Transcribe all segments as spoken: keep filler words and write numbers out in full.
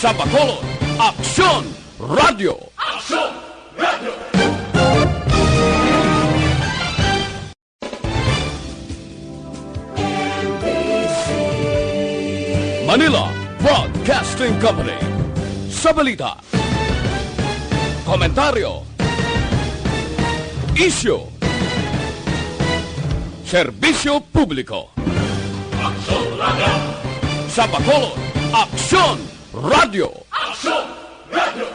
Sa Bacolod, Aksyon Radio. Aksyon Radio. Manila Broadcasting Company. Sa balita, komentaryo, isyu, serbisyo publiko. Aksyon Radio. Sa Bacolod, Aksyon Radio. Aksyon Radio.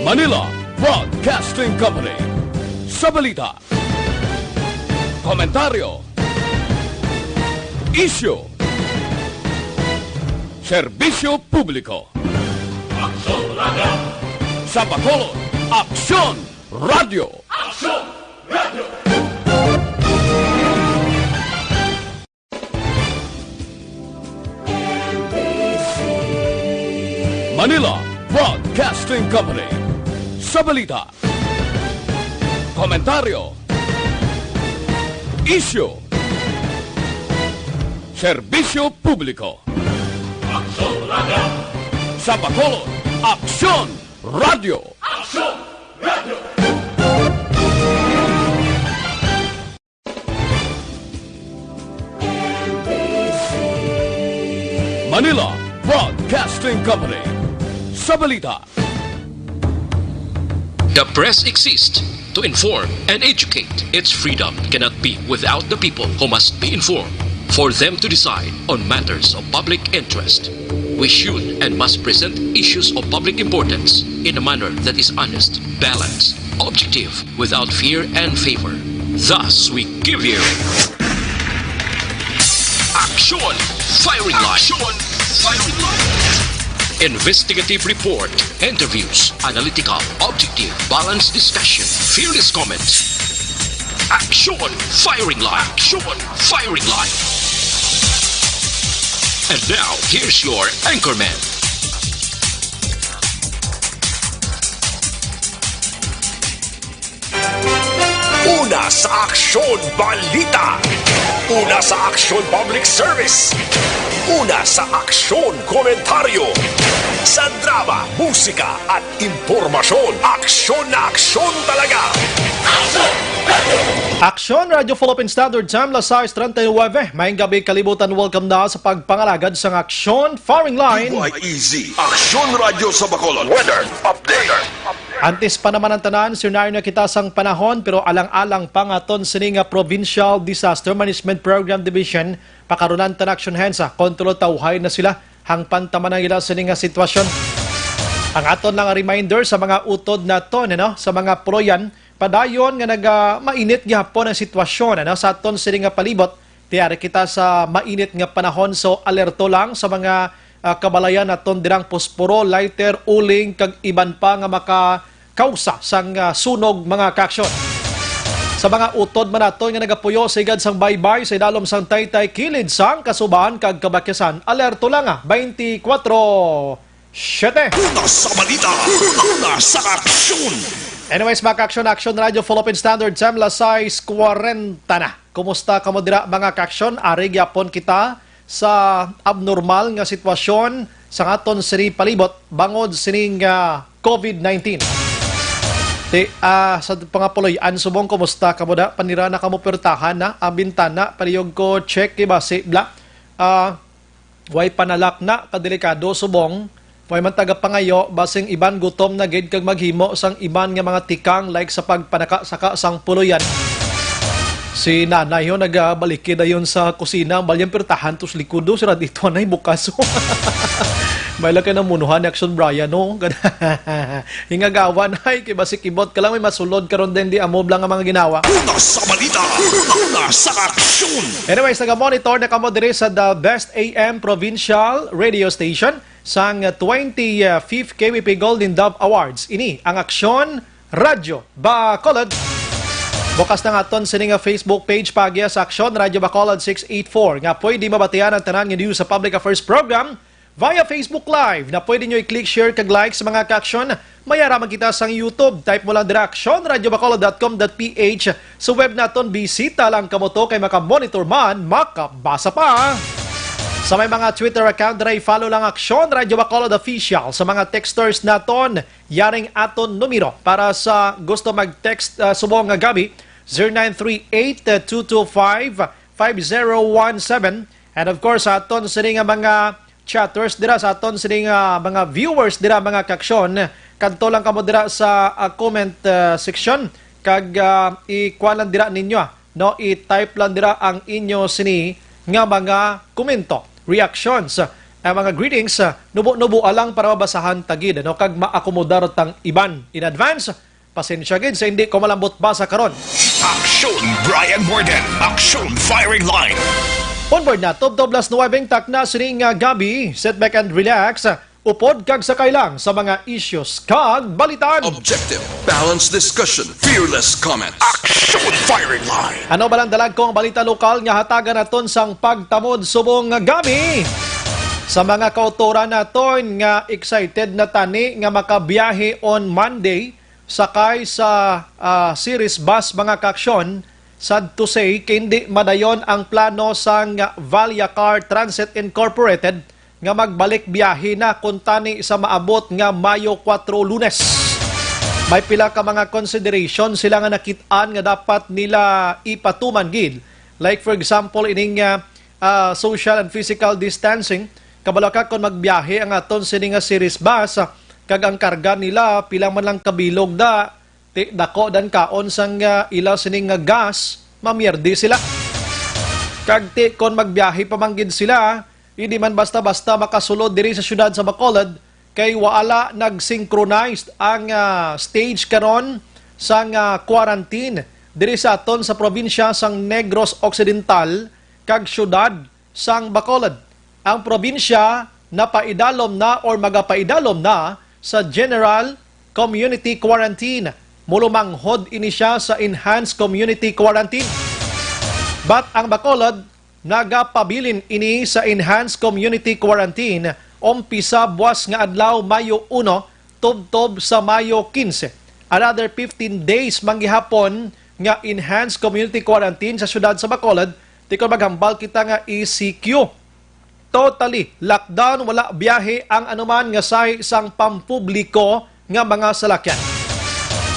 Manila Broadcasting Company. Sa balita, komentaryo, isyu, serbisyo publiko. Aksyon Radio. Sa Bacolod, Aksyon Radio. Aksyon Radio. Manila Broadcasting Company. Sa balita, komentaryo, isyu, serbisyo publiko. Aksyon Radio. Sa Bacolod, Aksyon Radio. Aksyon Radio. Manila Broadcasting Company. Sa balita, the press exists to inform and educate. Its freedom cannot be without the people who must be informed for them to decide on matters of public interest. We should and must present issues of public importance in a manner that is honest, balanced, objective, without fear and favor. Thus, we give you Aksyon Firing Line. Aksyon Firing Line. Investigative report, interviews, analytical, objective, balanced discussion, fearless comments. Aksyon Firing Line. Aksyon Firing Line. And now, here's your anchorman. Una sa aksyon, balita. Una sa aksyon, public service. Una sa aksyon, komentaryo. Sa drama, musika, at impormasyon, aksyon na aksyon talaga. Aksyon Radio Philippine Standard Time, las sais treinta y nueve. Maayong gabi, kalibutan. Welcome na sa pagpangalagad sang Aksyon Firing Line. Why easy? Aksyon Radio sa Bacolod. Weather update. Antes pa naman ang tanan, senaryo na kita sang panahon, pero alang-alang pa nga aton sini nga Provincial Disaster Management Program Division, pakarunan ta na aksyon hen sa kontrol, tawhay na sila hangpan ta man ang ila sini nga sitwasyon. Ang aton lang reminder sa mga utod naton, ano, sa mga puloy-an, padayon nga naga mainit gihapon ang sitwasyon, ano, sa aton sini nga palibot. Ti ari kita sa mainit nga panahon, so alerto lang sa mga, ah, kabalayan naton dirang posporo, lighter, uling, kag iban pa nga makakausa sang, ah, sunog, mga kaaksyon. Sa mga utod man naton nga nagapuyo sa higad sang baybay sa idalom sang taytay, kilid sang kasubahan kag kabakisan, alerto lang, ah, twenty-four seven. Una sa balita, una sa aksyon. Anyways, mga kaaksyon, Aksyon Radio Philippine Standard Time, las sais kwarenta na. Kumusta kamo dira, mga kaaksyon? Ari gyapon kita sa abnormal nga sitwasyon sa aton sini palibot bangod sining, ah, COVID nineteen. Ti, ah, sa pangapuloy-an subong, kumusta kamo da? Panira na kamo puwertahan na ang bintana, palihog ko check kay basi bala, ah, way panalak na, kadelikado subong. Way man tagapangayo, basing iban gutom na gid kag maghimo sang iban nga mga tikang, like sa pagpanakasaka sang puloy-an. Si nanay ho nagabaliki dayon sa kusina, balya ang puwertahan tos likod do, sira dito anay bukas. May lang kay namunuhan ni Aksyon Brian, no? Hingagawan ay, kay basi kibot ka lang, may masulod karon din di amo bala nga mga ginawa. Una sa balita, una sa aksyon. Anyways, naga-monitor na kamo diri sa The Best A M Provincial Radio Station sang twenty-fifth K B P Golden Dove Awards. Ini ang Aksyon Radyo Bacolod. Bukas na nga aton sini nga Facebook page, paagi sa Aksyon Radyo Bacolod six eight four, nga pwede mabatian ang tanan nga news sa public affairs program Via Facebook Live na pwede nyo i-click, share, kag like sa mga ka-aksyon. May ara man kita sang YouTube. Type mo lang dira, aksyon radio bacolod dot com dot p h. Sa web naton, bisita lang kamo to kay maka-monitor man, makabasa pa. Sa may mga Twitter account dira, i-follow lang Aksyon Radio Bacolod Official. Sa mga texters naton, yaring aton numero para sa gusto mag-text, ah, subong nga gabi, zero nine three eight, two two five, five zero one seven. And of course, sa aton sini nga mga chatters dira, sa aton sini nga mga viewers dira, mga ka-aksyon, kadto lang kamo dira sa, ah, comment, ah, section, kag, ah, ikuha lang dira ninyo, ah, no, i-type lang dira ang inyo sini nga mga komento, reactions, ah, mga greetings, ah, nubo-nubo lang para mabasahan ta gid, no, kag maakomodar tang iban. In advance, pasensya gid sa hindi ko malambot basa karon. Aksyon Brian Morden, Aksyon Firing Line. Onboard na, tubtob las nuwebe ang takna sini nga gabi. Sit back and relax. Upod kag sakay lang sa mga issues kag balitan. Objective, balanced discussion, fearless comments. Aksyon Firing Line. Ano ba lang dalagkong balita lokal nga hatagan naton sang pagtamod subong nga gabi? Sa mga kautoran naton nga excited na tani nga makabiyahe on Monday, sakay sa, ah, series bus, mga ka-aksyon, sad to say, kay hindi madayon ang plano sang Valyacar Transit Incorporated nga magbalik biyahe na kuntani sa maabot nga Mayo kuwatro, Lunes. May pila ka mga consideration sila nga nakit-an nga dapat nila ipatuman gid. Like, for example, ining, ah, ah, social and physical distancing. Kabalo ka, kon magbiyahe ang aton sini nga series bus, ah, kag ang karga nila pila man lang kabilog da, ti dako dan kaon sang, ah, ila sini nga gas, mamierde sila. Kag ti kon magbiyahe pa man gid sila, hindi man basta-basta makasulod diri sa siyudad sa Bacolod, kay wala nag-synchronized ang, ah, stage karon sang, ah, quarantine diri sa aton sa probinsya sang Negros Occidental kag siyudad sang Bacolod. Ang probinsya napaidalom na or magapaidalom na sa general community quarantine. Mulumanghod ini siya sa enhanced community quarantine. But ang Bacolod nagapabilin ini sa enhanced community quarantine umpisa buwas nga adlaw, Mayo uno, tubtob sa Mayo quince. Another fifteen days man gihapon nga enhanced community quarantine sa siyudad sa Bacolod, ti kon maghambal kita nga E C Q. Totally lockdown, wala biyahe ang anuman nga sahi sang pampubliko nga mga salakyan.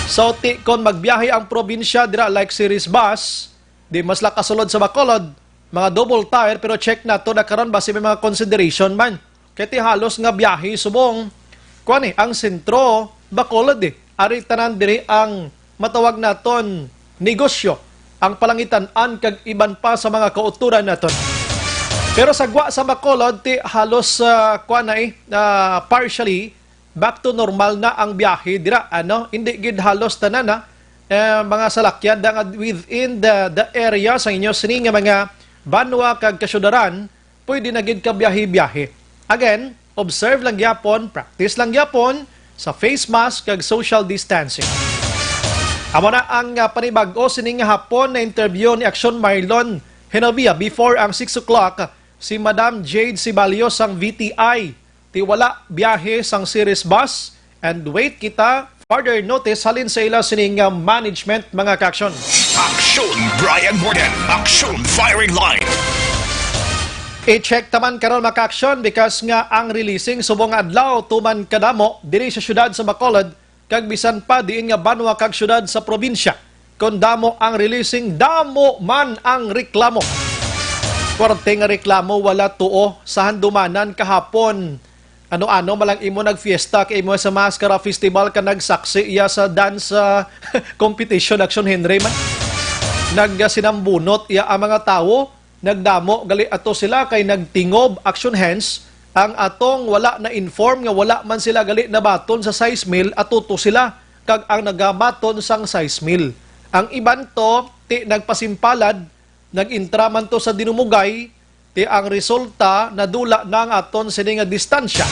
So, ti kon magbiyahe ang probinsya dira, like series bus, di mas lakasulod sa Bacolod, mga double tire, pero check nato na karon basi may mga consideration man. Kay ti halos nga biyahe subong, kuan eh, ang sentro, Bacolod eh. Ari tanan diri ang matawag naton negosyo, ang palangitan-an kag iban pa sa mga kauturan naton. Pero sa gwa sa Bacolod, ti halos, ah, kuan na eh, ah, partially back to normal na ang biyahe dira, ano? Hindi gid halos tanan, ha? Eh, mga salakyan da nga within the, the area sa inyo sini nga mga banwa kag kasyudaran, pwede na gid ka biyahe-biyahe. Again, observe lang gyapon, practice lang gyapon sa face mask kag social distancing. Amo na ang, ah, panibag-o sining hapon na interview ni Aksyon Marlon Genovia before ang six o'clock, si Madam Jade Sibalyo sang V T I. Ti wala biyahe sang series bus, and wait kita further notice halin sa ila sining, ah, management, mga ka-aksyon. Aksyon Brian Morden, Aksyon Firing Line. I-check taman karon, mga ka-aksyon, because nga ang releasing subong adlaw tuman kadamo diri sa siyudad sa Bacolod, kag bisan pa diin nga banwa kag siyudad sa probinsya. Kon damo ang releasing, damo man ang reklamo. Puwerte nga reklamo, wala tuo. Sa handumanan kahapon, ano-ano man lang imo nagfiesta, kay imo sa Mascara Festival ka nagsaksi iya sa dance, ah, competition, Aksyon Henry man. Nagsinambunot iya ang mga tawo. Nagdamo gali ato sila kay nagtingob, Aksyon Hens, ang atong wala na-inform nga wala man sila gali nabaton sa sais mil, ato to sila kag ang nagabaton sang sais mil. Ang iban to, ti nagpasimpalad, nag-intra man to sa dinumugay, ti ang resulta nadula na ang aton sini nga distansya.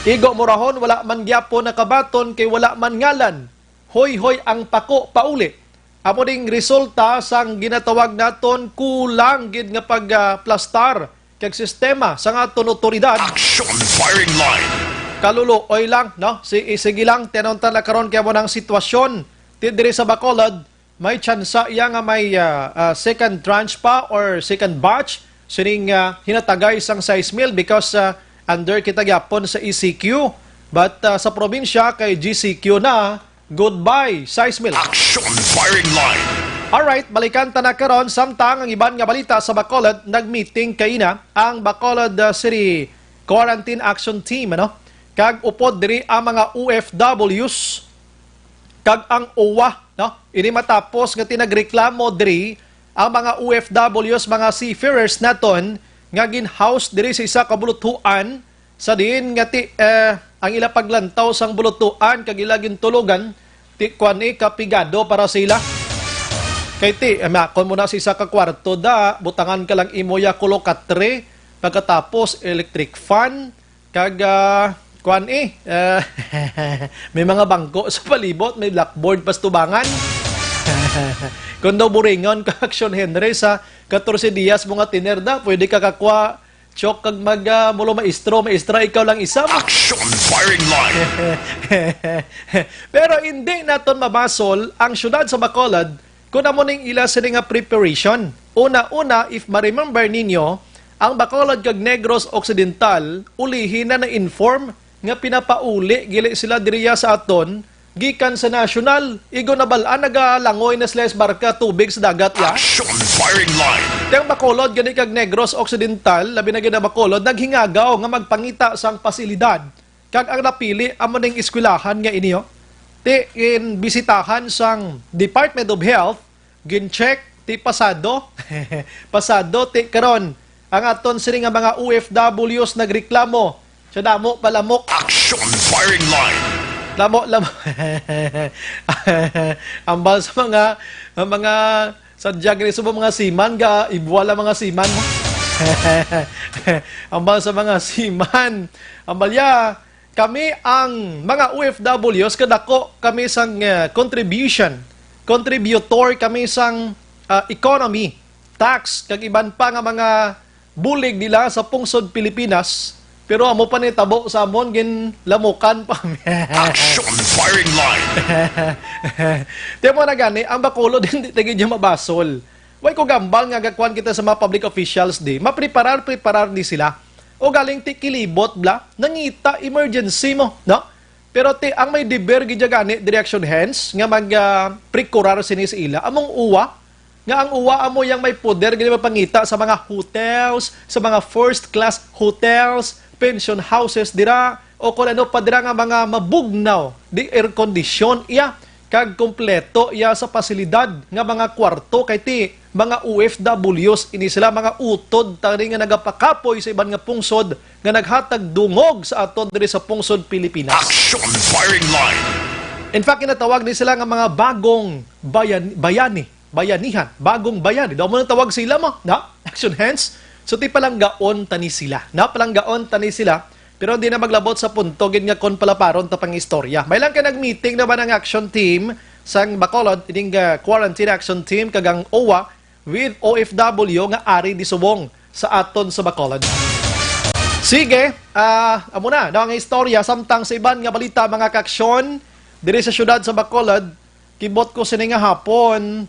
Igo Morahon, wala man gyapon nakabaton kay wala man ngalan. Hoy-hoy ang pako pauli. Amo ding resulta sang ginatawag naton kulang gid nga pagplastar kag sistema sang aton otoridad. Action Firing Line. Kaluluoy lang, no? Si, sige lang, tinunta na karon kay mo ng sitwasyon. Ti diri sa Bacolod, may tsansa iya nga may, ah, ah, second tranche pa or second batch sining, ah, hinatagay sang sais mil because, ah, under kita gyapon sa E C Q. But, ah, sa probinsya kay G C Q na, goodbye sais mil. Action Firing Line. Alright, balikan ta na karon. Samtang ang iban nga balita sa Bacolod, nagmeeting kaina ang Bacolod, ah, City Quarantine Action Team, ano? Kag upod diri ang mga O F Ws kag ang O W A, no? Ini matapos nga tinagreklamo diri ang mga O F Ws, mga seafarers naton nga gin-house diri sa isa ka bulutuan sa diin nga ti, eh, ang ila paglantaw sang bulutuan kag ila gintulugan, ti kuan, eh, kapigado para sa ila. Kay ti, eh, makon mo na sa isa ka kwarto da, butangan ka lang imo ya kulokatre, pagkatapos electric fan, kag, ah, kuan, eh, eh, may mga bangko sa palibot, may blackboard pa sa tubangan. Kung daw buringon ka, Action Henry, sa katorse dias mo nga tener da, pwede ka kakwa, chok, kag mag, ah, mulo maestro, maestra, ikaw lang isa mo. Action Firing Line. Pero hindi naton mabasol ang siyudad sa Bacolod kung amo ning ila sini nga preparation. Una-una, if ma-remember ninyo, ang Bacolod kag Negros Occidental ulihi na na-inform nga pinapauli gili sila diriya sa aton gikan sa national. Igo nabal-an, nagalangoy na sila sa barka, tubig sa dagat ya. Action Firing Line. Ti ang Bacolod gani kag Negros Occidental, labi na gid ang Bacolod, naghingagaw nga magpangita sang pasilidad. Kag ang napili amo ning eskwelahan nga ini, oh. Ti ginbisitahan sang Department of Health, gin-check, ti pasado. Pasado, ti karon, ang aton sini nga mga O F Ws nagreklamo sa damo pa lamok. Action Firing Line. Lamo, lamo. Ambal sa mga, ang mga, sadya gani sa mga seaman, ga, ibwal ang mga seaman. Ambal sa mga seaman. Ambal ya, kami ang mga O F Ws, kadako kami sang, eh, contribution. Contributor kami sang, ah, economy, tax, kag iban pa nga mga bulig nila sa pungsod Pilipinas. Pero amo pa ni tabo sa amon, ginlamukan pa mi. Action Firing Line. Ti mo na gani, ang Bacolod hindi ta gid mabasol. Way ko gambal nga gakuan kita sa mga public officials di. Mapreparar, preparar di sila. O galing ti kilibot bla, nangita emergency mo, no? Pero ti ang may deber gid gani, Direction Hands, nga mag, ah, procurar sini sa ila, among O W A, nga ang O W A amo yang may poder gid mapangita sa mga hotels, sa mga first class hotels, pension houses dira, o kung ano pa dira nga mga mabugnaw, di air condition iya, kag kompleto iya sa pasilidad nga mga kwarto, kay ti mga O F Ws ini sila, mga utod tani nga nagapakapoy sa iban nga pungsod nga naghatag dungog sa aton diri sa pungsod Pilipinas. Action Firing Line. In fact, ginatawag ni sila nga mga bagong bayan-, bayani, bayanihan, bagong bayani. Daw mo nang tawag sila mo, na? Action Hands. So, ti palanggaon tani sila. Na palanggaon tani sila. Pero hindi na maglabot sa punto gid nga kon palaparon ta pang istorya. May lang kay nag-meeting naman ang action team sang Bacolod, ining, ah, quarantine action team, kag ang O W A with O F W nga ari di subong sa aton sa Bacolod. Sige, ah, amo na, no, ang istorya. Samtang sa iban nga balita, mga kaaksyon, diri sa siyudad sa Bacolod, kibot ko sini nga hapon,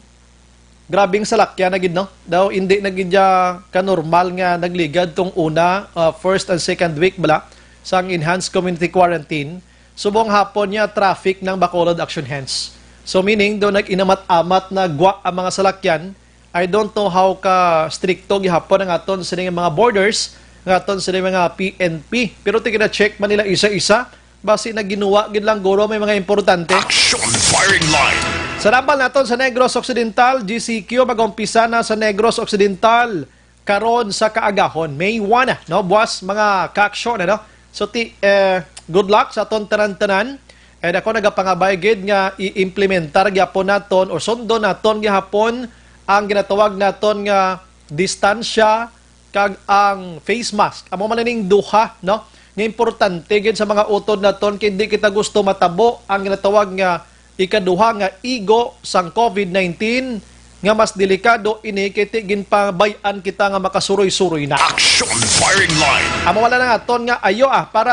grabing salakyan na gid, no? Daw hindi na gid ya kanormal nga nagligad tong una, ah, first and second week bala sang enhanced community quarantine. Subong hapon niya traffic ng Bacolod Action Hands. So meaning, daw nag-inamat-amat na gwa ang mga salakyan. I don't know how ka strikto gihapon ang aton sining mga borders, ang aton sining mga P N P. Pero ti gina-check man nila isa-isa, basi na ginuwa gid lang guro may mga importante. Action Firing Line. Sa nambal naton sa Negros Occidental, G C Q, mag-umpisa na sa Negros Occidental karon sa kaagahon. May one na, no? Buwas, mga kaaksyon, ano? So, ti, eh, good luck sa aton tanan-tanan. And ako nagapangabay gid nga i-implementar gyapon naton o sundon naton gihapon ang ginatawag naton nga distansya kag ang face mask. Amo man ning duha, no, nga importante gid sa mga utod naton, kay hindi kita gusto matabo ang ginatawag nga ikaduha nga igo sang COVID nineteen, nga mas delikado ini kay ti ginpabay-an kita nga makasuroy-suroy na. Action firing line. Amo wala na nga ton nga ayo ah, para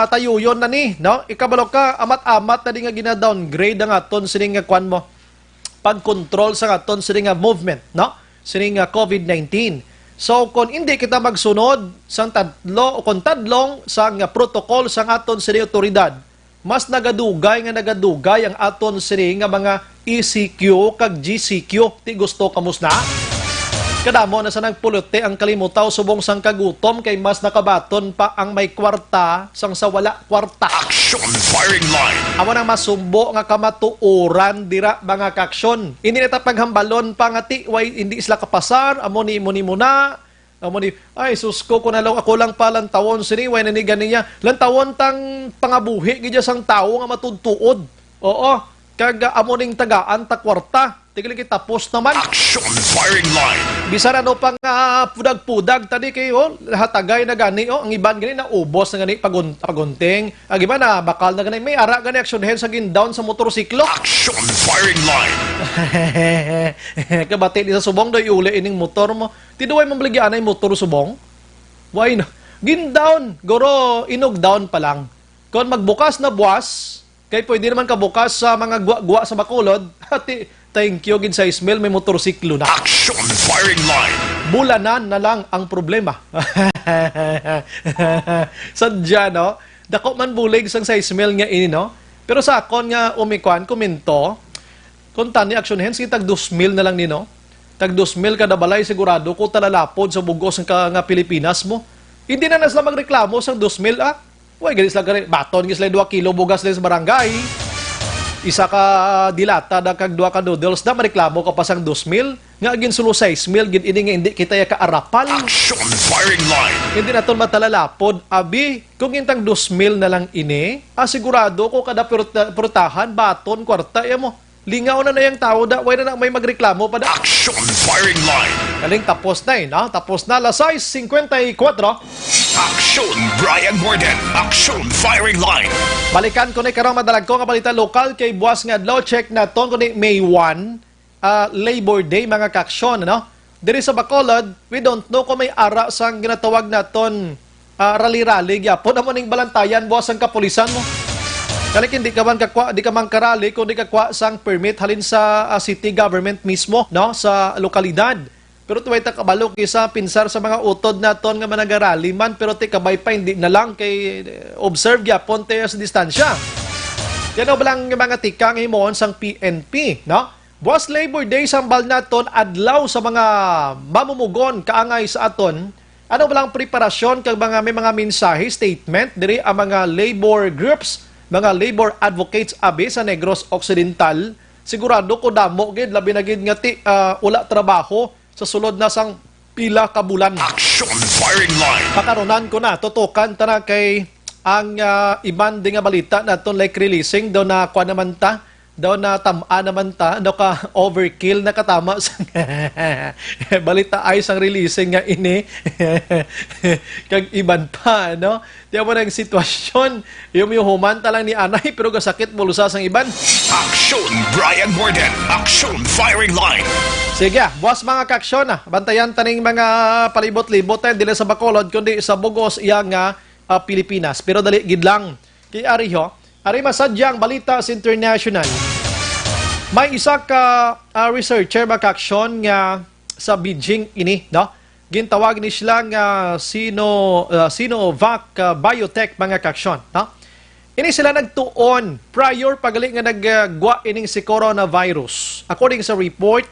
tayuyon na ni, no? Ikabalo ka, amat-amat na di nga gina-downgrade ang aton sining nga kwan mo, pag-control sa aton sining nga movement, no? Sining nga covid nineteen. So, kung hindi kita magsunod sang tadlo o kung tadlong sang protocol sang aton sining otoridad, mas nagadugay nga nagadugay ang aton sini nga mga E C Q kag G C Q. Ti gusto kamo sina? Kadamo na sa nagpulote ang kalimutaw subong sang kagutom kay mas nakabaton pa ang may kwarta sang sa wala kwarta. Action firing line. Amo nang masumbo nga kamatuoran dira, mga kaaksyon. Hindi na ta paghambalon pa nga ti way hindi sila kapasar, amo ni, amo ni muna. Amo ni, ay, sus ko, kung ano, ako lang pa lantawon sini, way na ni ganiya. Lantawon tang pangabuhi gid sang tawo nga matudtuod. Oo, kag, ah, amo ning tagaan ta kwarta. Tigil tapos naman. Action firing line. Bisan ano pa nga pudag-pudag tani kay, oh, hatagay na gani, oh, ang iban gani naubos na gani pagun-, pagunting. Ang iban na bakal na gani, may ara gani aksyon hen sa gindown sa motorsiklo. Action firing line. Kabati ni sa subong daw iuli ining motor mo. Ti duway man bala gianay motor subong? Why na? Gindown, guro, inugdown pa lang. Kon magbukas na buwas, kay pwede naman kabukas sa mga gwa-gwa sa Bacolod, ati, thank you gid sa Ismail, may motorsiklo na. Action firing line. Bulanan na lang ang problema. Sadya, no? Dako man bulig sang sa Ismail nga ini, no? Pero sa akon nga umikwan, komento, kung tani action hands, tag dos mil na lang ni, no? Tag dos mil kada balay, sigurado ko talalapod sa bugos nga, nga Pilipinas mo. Hindi na na sila magreklamo sang dos mil, ah. Way, gani sila gani, baton gid sila duha kilo bugas din sa barangay. Isa ka dilata na kag duha ka noodles na, mareklamo ka pa sang dos mil. Nga ginsulo sais mil gid ini nga hindi kita ya kaarapan. Action firing line. Hindi naton matalalapod, abi, kung intang dos mil na lang ini, ah, sigurado ko kada pruta-, prutahan, baton, kwarta, ya mo. Lingaw na na yang tawo da, way na na may magreklamo pa da. Action firing line. Galing, tapos na eh, no? Tapos na, alas sais cincuenta y cuatro. Action, Brian Morden. Action firing line. Balikan ko ni karong madalag ko nga balita lokal kay buwas nga adlaw, check naton kung ni May one, ah, Labor Day, mga kaaksyon, ano? Diri sa Bacolod, we don't know kung may ara sang ginatawag naton, ah, rally-rally gyapon. Amo ning balantayan buwas ang kapulisan mo. Kali hindi ka man kakwa, di ka man karally kung di kakwa sang permit halin sa, ah, city government mismo, no, sa lokalidad. Pero tuway ta kabalo kisa pinsar sa mga utod naton nga managarally man, pero ti kabay pa hindi na lang kay, eh, observe gyapon tayo sa distansya. Yan ang balang mga tikang himuon sang P N P, no? Buwas Labor Day, sambal naton adlaw sa mga mamumugon kaangay sa aton. Ano ba lang preparasyon kag mga, may mga mensahe, statement diri ang mga labor groups, mga labor advocates abi sa Negros Occidental? Sigurado ko damo gid, labi na gid nga ti, ah, wala trabaho sa sulod na sang pila ka bulan. Action firing line. Pakarunan ko na, tutukan ta na kay ang, ah, iban di nga balita naton, like releasing daw na kuan naman ta, daw na tam-a naman ta, daw ka overkill na katama sa balita ay sang releasing nga ini. Kag iban pa, no? Di mo nang sitwasyon, yung, yung human ta lang ni anay, pero gasakit bulsa sang iban. Action, Brian Morden. Action firing line. Sige, ah, buwas mga kaaksyon, ah. Bantayan taning mga palibot-libot, eh, dili sa Bacolod, kundi sa bugos iya nga, ah, Pilipinas. Pero dali gid lang. Kay ari ho, ari masadya ang balita sa international. May isa ka, ah, researcher, mga kaaksyon, nga sa Beijing ini, no? Gintawag ni sila nga Sino, ah, Sinovac, ah, Biotech, mga kaaksyon, no? Ini sila nagtuon prior pagali nga naggwa ining si coronavirus. According sa report,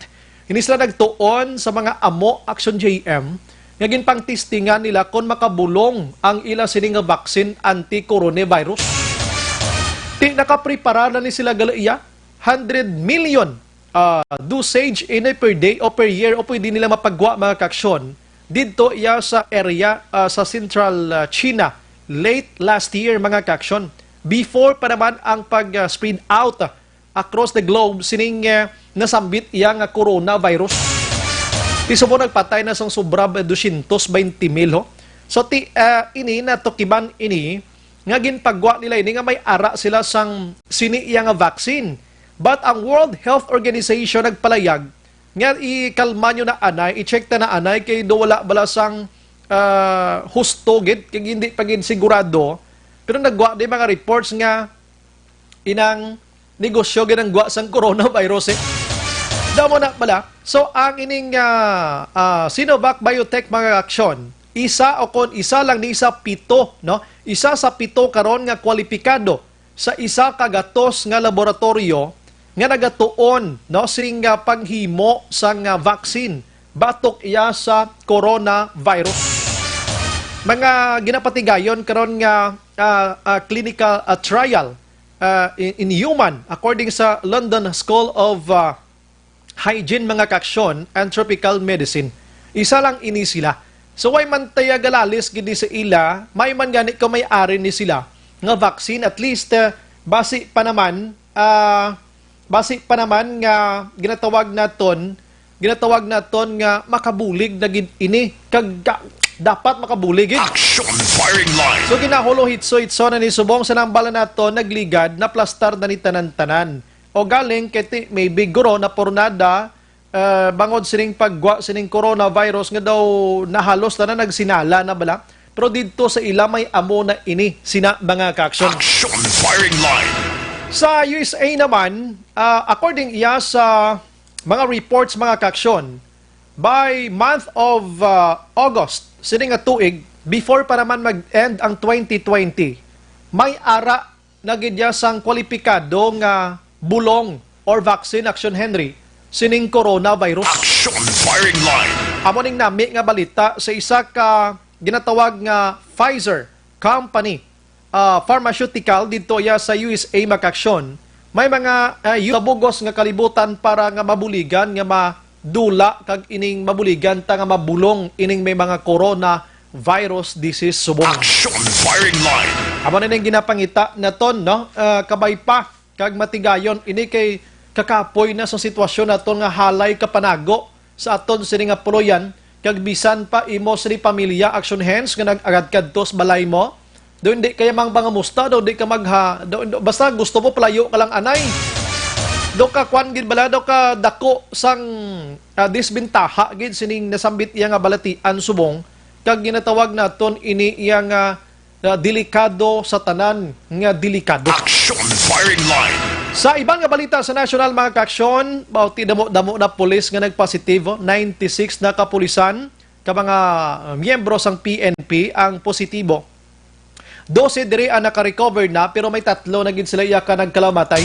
ini sila nagtuon sa mga amo, Action J M, nga ginpangtistingan nila kon makabulong ang ila sini nga vaccine anti-coronavirus. Ti nakaprepara na ni sila gali iya, hundred million, ah, dosage ini per day o per year o pwede nila mapagwa, mga kaaksyon, didto iya sa area, ah, sa Central, ah, China late last year, mga kaaksyon. Before pa naman ang pag, ah, spread out, ah, across the globe sining, ah, nasambit iya nga coronavirus. Ti subong nagpatay na sang sobra ba dosyentos baynte mil, ho? So, ti, ah, ini natukiban ini nga ginpagwa nila ini nga may ara sila sang sini iya nga vaccine. But ang World Health Organization nagpalayag nga ikalma nyo na anay, i-check ta na anay, kay do wala bala sang, ah, husto gid, kay hindi pa gid sigurado. Pero nagwa di mga reports nga inang negosyo gid ang gwa sang coronavirus, eh. Damo na pala. So, ang ining, ah, ah, Sinovac Biotech, mga aksyon, isa o kon isa lang ni sa pito, no? Isa sa pito karon nga kwalipikado sa isa ka gatos nga laboratoryo nga nagatuon, no, sing, ah, panghimo sang, ah, vaccine batok iya sa coronavirus. Mga ginapatigayon karon nga, ah, ah, clinical, ah, trial, ah, in, in human, according sa London School of, ah, Hygiene, mga kaaksyon, and Tropical Medicine. Isa lang ini sila. So, way man taya galalis gid ni sa ila, may man gani ka may ari ni sila nga vaccine, at least, ah, basi pa naman, ah, basi pa naman nga ginatawag naton, ginatawag naton nga makabulig na gid ini. Kag ga-, dapat makabulig gid. Action firing line. So, ginahulo hitso-hitso na ni subong sa nambala nato nagligad, naplastar na ni tanan-tanan. O galing kay ti-, may big guro na pornada, ah, bangod sining paggwa sining coronavirus nga daw nahalos na, na nagsinala na bala. Pero didto sa ila may amo na ini sina mga kaaksyon. Action firing line. Sa U S A naman, ah, according iya sa mga reports, mga kaaksyon, by month of, ah, August, sini nga tuig, before pa naman mag-end ang twenty twenty, may ara na gid ya sang kwalipikado nga bulong or vaccine, Action Henry, sining coronavirus. Action firing line. Amo ning nami nga balita sa isa ka ginatawag nga Pfizer company, ah, pharmaceutical didto ya sa U S A, mga kaaksyon. May mga, ah, yu-, sa bugos nga kalibutan para nga mabuligan nga ma-, dula kag ining mabuligan ta nga mabulong ining may mga coronavirus disease subong. Action firing line. Amo na ning ginapangita naton, no? Ah, kabay pa kag matigayon ini kay kakapoy na sa sitwasyon naton nga halay ka panago sa aton sini nga puloyan, kag bisan pa imo sini pamilya, Action Hands, nga nag-agad kadto sa balay mo, do hindi kaya mang pangamusta, do di ka magha-, do, do, basta gusto mo palayo ka lang anay. Do ka kwan gid bala, do ka dako sang, ah, disbentaha gid sining nasambit iya nga balatian subong, kag ginatawag naton ini iya nga, ah, delikado sa tanan nga delikado. Action firing line. Sa iban nga balita sa nasyonal, mga kaaksyon, bauti damo-damo na pulis nga nagpositibo, ninety-six na kapulisan ka mga, ah, miyembro sang P N P ang positibo. Dose diri ang naka-recover na, pero may tatlo na gid sila iya ka nagkalamatay.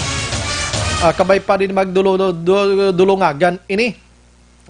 Ah, kabay pa din magdulo-, du-, dulungagan ini.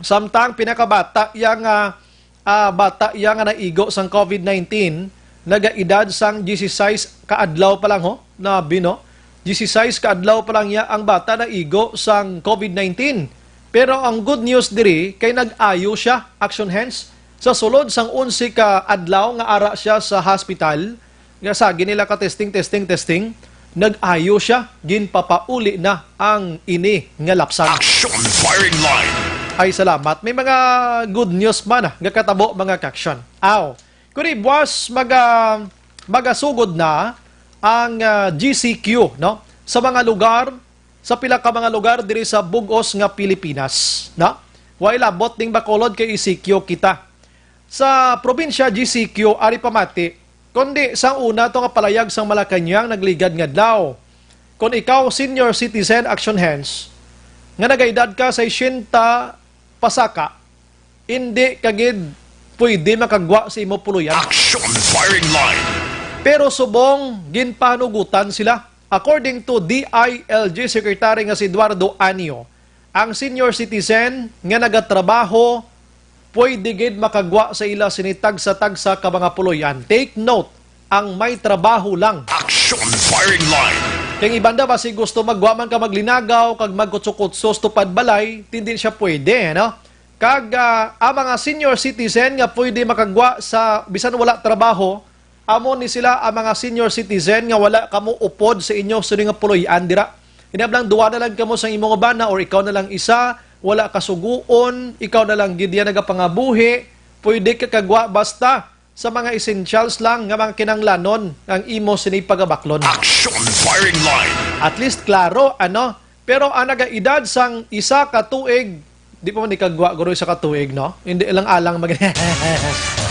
Samtang pinakabata iya nga, ah, bata iya nga naigo sang COVID nineteen, nagaedad sang dieciséis ka adlaw pa lang, ho, na bino. Dieciséis ka adlaw pa lang iya ang bata naigo sang COVID nineteen. Pero ang good news diri kay nag-ayo sia, Action Hands. Sa sulod sang onse ka adlaw nga ara sia sa hospital, nga sa gini nila ka testing, testing, testing, nag-ayo sia, ginpapauli na ang ini nga lapsang. Action firing line. Ay, salamat. May mga good news man, ah, nga katabo, mga kaaksyon. Aw, kuni buwas maga-, magasugod na ang, ah, G C Q, no? Sa mga lugar, sa pila ka mga lugar diri sa bug-os nga Pilipinas, no? Way labot ning Bacolod kay E C Q kita. Sa probinsya G C Q, ari pamati, kundi sa una to nga palayag sang Malacañang nagligad nga adlaw. Kon ikaw senior citizen, Action Hands, nga nagaedad ka sesenta pasaka, indi ka gid pwede makagwa sa imo puloyan. Action firing line. Pero subong ginpahanugutan sila. According to D I L G Secretary nga si Eduardo Anyo, ang senior citizen nga nagatrabaho pwede gid makagwa sa ila sini tagsa-tagsa ka mga puloy-an. Take note, ang may trabaho lang. Action firing line. Kay ang iban daw, basi gusto magwa man ka maglinagaw kag magkutsukutsos tupad balay, hindi siya pwede, no? Kag, ah, ang mga senior citizen nga pwede makagwa sa bisan wala trabaho, amo ni sila ang mga senior citizen nga wala kamo upod sa inyo sini nga puloy-an dira. Hinablang duwa na lang kamo sa imong bana or ikaw na lang isa, wala ka suguon, ikaw na lang gid yan nagapangabuhi, pwede ka kagwa basta sa mga essentials lang nga mga kinahanglanon ang imo sini pagabaklon. Action firing line. At least klaro, ano? Pero ang nagaedad sang isa ka tuig Di pa man ikagwa, guro, isa ka tuig, no? Hindi lang alang mag-,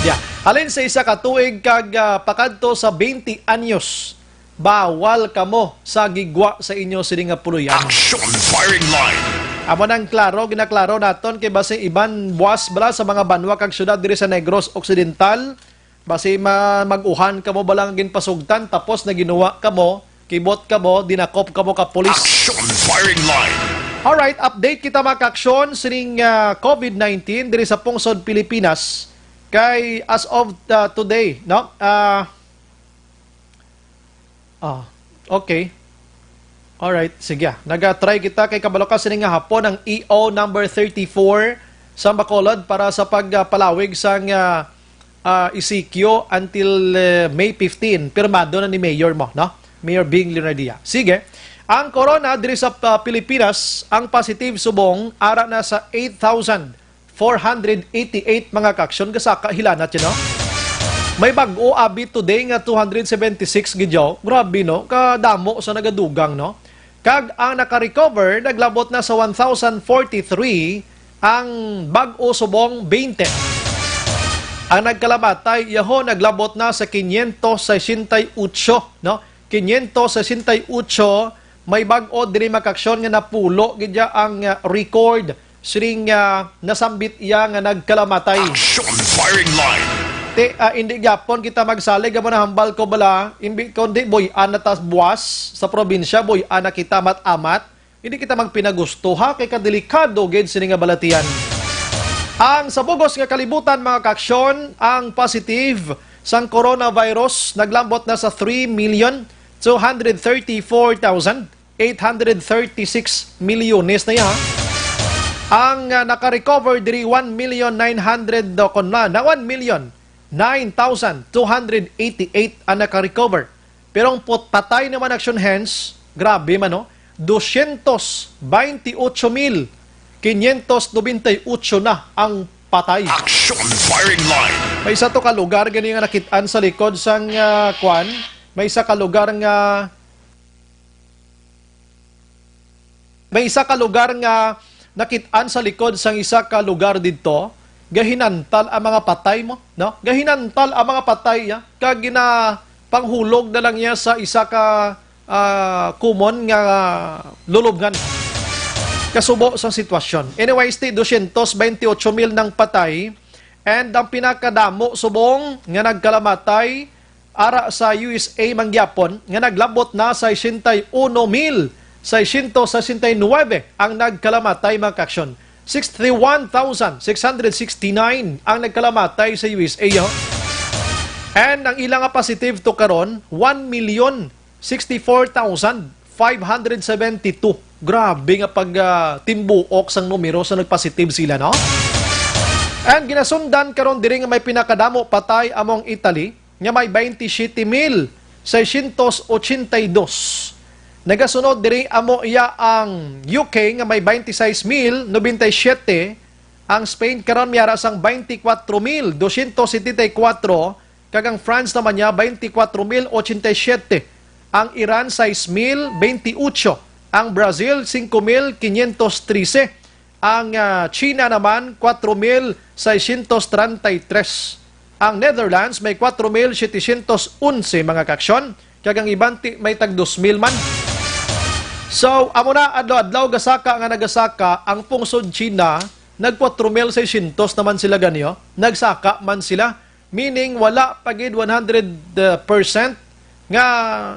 yeah. Halin sa isa ka tuig kag, ah, pakadto sa twenty anyos, bawal kamo sa gigwa sa inyo sini nga puloy-an. Action firing line. Amo nang klaro, ginaklaro naton kay basi iban buas bala sa mga banwa kag syudad diri sa Negros Occidental. Basi ma-, mag-uhan kamo bala nga ginpasugtan, tapos naginuwa kamo, kibot kamo, dinakop kamo ka pulis. Action firing line. Alright, update kita, mga kaaksyon, sining, ah, COVID nineteen diri sa pungsod Pilipinas. Kay as of, ah, today, no? Ah, ah, okay. Alright, sige. Naga-try kita kay kabalo ka sini nga hapon ang E O number thirty-four sa Bacolod para sa pagpalawig sang, ah, ah, E C Q until, eh, May fifteen. Pirmado na ni Mayor mo, no? Mayor Bing Leonardia. Sige. Ang corona diri sa, ah, Pilipinas, ang positive subong ara na sa eight thousand four hundred eighty-eight, mga kaaksyon, gasaka hilanat yun, no? May bag-o abi today nga two hundred seventy-six gid yaw. Grabe, no? Kadamo sa nagadugang, no? Kag ang naka-recover naglabot na sa one thousand forty-three, ang bag-o subong twenty. Ang nagkalamatay, yaho, naglabot na sa quinientos sesenta y ocho, no? Quinientos sesenta y ocho, may bag-o diri, mga kaaksyon, nga napulo gid ya ang, ah, record sining, ah, nasambit iya nga nagkalamatay. Action firing line. Ti, ah, hindi gyapon kita magsalig, amo na hambal ko bala, imbi, kundi buy-an na tas buwas sa probinsya, buy-an na kita mat-amat. Hindi kita magpinagusto, ha, kay kadelikado gid sini nga balatian. Ang sa bugos nga kalibutan, mga kaaksyon, ang positive sang coronavirus naglambot na sa three million two hundred thirty-four thousand eight hundred thirty-six milyones na iya. Ang, ah, naka-recover diri, one million nine hundred, do, kon na, na one million nine thousand two hundred eighty-eight ang naka-recover. Pero ang put-, patay naman, action hands, grabe man, no? Dosyentos baynte otso mil kinyentos nobenta y otso na ang patay. Action firing line. May isa to ka lugar gani nga nakit-an sa likod sang, ah, kwan. May isa ka lugar nga, may isa ka lugar nga nakit-an sa likod sang isa ka lugar didto. Gahinantal ang mga patay mo, no? Gahinantal ang mga patay, ya. Kag ginapanghulog na lang niya sa isa ka, ah, common nga lulubngan. Kasubo sa sitwasyon. Anyways, ti, dosyentos baynte otso mil nang patay. And ang pinakadamo subong nga nagkalamatay ara sa U S A man gyapon nga naglabot na sesenta y uno mil seiscientos sesenta y nuebe ang nagkalamatay, mga kaaksyon. Sixty-one thousand six hundred sixty-nine ang nagkalamatay sa U S A, ho. And ang ila nga positive to karon, one million sixty-four thousand five hundred seventy-two. Grabe nga pag, ah, timbuok sang numero sa nagpositive sila, no? And ginasundan karon diri nga may pinakadamo patay among Italy, nga may baynte siyete mil seiscientos ochenta y dos. Nagasunod diri amo iya ang U K nga may baynte sais mil nobenta y siyete, ang Spain karon may ara sang baynte kwatro mil dosyentos setenta y kwatro, kag ang France naman niya, baynte kwatro mil ochenta y siyete. Ang Iran, sais mil baynte otso. Ang Brazil, singko mil kinyentos trese. Ang, ah, China naman, kwatro mil seiscientos treinta y tres. Ang Netherlands may kwatro mil setecientos onse, mga kaaksyon, kag ang iban ti may tag dos mil man. So, amo na, adlaw-adlaw gasaka nga nagasaka ang pungsod China, nag kwatro mil seiscientos naman sila gani, oh. Nagsaka man sila. Meaning, wala pa gid one hundred percent nga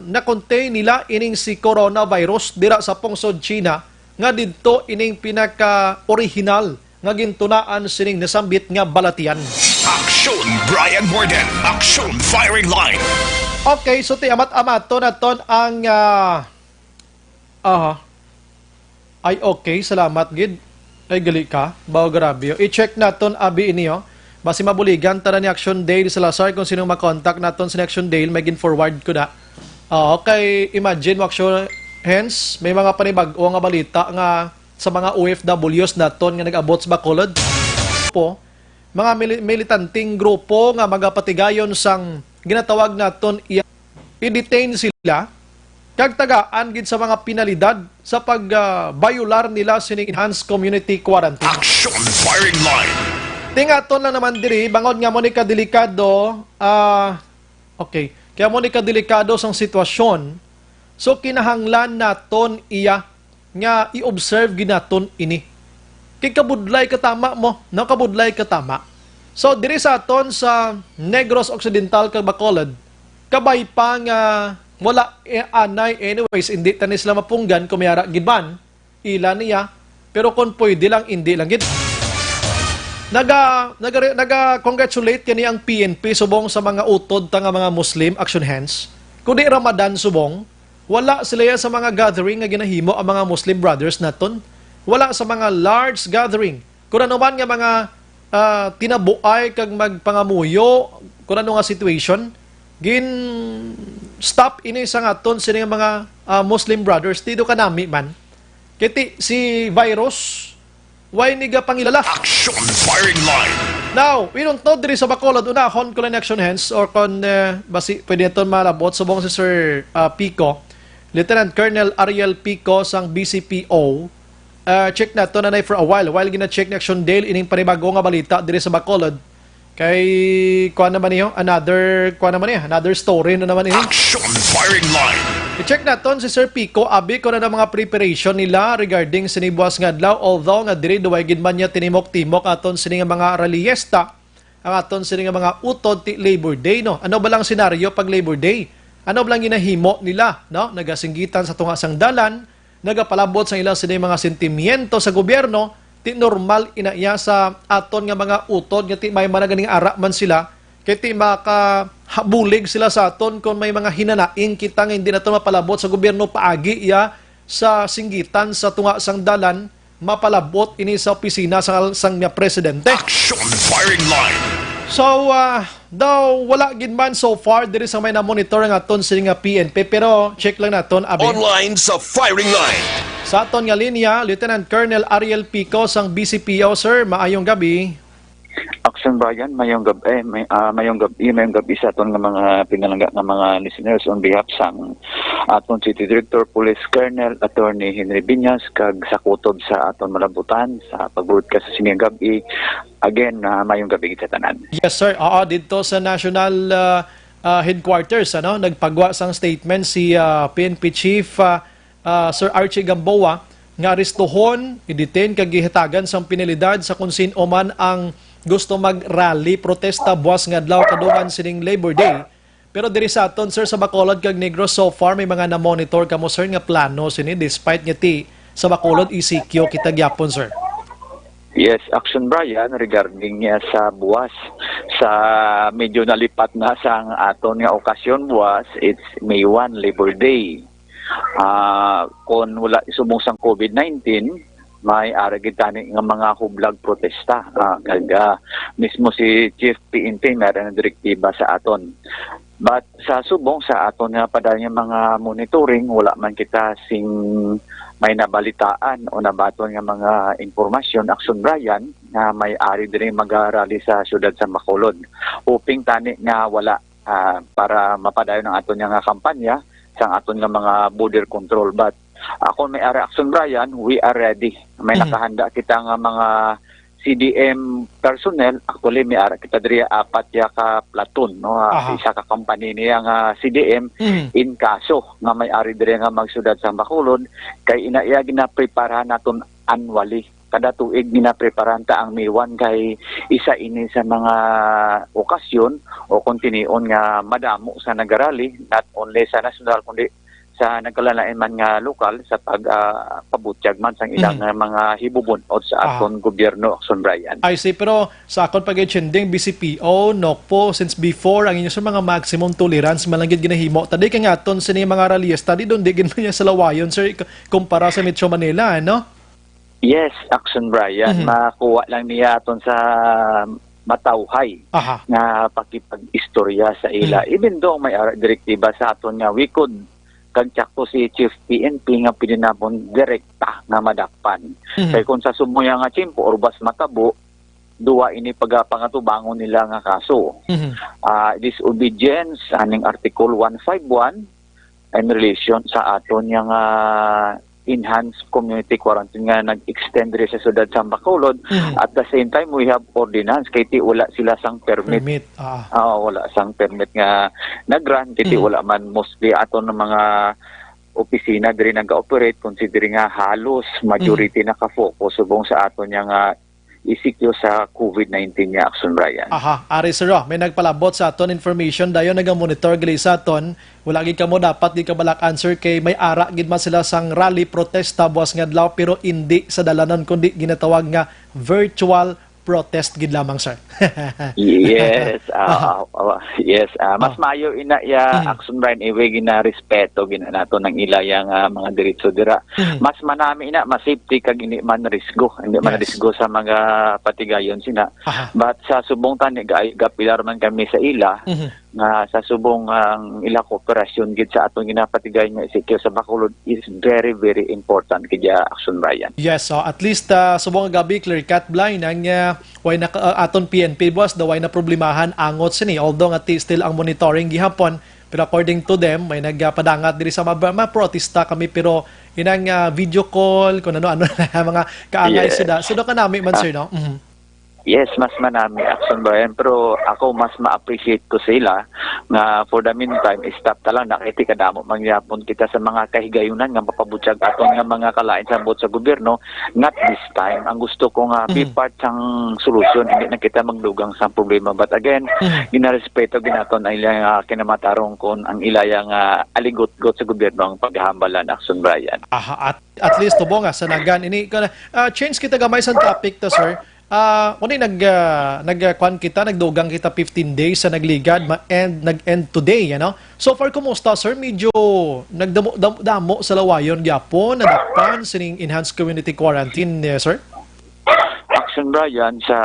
na-contain nila ining si coronavirus dira sa pungsod China, nga didto ining pinaka-orihinal nga gintunaan sining nasambit nga balatian. Aksyon Brian Morden, Aksyon Firing Line. Okay, so ti amat-amaton naton ang, ah, aha. Ay, okay, salamat gid. Ay, gali ka. Bao, grabe, oh. I-check naton abi ini, oh. Basi mabuligan ta na ni Action Dale Salazar kung sinong makontak naton sa ni Action Dale, may gin-forward ko na. Ah, okay, imagine mo, Action, hence, may mga panibag-o nga balita nga sa mga O F Ws naton nga nag-abot sa Bacolod. Po, mga mili-, militanteng grupo nga magapatigayon sang ginatawag naton i-, i-detain sila. kag tagaan gid sa mga penalidad sa pag, ah, bayular nila sining enhanced community quarantine. Action Firing Line. Tingaton lang naman diri, bangod nga mo ni kadelikado, ah, okay, kaya mo ni kadelikado sang sitwasyon, so kinahanglan naton iya nga i-observe gid naton ini. Kay kabudlay ka tama mo, no? Kabudlay ka tama. So, diri sa aton sa Negros Occidental kag Bacolod, kabay pa nga wala, eh, anay. Anyways, hindi tani sila mapunggan kung may ara gid man ila niya. Pero kung pwede lang, hindi lang gid. Naga, naga, naga-congratulate kani ang P N P subong sa mga utod ta nga mga Muslim, action hands. Kundi Ramadan subong, wala sila ya sa mga gathering nga ginahimo ang mga Muslim brothers naton. Wala sa mga large gathering. Kung ano man nga mga, ah, tinabuay kag magpangamuyo, kung ano nga situation, gin-stop ini sa ngaton sini nga mga, ah, Muslim brothers, dito kanami man. Kiti si virus, way ni gapangilala. Action Firing Line. Now, inuntod diri sa Bacolod, unahon ko lang action hands or kon, eh, basi pwede naton malabot subong si Sir, ah, Pico, Lieutenant Colonel Ariel Pico sang B C P O. Ah, check naton anay for a while. While gina-check ni Action Dale ining panibago nga balita diri sa Bacolod. Kay, kuan naman niyo, another, kuan naman niya, another story na naman ini. Action Firing Line. I-check naton si Sir Pico, abi ko na ng mga preparation nila regarding sini buwas nga adlaw, although nga diri duway gid man niya tinimok-timok aton sini nga mga rallyista, ang aton sini nga mga utod ti Labor Day, no? Ano ba lang senaryo pag Labor Day? Ano ba lang ginahimo nila, no? Nagasinggitan sa tunga sang dalan, nagapalabot sa ila sini mga sentimiento sa gobyerno, ti normal ina iya sa aton nga mga utod nga ti may man ganing ara man sila, kay ti makahabulig sila sa aton kon may mga hinanaing kita nga hindi naton mapalabot sa gobyerno paagi iya sa singgitan sa tunga sang dalan, mapalabot ini sa opisina sang, sang nga presidente. Action Firing Line. So, ah, daw wala gid man so far diri sa may na-monitor nga aton sini nga P N P, pero check lang naton, abi. Online sa Firing Line. Sa aton nga linya, Lieutenant Colonel Ariel Pico sang B C P O, sir, maayong gabi. Action Brian, mayong gab-, eh, may, ah, mayong gab-, eh, mayong gabi sa aton nga mga pinalangga nga mga listeners on behalf sang aton City Director Police Colonel Attorney Henry Viñas kag sa kutob sa aton malabutan sa pag-broadcast sa sini nga gab-i. Again, ah, mayong gabi sa tanan. Yes, sir. Oo, dito sa National, ah, ah, Headquarters, ano, nagpagwa sang statement si, ah, P N P Chief, ah, ah, Sir Archie Gamboa nga arestuhon, i-detain kag gihatagan sang penalidad sa kung sin-o man ang gusto mag-rally protesta buwas nga adlaw kadungan sining Labor Day. Pero diri sa aton, sir, sa Bacolod kag Negros, so far may mga na-monitor kamo, sir, nga plano sini despite nga ti sa Bacolod E C Q kita gyapon, sir. Yes, Action Brian, regarding niya sa buwas, sa medyo nalipat na sang aton nga okasyon buwas, it's May one, Labor Day. Ah, kon wala subong sang COVID nineteen, may ara gid tani nga mga hublag protesta. Ah, kag, ah, mismo si Chief P N P may ara nga direktiba sa aton. But sa subong sa aton nga padayon nga mga monitoring, wala man kita sing may nabalitaan o nabaton nga mga impormasyon, Action Brian, nga may ari diri magarally sa siyudad sa Bacolod. Hoping tani nga wala, ah, para mapadayon ang aton nga kampanya sang aton nga mga border control. But, ah, kung may ara, Action Brian, we are ready. May Mhm. nakahanda kita nga mga C D M personnel. Actually, may ara kita diri apat ya ka platoon, no? Ah, Aha. isa ka company niya nga C D M Mhm. in kaso nga may ari diri nga magsudad sa Bacolod, kay ina iya ginapreparahan naton annually. Kada tuig ginapreparahan ta ang May one kay isa ini sa mga okasyon o kung tinion nga madamo sa nagarally, not only sa nasyonal kundi sa nagkalalain man nga lokal sa pag, ah, pabutyag man sang ilang, Mhm. ah, mga hibubun-od sa Aha. aton gobyerno, Action Brian. I see, pero sa akon pag-intinding, B C P O, NOCPO, since before, ang inyo sa mga maximum tolerance man lang gid ginahimo. Tadi kay nga aton sini mga rallyista, di doon di gid man niya sa lawayon, sir, ik-, kumpara sa Metro Manila, ano? Yes, Action Brian. Mhm. Makuha lang niya aton sa matawhay Aha. nga pakipag-istorya sa ila. Mhm. Even though may ara-, direktiba sa aton nga we could contact to si Chief P N P nga pwede namon direkta nga madakpan. Mhm. Kay kung sa sumo ya nga tiyempo or bas matabo, duwa ini pagapangatubangon nila nga kaso. Mhm. Ah, disobedience, aning Article one five one, in relation sa aton nga, ah, enhanced community quarantine nga nag-extend diri sa siyudad sa Bacolod. Mhm. At the same time, we have ordinance kay ti wala sila sang permit. Permit, ah. Ah, wala sang permit nga nag-run, kay ti Mhm. wala man mostly aton nga mga opisina diri nag-operate, considering nga halos majority Mhm. naka-focus subong sa aton nga, ah, E C Q sa COVID nineteen nga, Action Brian. Aha, ari, sir, oh, may nagpalabot sa aton information, dayon nagamonitor gali sa aton. Wala gid kamo dapat gid kabalak-an, sir, kay may ara gid man sila sang rally protesta buwas nga adlaw, pero indi sa dalanon kundi ginatawag nga virtual protest gid lamang, sir. Yes, ah, Aha. ah, ah, yes, ah, mas Ah. maayo ina ya Mhm. Action Brian, iway ginarespeto gina nato nang ila yang, ah, mga diretso dira. Mhm. Mas manami ina, mas safety kag hindi man risgo, hindi man Yes. risgo sa mga patigayon sina. Aha. But sa subong tani, ga-, gapilar man kami sa ila, Mhm. nga sa subong ang ila kooperasyon gid sa aton ginapatigayon nga E C Q sa Bacolod is very, very important gid ya, Action Brian. Yes, so at least, ah, subong nga gabi, clear cut, Bly, nang, ah, way na, ah, aton P N P, boss, daw way na problemahan angot sini. Although nga ti-, still ang monitoring gihapon, pero according to them, may nagpadangat diri sa mab-, maprotesta kami, pero inang, ah, video call, kung ano-ano na mga kaangay Yes. sila. Sudo ka nami man, Ah. sir, no? Mhm. Yes, mas manami, Action Brian, pero ako mas ma-appreciate ko sila nga for the meantime, stop ta lang. Nakiti kadamo man gyapon kita sa mga kahigayunan nga mapabutyag aton nga mga kalain sa buot sa gobyerno. Not this time. Ang gusto ko nga be Mhm. part sang solusyon, hindi na kita magdugang sa problema. But again, Mhm. ginarespeto ginaton ang ilang, ah, kinamatarong kung ang ila yang, ah, aligutgot sa gobyerno ang paghahambalan, Action Brian. Aha, at, at least, tubong nga, sa nagan. Ini, ka-, ah, change kita gamay sa topic to, sir. Ah, kundi nag, ah, nag, ah, kwan kita, nagdugang kita fifteen days sa nagligad, ma-, and nag-end today, ano? So far, kumusta, sir? Medyo nagdamo, dam-, damo sa lawayon gyapon, nadakpan sining enhanced community quarantine, eh, sir? Action Brian, sa,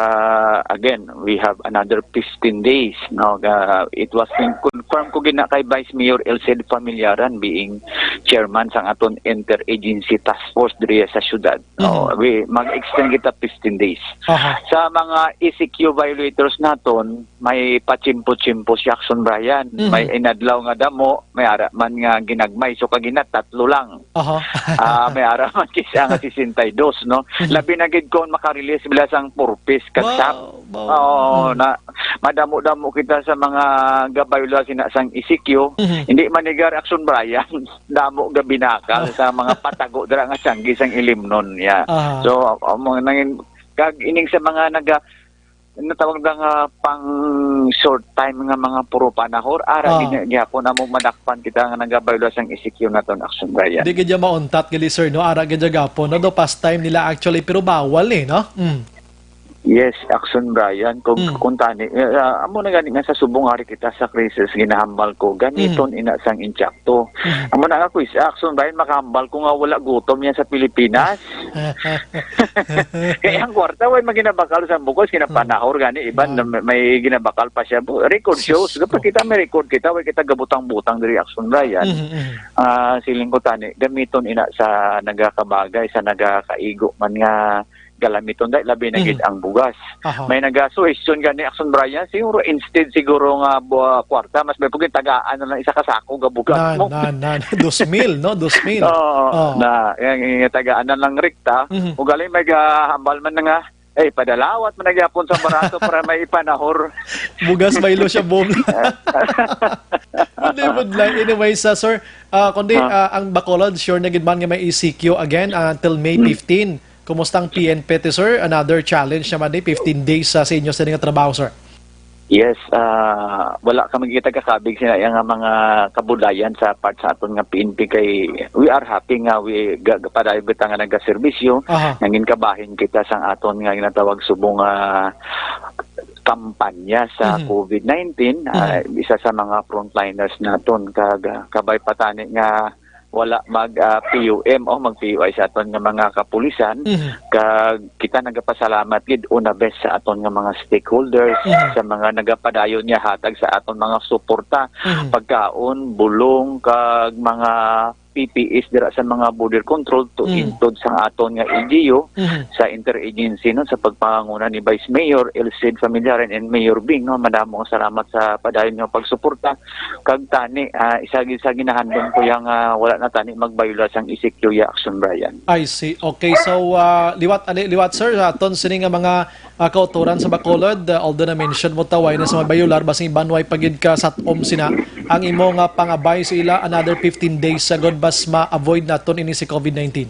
again, we have another fifteen days, no? Ah, it was in-, confirm ko gina kay Vice Mayor Elcid Familiaran being chairman sang aton interagency task force diri sa syudad. No, Mhm. we mag-extend kita fifteen days. Aha. Sa mga E C Q violators naton, may pachimpo-chimpo si Action Brian. Mhm. May inadlaw nga damo, may ara man nga ginagmay. So, kagina, tatlo lang. Aha. Ah, may ara man kisa nga sesenta y dos, no? Mhm. Labi na gid kon makarelease sila sang four piece kag Wow, sap. wow. Oo, Mm. na, madamo-damo kita sa mga gabayula sina sang E C Q. Mhm. Hindi man ni gar Action Brian. Damo ga binakal Ah. sa mga patago dira nga siyanggi sang ilimnon, ya. Aha. So, amo nangin-, kag ining sa mga naga-, natawag na nga pang short time nga mga puro panahor, ara Ah. gid gihapon amo madakpan kita nga nagabaylo sang E C Q naton, Action Brian. Di gid ya mauntat gali, sir, no? Ara gid ya gapon, no? Do pastime nila actually, pero bawal eh, no? Mm. Yes, Action Brian, kung, Mm. kung tani, eh, ah, amo na gani nga sa subong ari kita sa crisis, ginahambal ko, gamiton Mm. ina sang insakto. Mm. Amo na nga, quiz, Action Brian, makahambal ko nga wala gutom yan sa Pilipinas. Kaya ang kwarta, way maginabakal sa bukos, ginapanahor gani, iban Mm. na may, may ginabakal pa siya. Bu-, record Sus shows, ko. Kapag kita may record kita, way kita gabutang-butang diri, Action Brian. Mm, mm. Ah, siling ko tani, gamiton ina sa nagakabagay, sa nagakaigo man nga galamiton, dahil labi na gid Mhm. ang bugas. Aha. May nagasuhestyon gani, Action Brian, siguro instead siguro nga bu-, kwarta, mas may pugin tagaan na lang isa ka sako nga bugas Nan, mo. nan, nan. Dos mil, no? Dos mil. Oo, Oh. na, yung, yung tagaan na lang rekta. Mhm. Ugaling may gahambal man na nga, eh, padalawat man nagyapon sa barato para may ipanahor. Bugas may lo siya, Bong. Hindi mo lang. Anyway, sa sir, ah, kundi, Ah. ah, ang Bacolod, sure na gid man nga may E C Q again, ah, until May Hmm. fifteen. Kumusta ang P N P T, sir? Another challenge naman ni fifteen days sa, sa inyo sa nga trabaho, sir. Yes, ah, wala kami kita kakabig sina nga mga kabudayan sa part sa aton nga P N P kay we are happy nga we ga-, padayon kita nga nagaserbisyo, Aha. nangin kabahin kita sang aton nga ginatawag subong nga kampanya sa Mhm. covid nineteen, ah, Mhm. isa sa mga frontliners naton kag, ah, kabay pa tani nga wala mag, ah, P U M o mag P U I sa aton nga mga kapulisan, Mhm. kag kita nagapasalamat gid una bes sa aton nga mga stakeholders, Mhm. sa mga nagapadayon nga hatag sa aton mga suporta, Mhm. pagkaon, bulong, kag mga P P Es dira sa mga border control to Mm. include sa aton nga L G U, Mhm. sa interagency, no, sa pagpanguna ni Vice Mayor Elcid Familiaran and Mayor Bing, no, madamo nga salamat sa padayon nga pagsuporta. Kag tani, ah, isa gid sa ginahandom ko yang, ah, wala na tani magbayular sang E C Q ya, Action Brian. I see. Okay, so, ah, liwat, ali, liwat, sir, aton sini nga mga, ah, kautoran sa Bacolod, ah, although na-mention mo taway na sa mga bayular, basing iban way pa gid ka sat-om sina. Ang imo nga pangabay sa ila, another fifteen days sa god, bas ma-avoid naton ini si covid nineteen.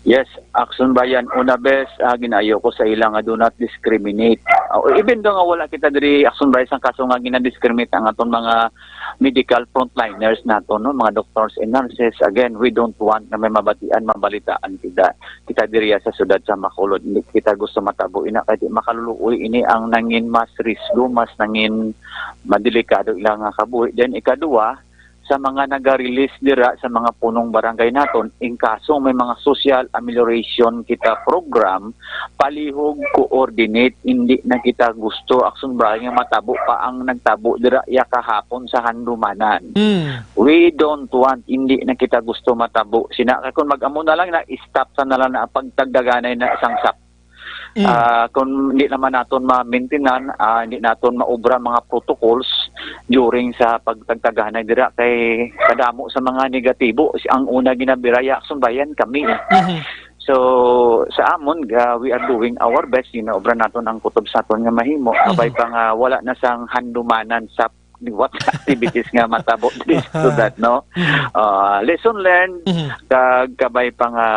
Yes, Action Brian, una bes, ah, ginayo ko sa ila nga do not discriminate. Ah, even though nga wala kita diri, Action Brian, sang kaso nga ginadiscriminate ang aton mga medical frontliners nato, no, mga doctors and nurses. Again, we don't want na may mabatian, mabalitaan kita, kita diriya sa siyudad sa Bacolod. Hindi kita gusto matabo ina, kay di makaluluoy ini ang nangin mas risgo, mas nangin madelikado ila nga kabuhi. Then, ikaduha, sa mga naga-release dira sa mga punong barangay naton, in kaso may mga social amelioration kita program, palihog coordinate, hindi na kita gusto, Action Brian, nga matabo pa ang nagtabo dira ya kahapon sa Handumanan. Mm. We don't want, hindi na kita gusto matabo sina. Kay kung mag-amo na lang na, stop sa na lang na ang pagtagdaganay na sang sap. Mm. Ah, kung hindi naman naton ma-maintain-an, ah, hindi naton maobra mga protocols during sa pagtagtaghanay dira, kay kadamo sa mga negatibo, si, ang una ginabiraya, Action Brian, kami. Mhm. So, sa amon, ah, we are doing our best. Ginaobra naton ang kutob sa aton nga mahimo. Mhm. Kabay pa nga wala na sang handumanan sa liwat nga activities nga matabo diri sa syudad, no? Mhm. Ah, lesson learned, Mhm. kag kabay pa nga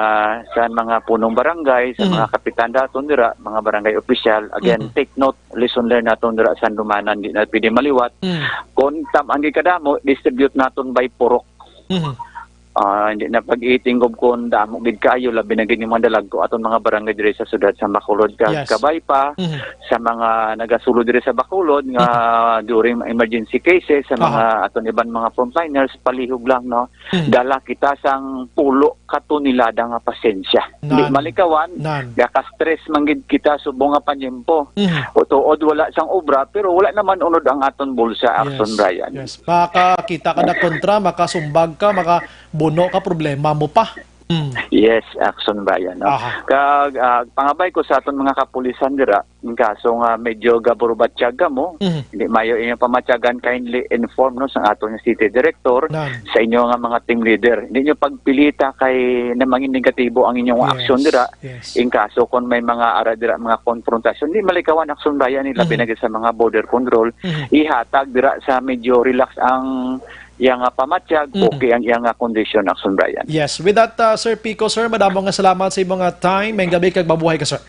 sa mga punong barangay, sa Mhm. mga kapitan daton dira, mga barangay opisyal, again, Mhm. take note, lesson learned naton dira sa Handumanan, di na pwede maliwat. Mhm. Kung tam-, ang gikadamo, distribute naton by purok. Mhm. Ah, hindi na pag-itingog kung damo gid kaayo, labi na gid yung mga dalagko aton mga barangay diri sa syudad sa Bacolod, kag Yes. kabay pa Mhm. sa mga nagasulod diri sa Bacolod nga Mhm. during emergency cases, sa Aha. mga aton iban mga frontliners, palihog lang, no? Mhm. Dala kita sang pulo ka tonelada nga pasensya. Hindi Nan. malikawan, Nan. gaka-stress man gid kita subong nga panyempo. Mhm. O tuod wala sang obra, pero wala naman unod ang aton bulsa, Action Yes. Brian. Yes. Makakita ka na kontra, makasumbag ka, makabuno ka, problema mo pa. Mm. Yes, Action Brian, no? Aha. Kag, ah, pangabay ko sa aton mga kapulisan dira, in kaso nga medyo gaburubatyag ka mo, Mhm. hindi mayo inyong pamatyagan, kindly inform, no, sa aton nga city director, Nan. sa inyo nga mga team leader. Hindi nyo pagpilita kay na mangin negatibo ang inyong Yes, aksyon dira. yes. In kaso kung may mga ara dira, mga konfrontasyon, hindi malikawan, Action Brian, eh, labi Mhm. na gid sa mga border control, Mhm. ihatag dira sa medyo relax ang iya nga pamatyag, Mhm. okay ang iya nga kondisyon, Action Brian. Yes, with that, uh, Sir Pico, sir, madamo nga salamat sa imong, uh, time. May gabi kag mabuhay ka, sir.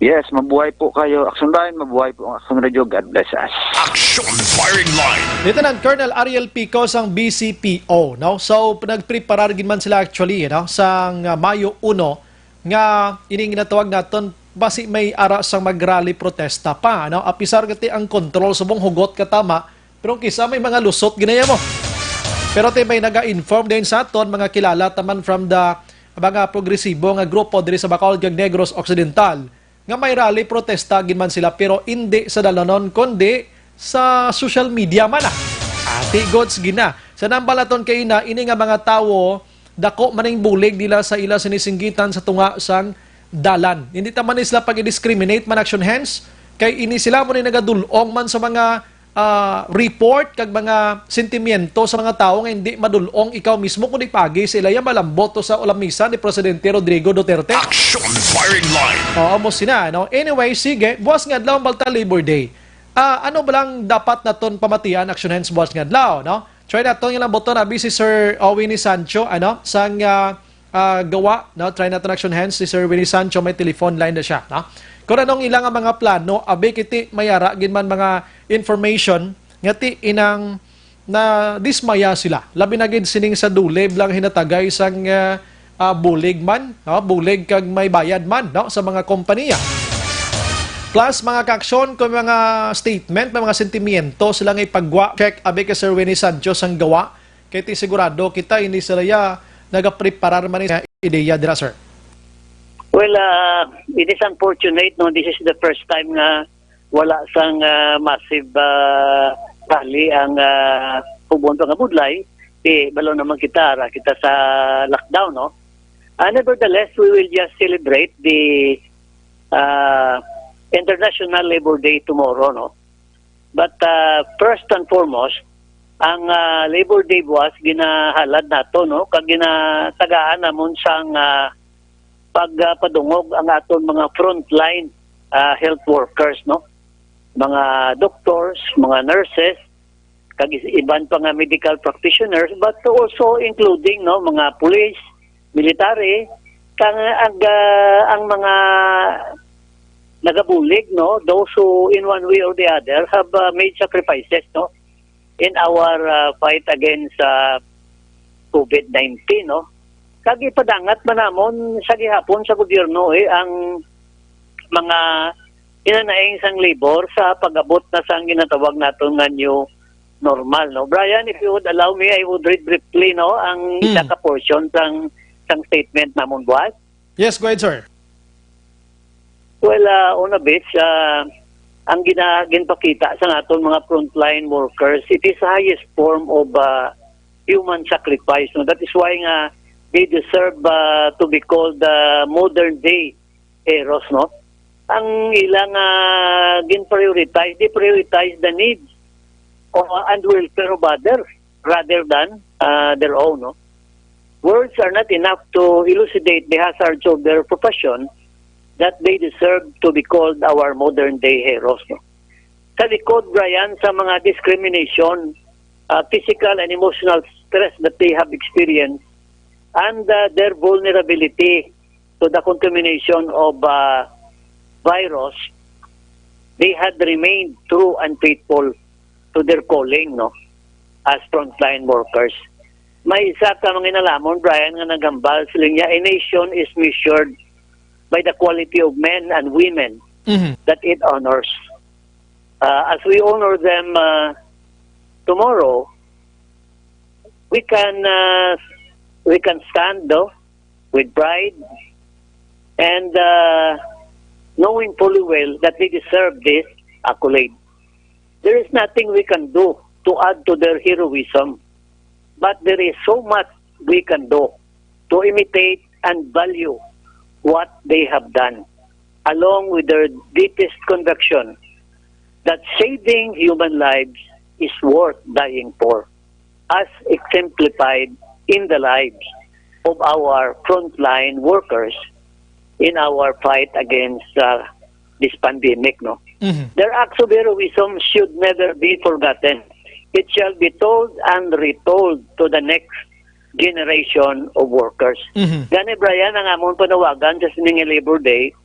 Yes, mabuhay po kayo, Action Brian, mabuhay po ang Action Radio. God bless us. Action Firing Line. Lieutenant Colonel Ariel Pico sang B C P O, no? So, nagpreparar gid man sila actually, you know, sang, uh, Mayo uno nga ining ginatawag naton basi may ara sang mag-rally protesta pa, no? Apisar gati ang kontrol subong hugot ka tama, pero kisa may mga lusot ginaya mo. Pero ti may naga-inform din sa aton, mga kilala taman from the mga progresibo nga grupo diri sa Bacolod kag Negros Occidental, nga may rally protesta gid man sila, pero indi sa dalanon kundi sa social media man, ah. Ati gods gina. Sa nambal naton kay ina, ini nga mga tawo, dako man ang bulig nila sa ila sinisinggitan sa tunga sang dalan. Hindi ta man ni sila pag-discriminate man, Action Hands, kay ini sila mo ni nagadul-ong man sa mga, ah, report kag mga sentimiento sa mga tawo nga hindi madul-ong ikaw mismo kundi pagi sa ilaya malambot to sa ulamisa ni Presidente Rodrigo Duterte. Action Firing Line. Oo, mo sina, no? Anyway, sige, buwas nga adlaw ang balta Labor Day. Ah, ano ba lang dapat naton pamatian, Action Hands, buwas nga adlaw, no? Try naton nga lang buton abi si Sir Owen ni Sancho, ano, sang, ah, ah, gawa, no? Try naton, Action Hands, si Sir Winnie Sancho, may telephone line na siya, no? Kung anong ilang mga plano, abi kiti may ara gid man mga information nga ti inang na dismaya sila. Labi na gid sining sa DOLE lang hinatagay sang, ah, ah, bulig man, no? Bulig kag may bayad man, no? Sa mga kompanya. Plus, mga kaaksyon, kung mga statement, may mga sentimiento sila nga ipagwa, check abi kay Sir Winnie Sancho sang gawa. Kay ti sigurado kita, hindi sila ya nagapreparar man sa ideya dira, sir. Well, uh, it is unfortunate, no? This is the first time nga wala sang, uh, massive, uh, rally ang, uh, Hugon Pangabudlay. Di, balo naman kita, ara kita sa lockdown, no? Ah, nevertheless, we will just celebrate the, ah, International Labor Day tomorrow, no? But, ah, first and foremost, ang, ah, Labor Day buwas ginahalad nato, no? Kag ginatagaan namon sang, ah, pagpadungog ang aton mga frontline, ah, health workers, no? Mga doctors, mga nurses, kag is-, iban pa nga medical practitioners, but also including, no, mga police, military, kang ang, ah, ang mga nagabulig, no, those who in one way or the other have, ah, made sacrifices, no, in our, ah, fight against, ah, covid nineteen, no. Kag ipadangat man namon sa gihapon sa gobyerno, eh, ang mga hinanaing sang labor sa pag-abot na sang ginatawag naton nga new normal, no? Brian, if you would allow me, I would read briefly, no, ang Hmm. isa ka portion sang, sang statement namon buwas. Yes, go ahead, sir. Well, ah, una, Bits, ah, ang gina-, ginpakita sa aton mga frontline workers, it is the highest form of, ah, human sacrifice, no? That is why nga they deserve, ah, to be called the modern day heroes, no? Ang ilang, ah, gin-prioritize, they prioritize the needs o, and welfare of others rather than, ah, their own, no? Words are not enough to elucidate the hazards of their profession that they deserve to be called our modern day heroes, no? Sa likod, Brian, sa mga discrimination, ah, physical and emotional stress that they have experienced, and, ah, their vulnerability to the contamination of, ah, virus, they had remained true and faithful to their calling, no, as frontline workers. May isa ka manginalaman, Brian, nga naghambal, siling niya, "A nation is measured by the quality of men and women Mhm. that it honors." Uh, as we honor them, uh, tomorrow, we can, uh, we can stand, no, with pride and, uh, knowing fully well that they deserve this accolade. There is nothing we can do to add to their heroism, but there is so much we can do to imitate and value what they have done, along with their deepest conviction that saving human lives is worth dying for, as exemplified in the lives of our frontline workers in our fight against, uh, this pandemic, no? Mhm. Their acts of heroism should never be forgotten. It shall be told and retold to the next generation of workers. Mhm. Gani, Brian, ang amon panawagan sa sining Labor Day,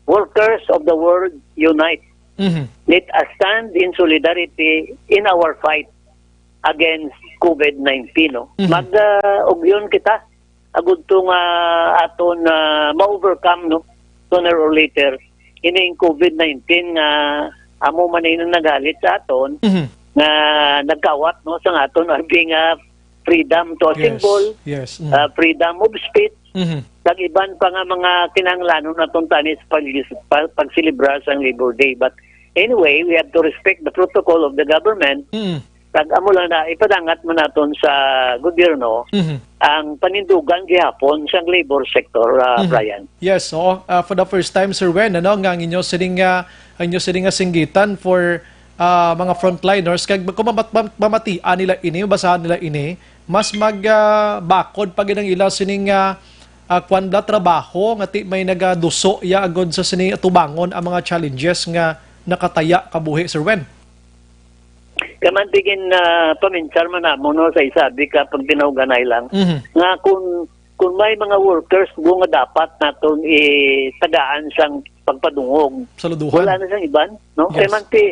workers of the world, unite. Mhm. Let us stand in solidarity in our fight against covid nineteen, no? Mhm. Mag, ah, ugyon kita agud to nga aton, ah, ma-overcome, no, sooner or later, ining covid nineteen nga amo man ini naghalit sa aton, Mhm. nga nagkawat, no, sa aton R B nga freedom to Yes. assemble, Yes. Mm. ah, freedom of speech, Mhm. kag iban pa nga mga kinahanglanon naton tani sa pag-, pag-, pagselebrar sang Labor Day. But anyway, we have to respect the protocol of the government. Mm. Kag amo lang na ipadangat man naton sa gobyerno Mhm. ang panindugan gihapon sang labor sector, ah, Mhm. Brian. Yes, oo. Ah, for the first time, Sir Wen, ano, nga ang inyo sining, ah, ang inyo sining nga singgitan for, ah, mga frontliners, kag kung mamat-, mam-, mamatian nila ini, mabasahan nila ini, mas mag, ah, bakod pa gid ang ila sining, ah, ah, kwan bala, trabaho nga ti may nagaduso ya agud sa sini atubangon ang mga challenges nga nakataya kabuhi, Sir Wen. Kamantigin na paminsar man namo, no, sa isabi ka pagtinawganay lang, Mhm. nga kung, kung may mga workers mo nga dapat naton itagaan sang pagpadungog, Saluduhan. wala na sang iban, no? Yes. Kay man ti,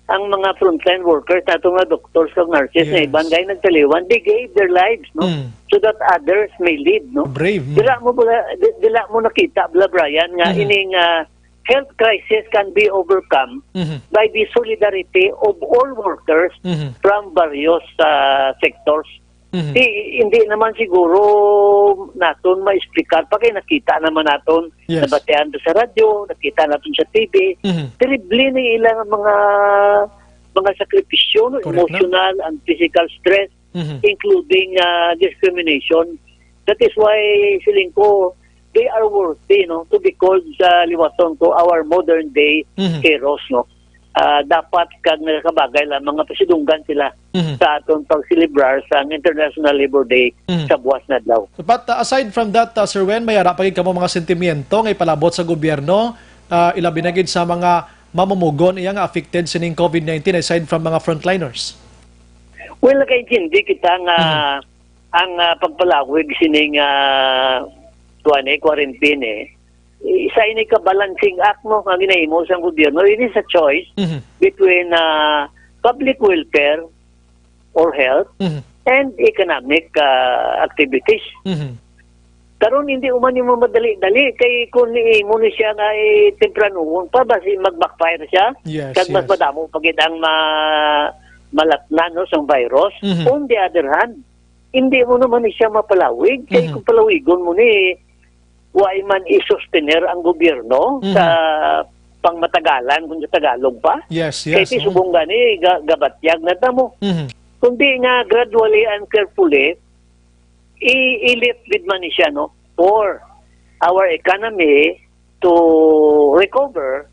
ang mga frontline workers nato nga doctors kag nurses nga Yes. iban kay nagtaliwan, they gave their lives, no? Mm. So that others may live, no? Brave, mm. Dila mo bala, di-, dila mo nakita bala, Brian, nga Mhm. ining, ah, health crisis can be overcome Mhm. by the solidarity of all workers Mhm. from various, ah, sectors. Mhm. Di, hindi naman siguro naton ma-explicar pa kay nakita naman naton, Yes. nabatian to sa radyo, nakita naton sa T V. Mhm. Terrible ni ilang mga, mga sakripisyo, no? Correct, no? Emotional and physical stress. Mhm. including, ah, discrimination. That is why, siling ko, they are worthy, no, to be called sa liwaton ko our modern day Mhm. heroes, no. Ah, dapat kag nakabagay lamang nga pasidunggan sila Mhm. sa aton pagselebrar sa International Labor Day Mhm. sa buwas na adlaw. But, uh, aside from that, uh, Sir Wen, may ara pa gid kamo mga sentimiento nga ipalabot sa gobyerno, uh, ilabi na gid sa mga mamumugon iya nga affected sining covid nineteen, aside from mga frontliners? Well, nakaintindi kita nga Mhm. ang, uh, pagpalawig sining, uh, kuwan, eh, quarantine, eh, isa ini ka balancing act, no, nga ginahimo sang gobyerno. It is a choice Mhm. between, uh, public welfare or health Mhm. and economic, uh, activities. Mhm. Karon, hindi uman yung madali-dali kay kung niimo ni siya nga, eh, tempranuhon pa, basi mag-backfire siya. Yes, Kag mas yes. madamo pa gid ang ma-, malatnan, no, sang virus. Mhm. On the other hand, hindi mo naman ni siya mapalawig. Kay Mhm. kung palawigon mo ni, wa man i-sustainer ang gobyerno Mhm. sa pangmatagalan, kung sa Tagalog pa. Yes, Kay yes, ti mm. subong gani, ga-, gabatyag na ta mo. Mhm. Kundi nga gradually and carefully, i-, i-lift gid man ni siya, no, for our economy to recover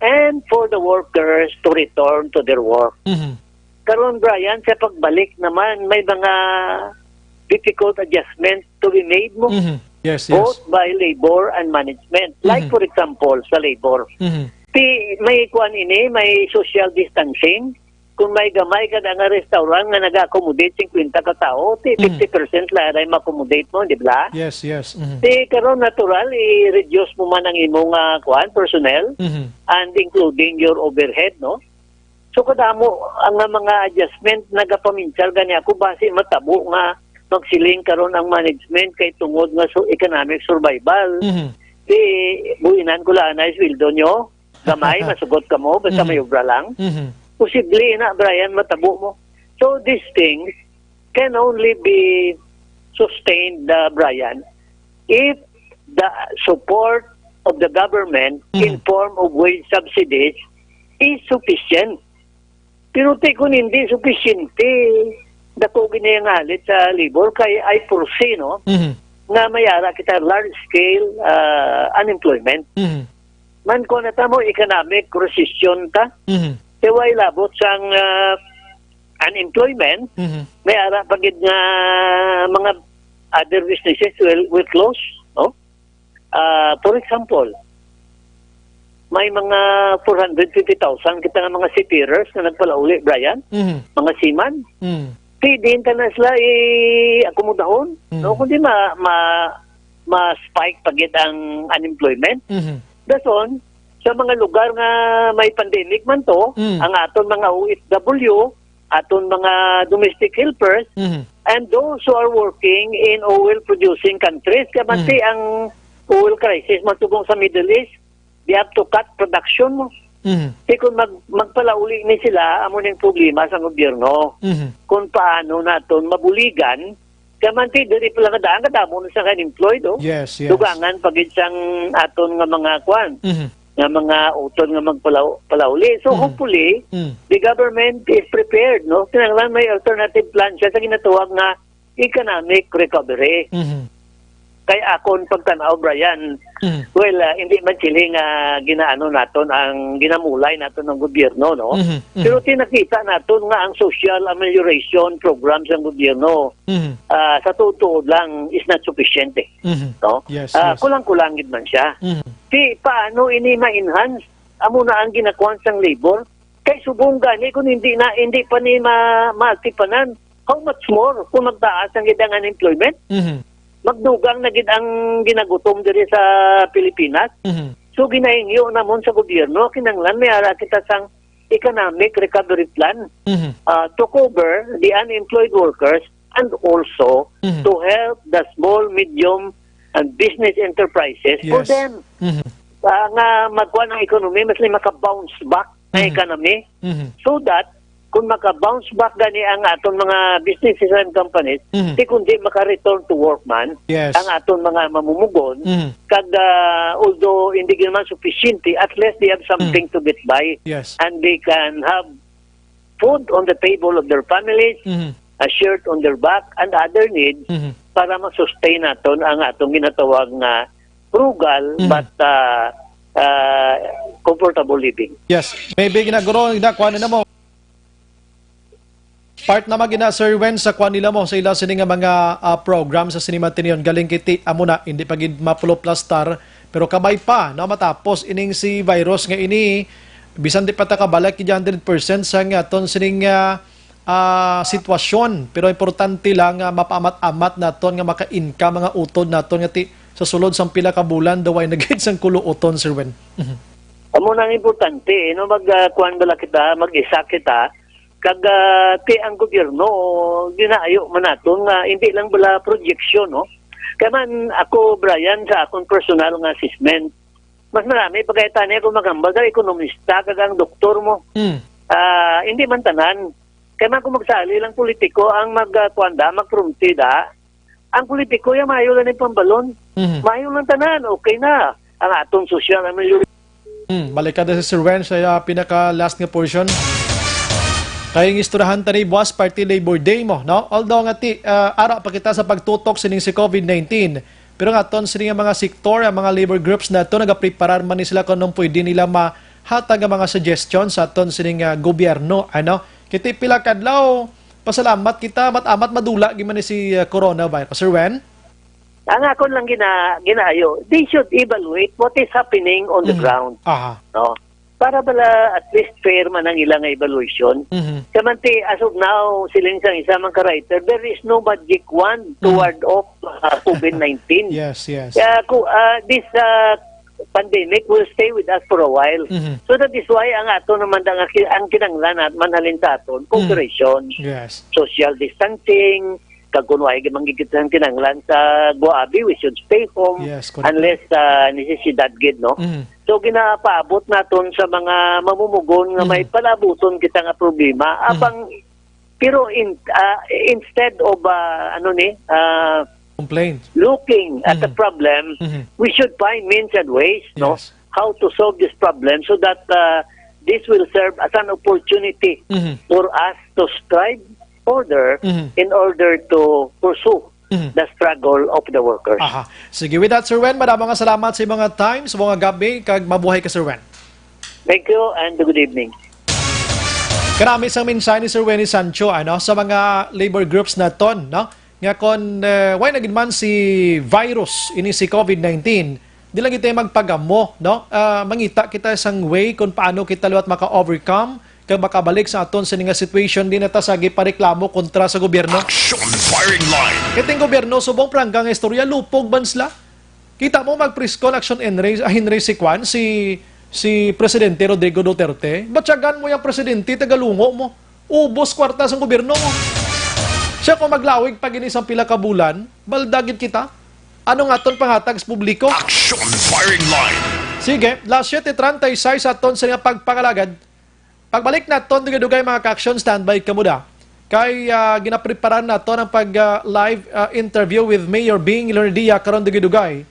and for the workers to return to their work. Mhm. Karon, Brian, sa pagbalik naman, may mga difficult adjustment to be made mo, Mhm. Yes, yes. both by labor and management. Like, Mhm. for example, sa labor. Mhm. Ti, may kuan ini, may social distancing. Kung may gamay ka nga restaurant nga nag-accommodate fifty ka tao, ti Mhm. fifty percent lang ay ma-accommodate mo, di ba? Yes, yes. Mhm. Ti karon natural, i-reduce mo man ang imo nga kuan, personnel, Mhm. and including your overhead, no? So kadamo ang nga mga adjustment nagapaminsan gani ako basi matabo nga magsiling karon ang management kay tungod nga su-, economic survival. Mhm. Ti buhinan ko lang na sweldo nyo. Gamay, masugot ka mo, basta Mhm. may obra lang. Mhm. Posible na, Brian, matabo mo. So, these things can only be sustained, uh, Brian, if the support of the government in Mhm. form of wage subsidies is sufficient. Pero ti kun hindi sufisyente, dako gid na ang alit sa labor kay I foresee, no, Mhm. nga may ara kita large scale, ah, unemployment. Mhm. Man ko na ta mo economic recession ta. Mhm. Kay way labot sang, ah, unemployment, Mhm. may ara pa gid nga mga other businesses will, will close, no? Ah, for example, may mga four hundred fifty thousand kita nga mga seafarers nga nagpalauli, Brian, Mhm. mga seaman. Mhm. Ti diin ta na sila i-akomodahon, Mhm. no? Kundi ma-, ma-, ma-spike pa gid ang unemployment. Mhm. Dason, sa mga lugar nga may pandemic man to, Mhm. ang aton mga O F W, aton mga domestic helpers, Mhm. and those who are working in oil-producing countries. Kaya man Mhm. ti ang oil crisis man subong sa Middle East, they have to cut production mo. Mhm. Ti kung mag-, magpalauli ni sila, amo ning problema sa gobyerno. Mhm. Kung paano naton mabuligan, kaya man ti diri pa lang daan, kadamo na sa unemployed, oh. Yes, yes. Dugangan pa gid sang aton nga mga kwan, Mhm. nga mga utod nga magpalaw-, palauli. So, Mm. hopefully, Mm. the government is prepared, no? Kinahanglan may alternative plan siya sa ginatawag nga economic recovery. Mhm. Kay akon pagtan-aw, Brian, Mhm. well, ah, hindi man sili nga ginaano naton ang ginamulay naton ng gobyerno, no? Mhm. Mhm. Pero tinakita naton nga ang social amelioration program sa gobyerno, Mhm. ah, sa tuod lang is not sufficient, eh. Mhm. No? Yes, Ah, yes. kulang-kulang gid man siya. Mhm. Ti, paano ini ma-enhance? Amo na ang ginakuan sang labor. Kay subong gani kung hindi na, hindi pa ni ma-, maatipanan, how much more kung magtaas ang gid ang unemployment? Mhm. Magdugang na gid ang ginagutom diri sa Pilipinas. Mhm. So, ginahingyo namon sa gobyerno, kinahanglan may ara kita sang economic recovery plan, Mhm. ah, to cover the unemployed workers and also Mhm. to help the small, medium, and business enterprises for Yes. them. Mhm. Ah, nga magkuha ng economy, mas maka-bounce back ang Mhm. economy. Mhm. So that, kung maka-bounce back gani ang aton mga businesses and companies, Mhm. di kundi maka-return to work man Yes. ang aton mga mamumugon. Mhm. Kag, ah, although hindi naman sufficiente, at least they have something Mhm. to get by. Yes. And they can have food on the table of their families, Mhm. a shirt on their back, and other needs Mhm. para ma-sustain naton ang atong ginatawag nga frugal Mhm. but, ah, ah, comfortable living. Yes. Maybe ginaguro, ginakuha na mo. Part naman gina, Sir Wen, sa kuan nila mo sa ila sini nga mga, ah, program sa Cinema Ateneo. Galing kiti, amo na, hindi pa gid mapuloplastar, pero kabay pa, no, matapos ining si virus nga ini, bisan di pa ta kabalik gid hundred percent sa nga aton sining, ah, ah, sitwasyon, pero importante lang nga mapaamat-amat naton nga maka-income mga utod naton nga ti, sa sulod sang pila ka bulan daw ay nagid sang kuluoton, Sir Wen. Mhm. Amo nang importante, no, mag, ah, kuwan bala kita, mag-isa kita, kag, ah, ti ang gobyerno, ginaayo man naton nga hindi lang bala projection, no? Kaya man ako, Brian, sa akong personal nga assessment, mas marami pa kay tani ako maghambal sa ekonomista kag ang doktor mo. Mm. Ah, hindi man tanan. Kaya man kung magsali lang politiko ang mag, ah, kuwan da, magpromte da, ang politiko ya maayo lang yung pambalon. Mhm. Maayo lang tanan, okay na. Ang atong sosyal, ang mayor- Hmm, balik ka na si Sir Wen sa, ah, pinaka-last nga portion. Kay ang isturahan tani buwas, party Labor Day mo, no? Although nga ti, ah, ara pa kita sa pagtutok sining si covid nineteen, pero nga aton sining nga mga sektor, ang mga labor groups nato nagapreparar man ni sila kung anong pwede nila mahatag nga mga suggestion sa aton sining, ah, gobyerno, ano? Kiti pila kadlaw, pasalamat kita, mat-amat madula gyud man ni si, ah, coronavirus. Sir Wen? Ang akon lang gina-, ginaayo, they should evaluate what is happening on the Mhm. ground. Aha. No? Para bala at least fair man ang ilang evaluation. Mhm. Kamanti, as of now, siling sang isa man ka writer, there is no magic wand to Mhm. ward off, uh, covid nineteen. Yes, yes. Kaya ku-, uh, this, uh, pandemic will stay with us for a while. Mhm. So that is why ang ato naman ang, ang kinanglan at manhalin sa aton, Mhm. cooperation, Yes. social distancing, kag kung wala man gid kita kinanglan sa Guabi, we should stay home Yes, correct. unless, ah, necesidad gid, no? Mhm. So, ginapaabot naton sa mga mamumugon nga may Mhm. palabuton kita nga problema. Mhm. Apang, pero in, ah, instead of, ah, ano ni, ah, Complain. looking at the Mhm. problem, Mhm. we should find means and ways, no? Yes. How to solve this problem so that, ah, this will serve as an opportunity Mhm. for us to strive further Mhm. in order to pursue Mhm. the struggle of the workers. Aha. Sige, with that, Sir Wen, madamo nga salamat sa mga time, sa mga gabi, kag mabuhay ka, Sir Wen. Thank you and good evening. Karami sang mensahe ni Sir Wenny Sancho, ano, sa mga labor groups naton, no? Nga kon, eh, way na gid man si virus, ini si covid nineteen, di lang kita magpagamo, no? Ah, mangita kita sang way kung paano kita liwat maka-overcome kag makabalik sa aton sini nga situation, di na ta sa gipareklamo kontra sa gobyerno. Action firing line. Kiting gobyerno, subong prangga nga istorya, lupog man sila. Kita mo, mag-press con action Henry, ah, Henry si Kwan, si, si Presidente Rodrigo Duterte. Batyagan mo yung presidente, tagalungo mo. Ubos kwarta sang gobyerno mo. Siya kung maglawig pa gini sang pila ka bulan, baldagit kita. Ano nga ton panghatag sa publiko? Action firing line. Sige, las siete treinta y seis aton sa nga pagpangalagad. Pagbalik naton, dugay-dugay, mga ka-action, standby kamo da. Kay, ah, ginapreparan naton ang pag, ah, live, ah, interview with Mayor Bing Leonidia karon, dugay-dugay.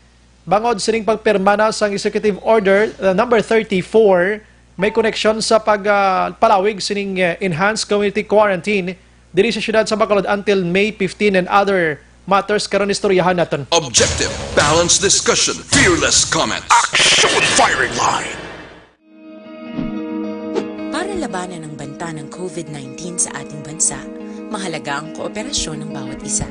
Bangod sining pagpirma na sang Executive Order, ah, number thirty-four, may koneksyon sa pag, ah, palawig sining, eh, enhanced community quarantine diri sa siyudad sa Bacolod until May fifteen and other matters karon istoryahan naton. Objective, balanced discussion, fearless comments. Action firing line. Para labanan ang banta ng covid nineteen sa ating bansa, mahalaga ang kooperasyon ng bawat isa.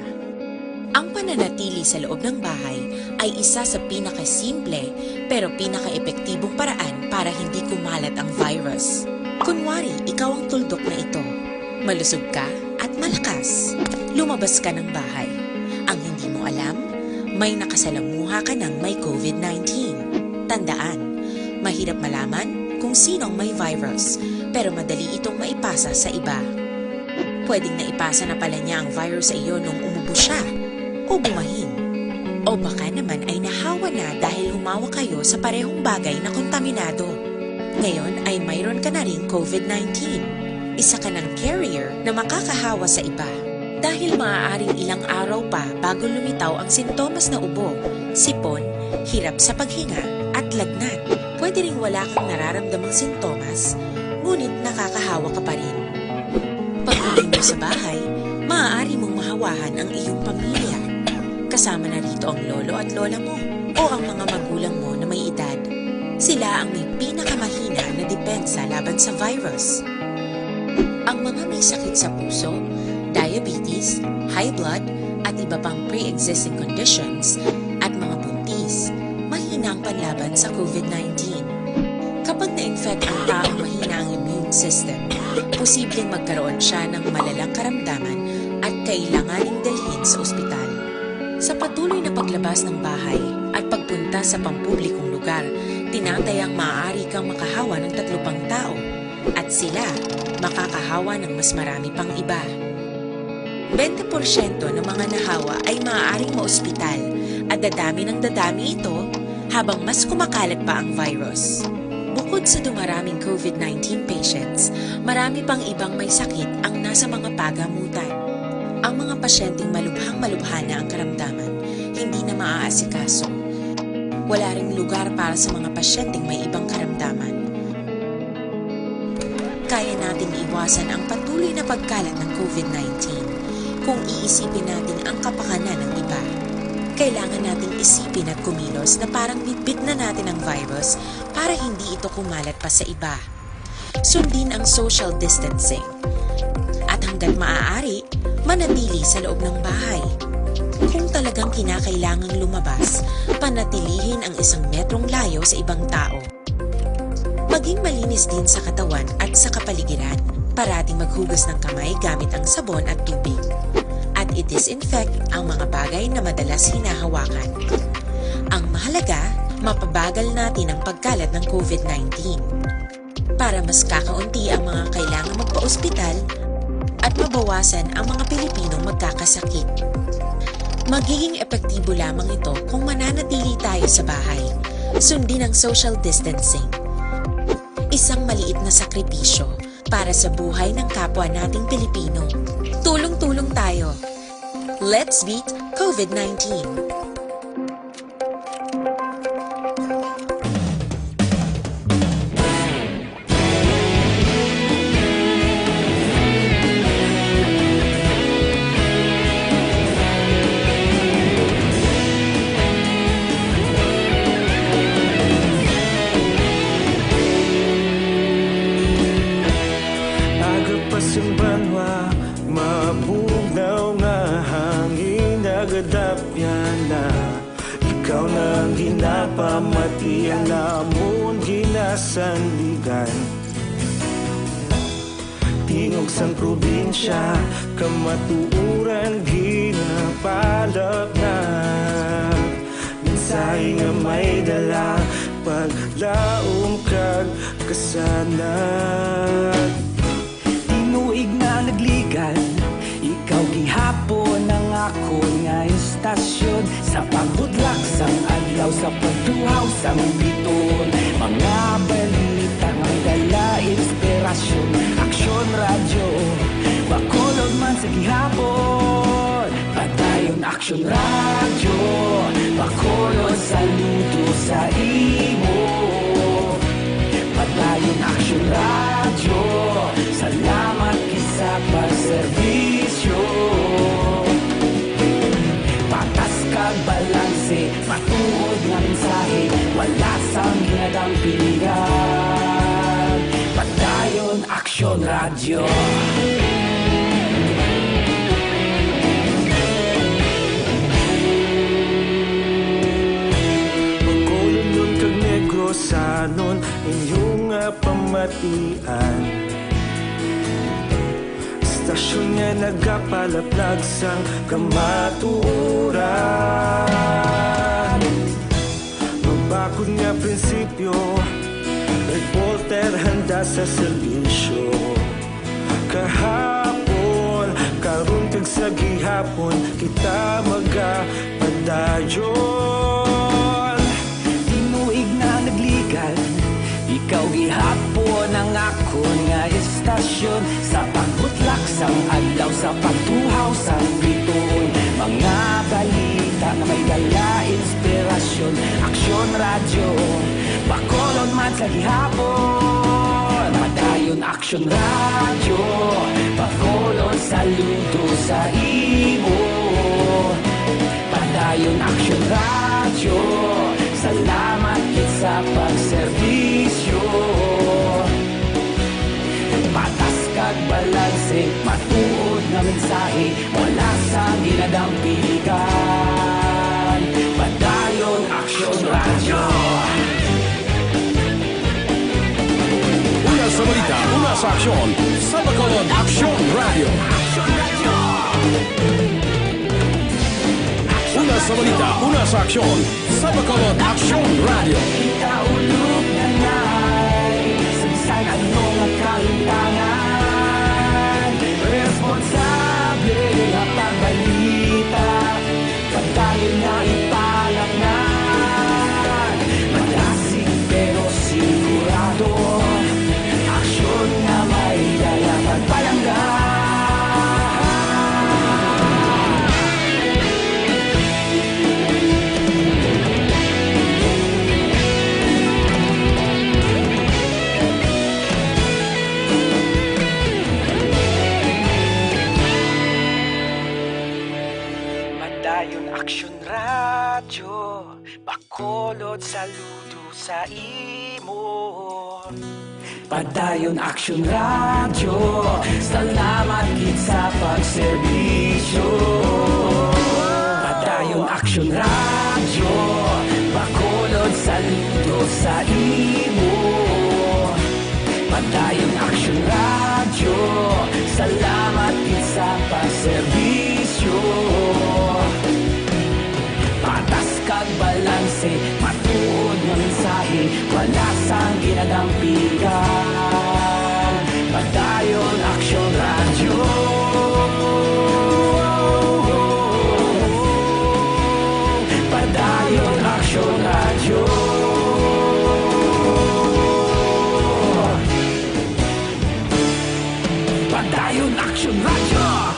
Ang pananatili sa loob ng bahay ay isa sa pinakasimple pero pinakaepektibong paraan para hindi kumalat ang virus. Kunwari, ikaw ang tuldok na ito. Malusog ka at malakas. Lumabas ka ng bahay. Ang hindi mo alam, may nakasalamuha ka ng may covid nineteen. Tandaan, mahirap malaman kung sino ang may virus, pero madali itong maipasa sa iba. Pwedeng naipasa na pala niya ang virus sa iyo nung umubo siya o bumahin. O baka naman ay nahawa na dahil humawak kayo sa parehong bagay na kontaminado. Ngayon ay mayroon ka na ring covid nineteen. Isa ka ng carrier na makakahawa sa iba. Dahil maaaring ilang araw pa bago lumitaw ang sintomas na ubo, sipon, hirap sa paghinga, at lagnat. Pwede ring wala kang nararamdamang sintomas, ngunit nakakahawa ka pa rin. Pag-uwi mo sa bahay, Maaari mong mahawahan ang iyong pamilya. Kasama na rito ang lolo at lola mo o ang mga magulang mo na may edad. Sila ang may pinakamahina na depensa laban sa virus. Ang mga may sakit sa puso, diabetes, high blood, at iba pang pre-existing conditions, at mga buntis, mahina ang panlaban sa COVID nineteen. Kapag na-infect ang taong mahina ang immune system, posibleng magkaroon siya ng malalang karamdaman at kailanganing dalhin sa ospital. Sa patuloy na paglabas ng bahay at pagpunta sa pampublikong lugar, tinatayang maaari kang makahawa ng tatlo pang tao, at sila makakahawa ng mas marami pang iba. Bente porsyento ng mga nahawa ay maaaring maospital at dadami ng dadami ito habang mas kumakalat pa ang virus. Bukod sa dumaraming COVID nineteen patients, marami pang ibang may sakit ang nasa mga pagamutan. Ang mga pasyenteng malubhang-malubha na ang karamdaman, hindi na maaasikaso. Wala ring lugar para sa mga pasyenteng may ibang karamdaman. Kaya nating iwasan ang patuloy na pagkalat ng COVID nineteen kung iisipin natin ang kapakanan ng iba. Kailangan nating isipin at kumilos na parang bitbit na natin ang virus para hindi ito kumalat pa sa iba. Sundin ang social distancing. At hanggat maaari, manatili sa loob ng bahay. Kung talagang kinakailangang lumabas, panatilihin ang isang metrong layo sa ibang tao. Maging malinis din sa katawan at sa kapaligiran. Parating maghugas ng kamay gamit ang sabon at tubig. At i-disinfect ang mga bagay na madalas hinahawakan. Ang mahalaga, mapabagal natin ang pagkalat ng COVID nineteen. Para mas kakaunti ang mga kailangang magpa-ospital at mabawasan ang mga Pilipinong magkakasakit. Magiging epektibo lamang ito kung mananatili tayo sa bahay. Sundin ang social distancing. Isang maliit na sakripisyo para sa buhay ng kapwa nating Pilipino. Tulong-tulong tayo. Let's beat COVID nineteen. Aga pa sing banwa, mabugnaw nga hangin, nagadapyan na. Ikaw na ang ginapamati, ang amon ginasandigan. Tingog sang probinsya, kamatuoran ginapalapnag. Mensahe nga may dala, paglaom kag kasanag. Tinuig na nagligan, ikaw gihapon ang akon nga istasyon. Sa pagbudlak sang adlaw, sa pagtuhaw sang biton, mga balita nga may dala inspirasyon. Aksyon Radyo, Bacolod man sa gihapon. Padayon Aksyon Radyo, Bacolod, saludo sa imo. Padayon Aksyon Radyo, salamat gid sa pagserbisyo. Patas kag balanse, matuod nga mensahe, wala sang ginadampingan. Padayon Aksyon Radyo. Bacolodnon kag Negrosanon, inyo nga pamatian. Istasyon nga nagapalaplag sang kamatuoran. Mabakod nga prinsipyo, reporter handa sa serbisyo. Kahapon, karon kag sa gihapon, kita magapadayon. Tinuig na nagligan, ikaw gihapon ang akon nga istasyon. Sa pagbutlak sang adlaw, sa pagtuhaw sang bituon, mga balita nga may dala inspirasyon. Aksyon Radyo, Bacolod man sa gihapon. Padayon Aksyon Radyo, Bacolod Saludo sa imo, Padayon Aksyon Radyo. Salamat gid sa pagserbisyo. Patas kag balanse, matuod nga mensahe, wala sang ginadampigan. Padayon Aksyon Radyo. Una sa balita, una sa aksyon, sa Bacolod Aksyon Radyo. Una sa balita, una sa aksyon, sa Bacolod Aksyon Radyo. Ikaulog na nay, sa bisan ano nga kalimtangan, responsable nga pagbalita. Padayon nga ipalapnan, madasig pero sigurado, aksyon nga may dala pagpalangga. Padayon Aksyon Radyo, Bacolod, saludo sa imo. Padayon Aksyon Radyo, salamat gid sa pagserbisyo. Padayon Aksyon Radyo, Bacolod, saludo sa imo. Padayon Aksyon Radyo, salamat gid sa pagserbisyo. Patas kag balanse, matuod nga mensahe, wala sang ginadampigan. Padayon Aksyon Radyo. Padayon Aksyon Radyo. Padayon Aksyon Radyo.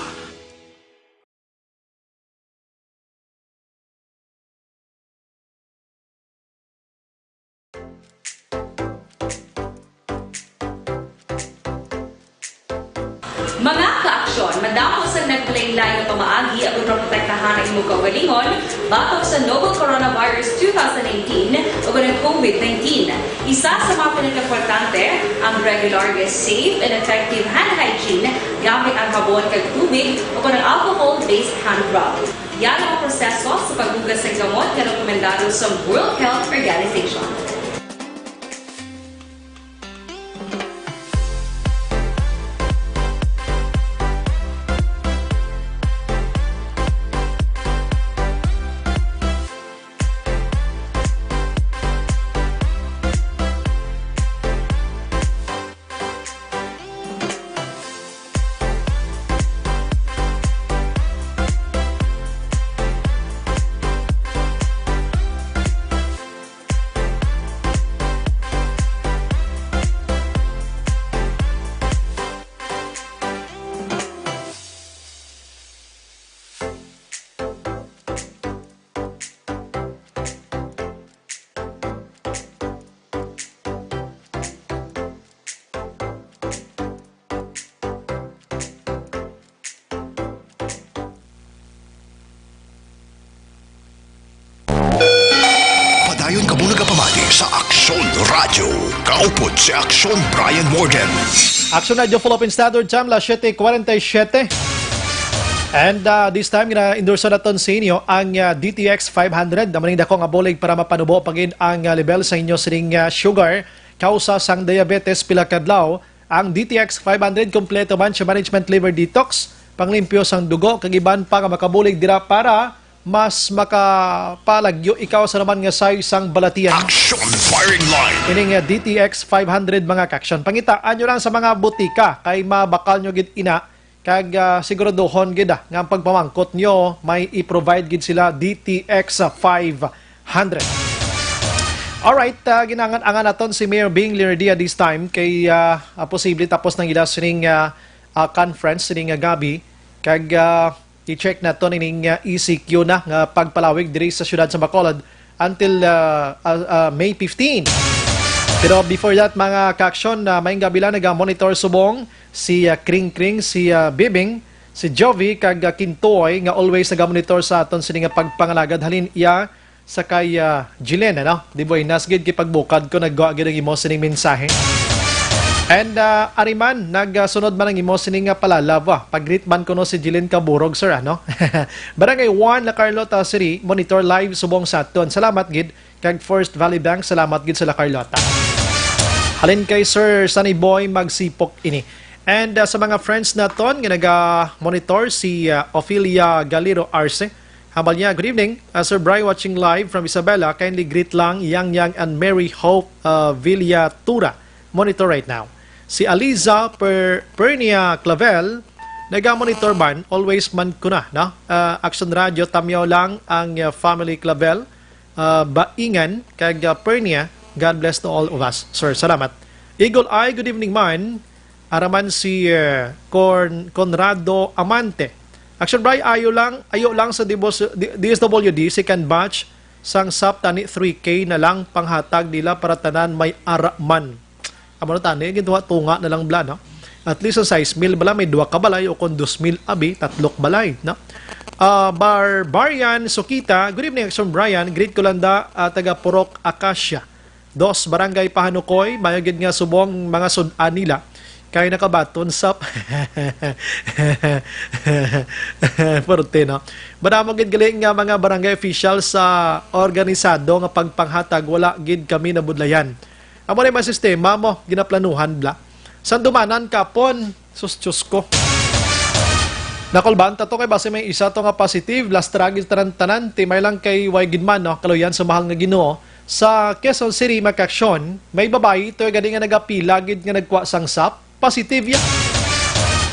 Mga kaaksyon, madamo sang nagpalain-lain nga pamaagi agud maprotektahan ang imo kaugalingon batok sa novel coronavirus two thousand nineteen o ang COVID nineteen. Isa sa mga pinakaimportante ang regular, safe, and effective hand hygiene gamit ang habon kag tubig o ang alcohol-based hand rub. Yan ang proseso sa paghugas sang gamot nga rekomendado sa World Health Organization. Padayon kamo nagapamati sa Aksyon Radyo. Kaupod si Aksyon Brian Morgan. Aksyon Radyo, Philippine Standard Time, las siete cuarenta y siete. And, ah, this time, gina-endorse naton sa inyo ang, ah, D T X five hundred. Amo ning dako nga bulig para mapanubo pa gid ang, ah, level sa inyo sining, ah, sugar, kausa sang diabetes pila kadlaw. Ang D T X five hundred kompleto man sa management liver detox, panglimpyo sang dugo, kag iban pa nga makabulig dira para mas makapalagyo ikaw sa naman nga sayo sang balatian. Action firing line. Ining, ah, D T X five hundred, mga kaaksyon. Pangitaan nyo lang sa mga butika, kay mabakal nyo gid ina. Kag, ah, siguraduhon gid, ah, nga ang pagpamangkot nyo may i-provide gid sila D T X five hundred. Alright, ah, ginangan-angan naton si Mayor Bing Lirdia this time kay, ah, ah, posible tapos nang ila sining, ah, ah, conference sining, ah, gabi. Kag, ah, i-check naton ining, ah, E C Q na nga pagpalawig diri sa siyudad sa Bacolod until, ah, ah, ah, May fifteen. Pero before that, mga kaaksyon, ah, maayong gabi lang, naga-monitor subong si, ah, Kring Kring, si, ah, Bibing, Si Jovi kag, ah, Kintoy nga always nagamonitor sa aton sini nga pagpangalagad. Halin iya sa kay, ah, Jilin, ano? Di buenas gid, gipagbukad ko, nagwa gid ang imo sining mensahe. And, ah, ari man, nagsunod man ang imo sining nga palalaw, ah. Pag-greet man kuno si Jilin Kaburog, sir, ano? Barangay one, La Carlota City, monitor live subong sa aton. Salamat gid kag First Valley Bank. Salamat gid sa La Carlota. Halin kay Sir Sunny Boy Magsipok ini. And, ah, sa mga friends naton nga naga-monitor, si, ah, Ophelia Galiro Arce. Hambal niya, "Good evening, ah, Sir Bry, watching live from Isabela. Kindly greet lang Yang Yang and Mary Hope, ah, Villatura. Monitor right now." Si Aliza Per-, Pernia Clavel, naga-monitor man, always man ko na, no? Ah, Action Radio, Tamyaw lang ang, ah, family Clavel, ah, Baingan, kag, ah, Pernia. God bless to all of us, sir. Salamat. Eagle Eye, good evening man. Araman si, eh, Con-, Conrado Amante. Action Bry, ayo lang, ayo lang sa dibos-, di-, D S W D, second batch, sang sap tani three K na lang panghatag nila para tanan may ara man. Amo na tani, gintunga-tunga na lang bala, no? At least ang sais mil bala, may duha ka balay, o kung dos mil abi, tatlok balay, no? Ah, Barbarian Sukita, good evening, Action Brian. Greet ko lang da, ah, taga Purok Acacia. Dos, Barangay Pahanukoy, mayo gid nga subong mga sud-an nila. Kay nakabaton sa Forte, no? Madamo gid gali nga mga barangay official sa organisado nga pagpanghatag, wala gid kami nabudlayan. Amo na yung mga sistema mo, ginaplanuhan, bla. Sandumanan, kapon, sus, Diyos ko. Nakulbaan ta to kay basi may isa to nga positive, last tragedy tanan-tanan, timay lang kay way gid man, no? Kaluyan sa mahal nga Ginoo. Sa Quezon City, Makaksyon, may babayi to gani nga nagapila gid nga nagkuha sang sap, positive ya.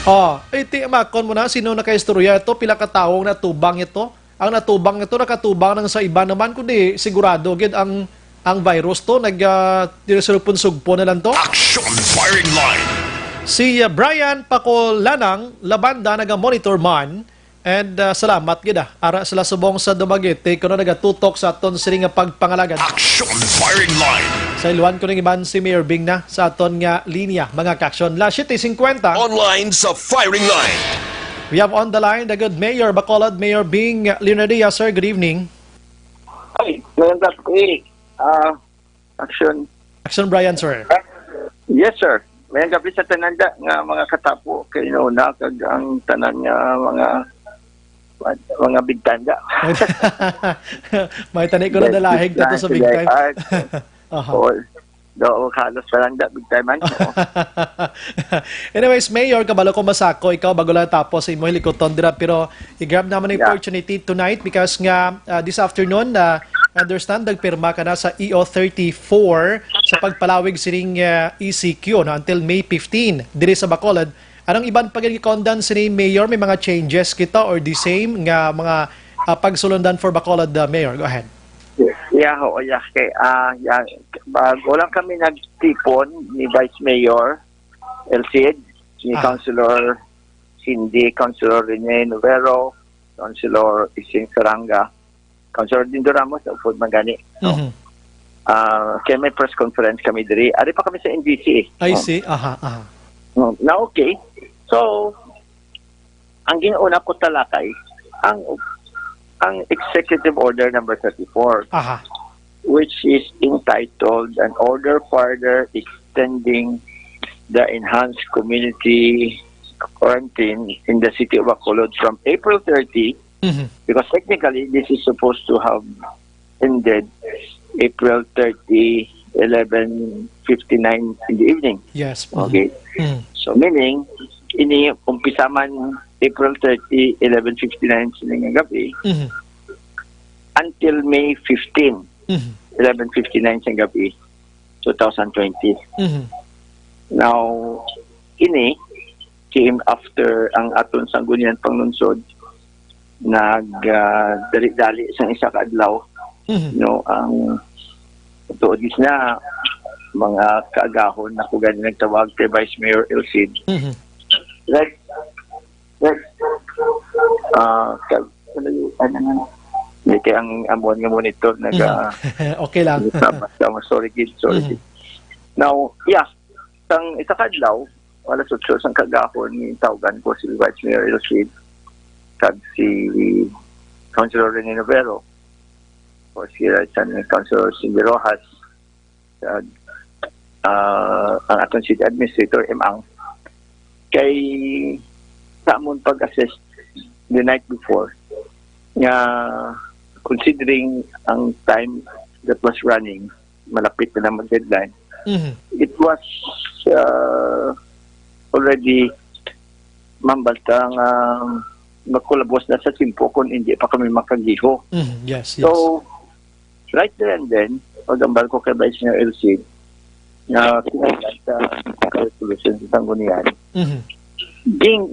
Oh, iti makon mo na, sino nakaistorya ito, pila ka tawo ang natubang ito? Ang natubang ito, nakatubang nang sa iba naman, kundi sigurado gid ang, ang virus to, nag, ah, sugpo na lang to. Action Firing Line. Si, ah, Brian Pacolanang Labanda naga-monitor man, and, ah, salamat gid, ah. Ara sila subong sa Dumaguete, kuno nagatutok sa aton sini nga pagpangalagad. Action Firing Line. Sa iluhan ko ning iban si Mayor Bing na sa aton nga linya, mga ka-action. Las siete cincuenta. Online sa Firing Line. We have on the line the good Mayor Bacolod, Mayor Bing Leonardia. Sir, good evening. Ay, mayang gabi. Ah, action. Action, Brian, sir. Ah, yes, sir. Mayang gabi sa tanan da nga mga katapo kay no na kag ang tanan nga mga mga big time da. May tani ko na Yes, dalahig big tato time sa big today. time. Ah, Aha. all. Do, halos pa lang da, big time man. Oo. Anyways, Mayor, kabalo ko masako, ikaw bago lang tapos sa imo hilikuton dira, pero i-grab naman ang Yeah. opportunity tonight because nga, ah, this afternoon, ah, understand, nagpirma ka na sa E O thirty-four sa pagpalawig sining, ah, E C Q, no, until May fifteen, diri sa Bacolod. Anong iban pa gid gikondan sini, Mayor? May mga changes kita or the same nga mga, ah, pagsulundan for Bacolod, ah, Mayor? Go ahead. Yeah, oo, yeah. Kay, ah, yeah, bago lang kami nagtipon ni Vice Mayor El Cid, ni Ah. Councilor Cindy, Councilor Rene Novero, Councilor Ising Saranga, Councilor Dindo Ramos, upod man gani, no? Mhm. Ah, kay may press conference kami diri. Ari pa kami sa N G C, eh. I No? see. Aha, aha. No, na okay. So, ang ginauna ko talakay, ang, ang Executive Order number thirty-four, Aha. which is entitled An Order Further Extending the Enhanced Community Quarantine in the City of Bacolod from April thirty, Mhm. because technically, this is supposed to have ended April thirty, eleven fifty-nine in the evening. Yes. Mhm. Okay. Mhm. So, meaning, ini umpisa man April thirty, eleven fifty-nine sining gabi, Mhm. until May fifteen, Mhm. eleven fifty-nine sa gabi, two thousand twenty. Mhm. Now, ini came after ang aton Sangguniang Panglungsod nag, ah, dali-dali sa isa ka adlaw, Mhm. no, ang tuod gid na mga kaagahon na ko gani nagtawag kay Vice Mayor El Cid. Mhm. Like, like, ah, ka-, ano yun? Ano nga? Hindi kaya ang amuan nga monitor, nag, Mhm. ah, Okay lang. Sorry, gid, sorry, Mhm. gid. Now, yeah, sang isa ka adlaw, alas otso sang kagahon, gintawgan ko si Vice Mayor Elcid kag si Councilor Rene Novero o si Raisan ni Councilor Cindy Rojas, kag, ah, ang aton city administrator, M. Ang, kay sa amon pag-assess the night before, nga considering ang time that was running, malapit na naman deadline, Mhm. it was, uh, already, ma'am, basta nga makulabos na sa tiyempo kung hindi pa kami makagiho. Mhm. Yes, yes. So, right there and then, pag-ambal ko kay Vice Mayor Elcid, na kinahanglan sa resolution sa Sanggunian, Mhm. ging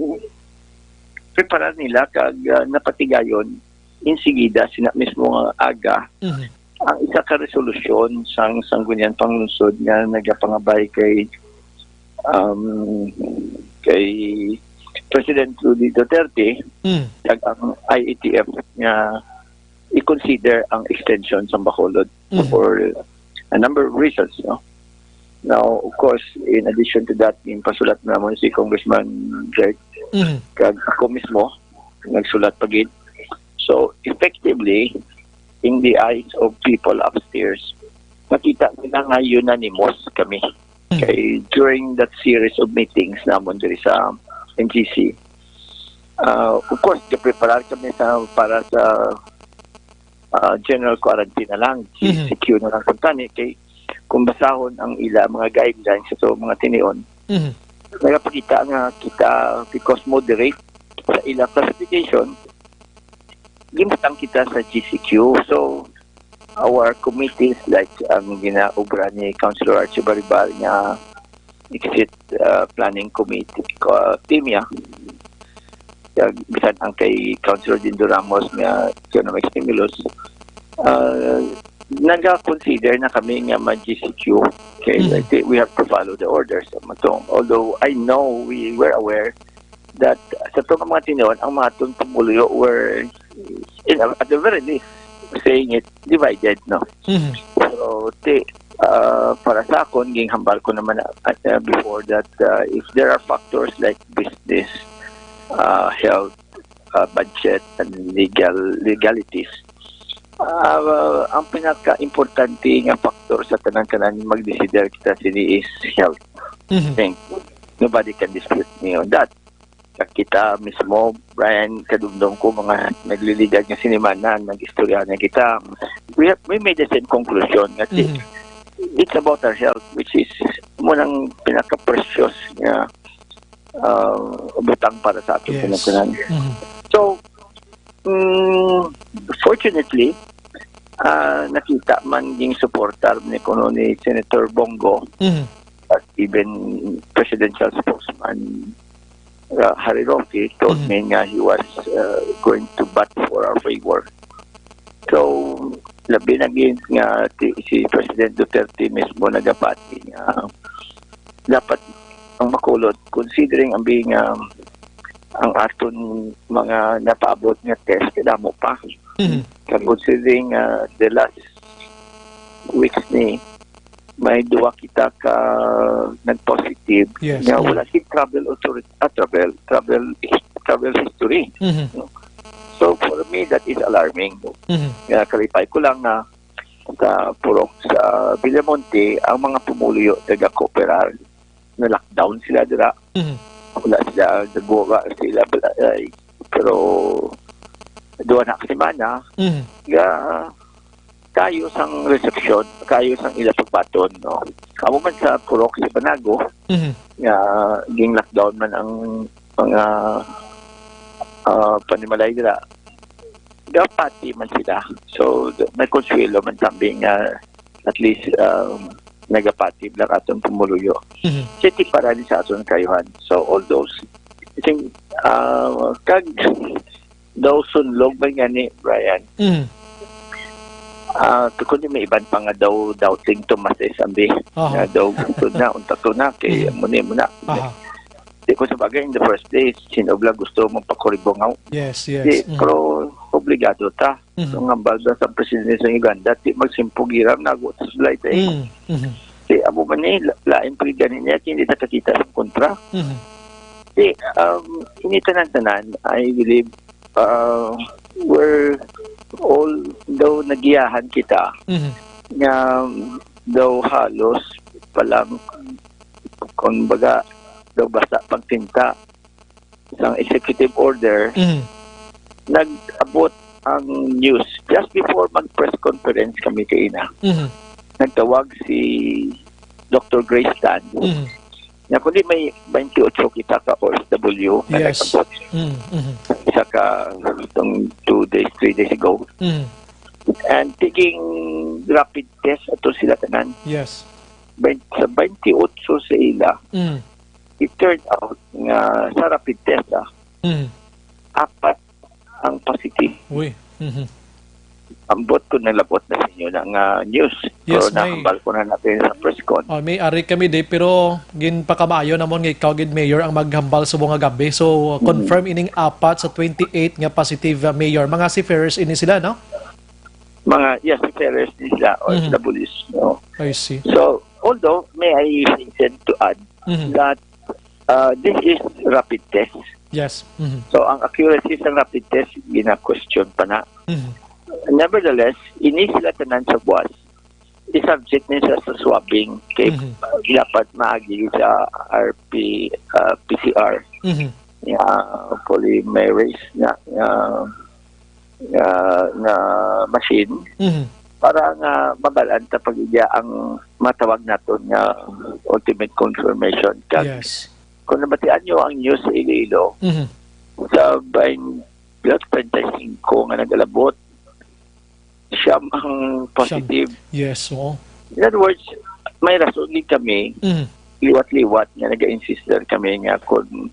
preparar nila kag, ah, napatigayon insigida sina mismo nga aga Mhm. ang isa ka resolusyon sang Sangguniang Panglungsod nga nagapangabay kay, um, kay President Rudy Duterte Mm. kag ang I A T F nga i-consider ang extension sa Bacolod Mm. for a number of reasons, no? Now, of course, in addition to that, yung pasulat namon si Congressman Greg Mm. kag ako mismo, nagsulat pa gid. So, effectively, in the eyes of people upstairs, nakita nila nga unanimous kami. Mm. Kay during that series of meetings namon diri sa N G C, ah, of course, gapreparar kami sa, para sa, ah, general quarantine na lang, Mhm. G C Q na lang kung tani, kay kung basahon ang ila mga guidelines sa mga tinion, Mhm. nagapakita nga kita, because moderate sa ila classification, gimutang kita sa G C Q. So, our committees, like ang ginaobra ni Councilor Archie Baribar nga exit, uh, planning committee, uh, team niya, kag bisan ang kay Councilor Dindo Ramos nga economic stimulus, uh, naga-consider na kami nga mag-G C Q. Okay, Mhm. I think we have to follow the orders. Although I know we were aware that sa itong mga tinion, ang mga atong pumuluyo were, in, at the very least, saying it, divided, no? Mhm. So, ti, ah, para sa akon, ginghambal ko naman, ah, ah, before that, ah, if there are factors like business, ah, health, ah, budget, and legal, legalities, ah, ang pinaka-importante nga factor sa tanan-tanan magdesider kita sini is health. Mhm. I think nobody can dispute me on that. Kag kita mismo, Brian, kadumdom ko, mga nagliligad nga sinimana, nag-istorya na kita. We have, we made the same conclusion nga ti-, Mhm. it's about our health, which is mo nang pinaka-precious nga, ah, butang para sa aton Yes. tanan-tanan. Mhm. So, mm, fortunately, ah, nakita man ging suportar ni kuno ni Senator Bongo, Mhm. at even presidential spokesman, uh, Harry Roque told Mhm. me nga he was, uh, going to bat for our favor. So, labi na gid nga ti-, si President Duterte mismo nagapati nga dapat ang Bacolod, considering ang being, um, ang aton mga napaabot nga test, damo pa. Mhm. Kag considering, uh, the last weeks ni may duwa kita ka nag-positive Yes, nga mm. wala si travel authority, ah, travel, travel, travel history. Mhm. So, for me, that is alarming. Mhm. Nga, kalipay ko lang nga sa Purok sa Villamonte, ang mga pumuluyo taga-cooperar, na-lockdown sila dira. Mhm. Wala sila, nagbuga sila, ay, pero duha na ka semana, Mhm. nga kayo sang reception, kayo sang ila pagbaton, no? Amo man sa Purok sa Banago, Mhm. nga ging lockdown man ang mga, ah, panimalay dira, gapati man sila. So, may konsuelo man tambi nga at least, um, nagapati lang aton pumuluyo. Mhm. City para ni sa aton kayuhan. So, all those, I think, ah, kag daw sunlog man gani, Brian. Mm. Ah, tukod ni may iban pa nga daw doubting Tomas S. Ambi. Aha. Nga daw gusto na, unta to na, kay Mm. amo ni mo na. Aha. Di ko sa bagay, in the first place, sino bala gusto magpakuribungaw? Yes, yes. Di, Mm. pero obligado ta. Mm. So, nga balda sa presidente sa Uganda, di magsimpugiran, nago sa sulay ta, eh. Mm. Mhm. Di, amo man ni, la-, lain pa gid gani niya, hindi nakakita sa kontra. Mhm. Di, um, ini tanan-tanan, I believe, uh, we're all daw nagiyahan kita Mhm. nga daw halos pa lang, kung baga, daw basta pagtinta sang executive order, Mhm. nag-abot ang news just before mag-press conference kami kaina. Mhm. Nagtawag si Doctor Grace Tan. Mhm. Nga kundi may twenty-eight kita ka O F W nga Yes. nag-abot. Mhm, mhm. Isa ka, itong two days, three days ago. Mhm. And taking rapid test ato sila tanan. Yes. Bain-, sa twenty-eight sa ila, Mhm. it turned out nga sa rapid test, ah, Mhm. apat ang positive. Uy. Mhm. Ambot ko nalabot na sa inyo na nga news. Yes, Pero may nahambal ko na natin sa press con. Oh, may ari kami di, pero ginpakamaayo namon nga ikaw gid, Mayor, ang maghambal subong nga gabi. So, Mm. confirm ining apat sa twenty-eight nga positive, uh, Mayor. Mga seafarers ini sila, no? Mga, yes, seafarers ni sila, Mhm. O F Ws, no? I see. So, although, may I hasten to add Mhm. that, uh, this is rapid test. Yes. Mhm. So, ang accuracy sa rapid test, gina-question pa na. Mhm. Nevertheless, ini sila tanan sa buwas, i-subject ni sa, sa swabbing kay Mhm. dapat maagi sa R P, uh, P C R Mhm. nga polymerase nga, nga, nga, nga machine Mhm. para nga mabalaan ta pag-iya ang matawag naton nga ultimate confirmation. Kag Yes. kung nabatian nyo ang news sa Iloilo, Mhm. sa bain-, twenty-five nga nagalabot, siyam ang Siyam. positive. Yes, oo. In other words, may rason din kami, Mhm. liwat-liwat nga nag-insist lang kami nga kung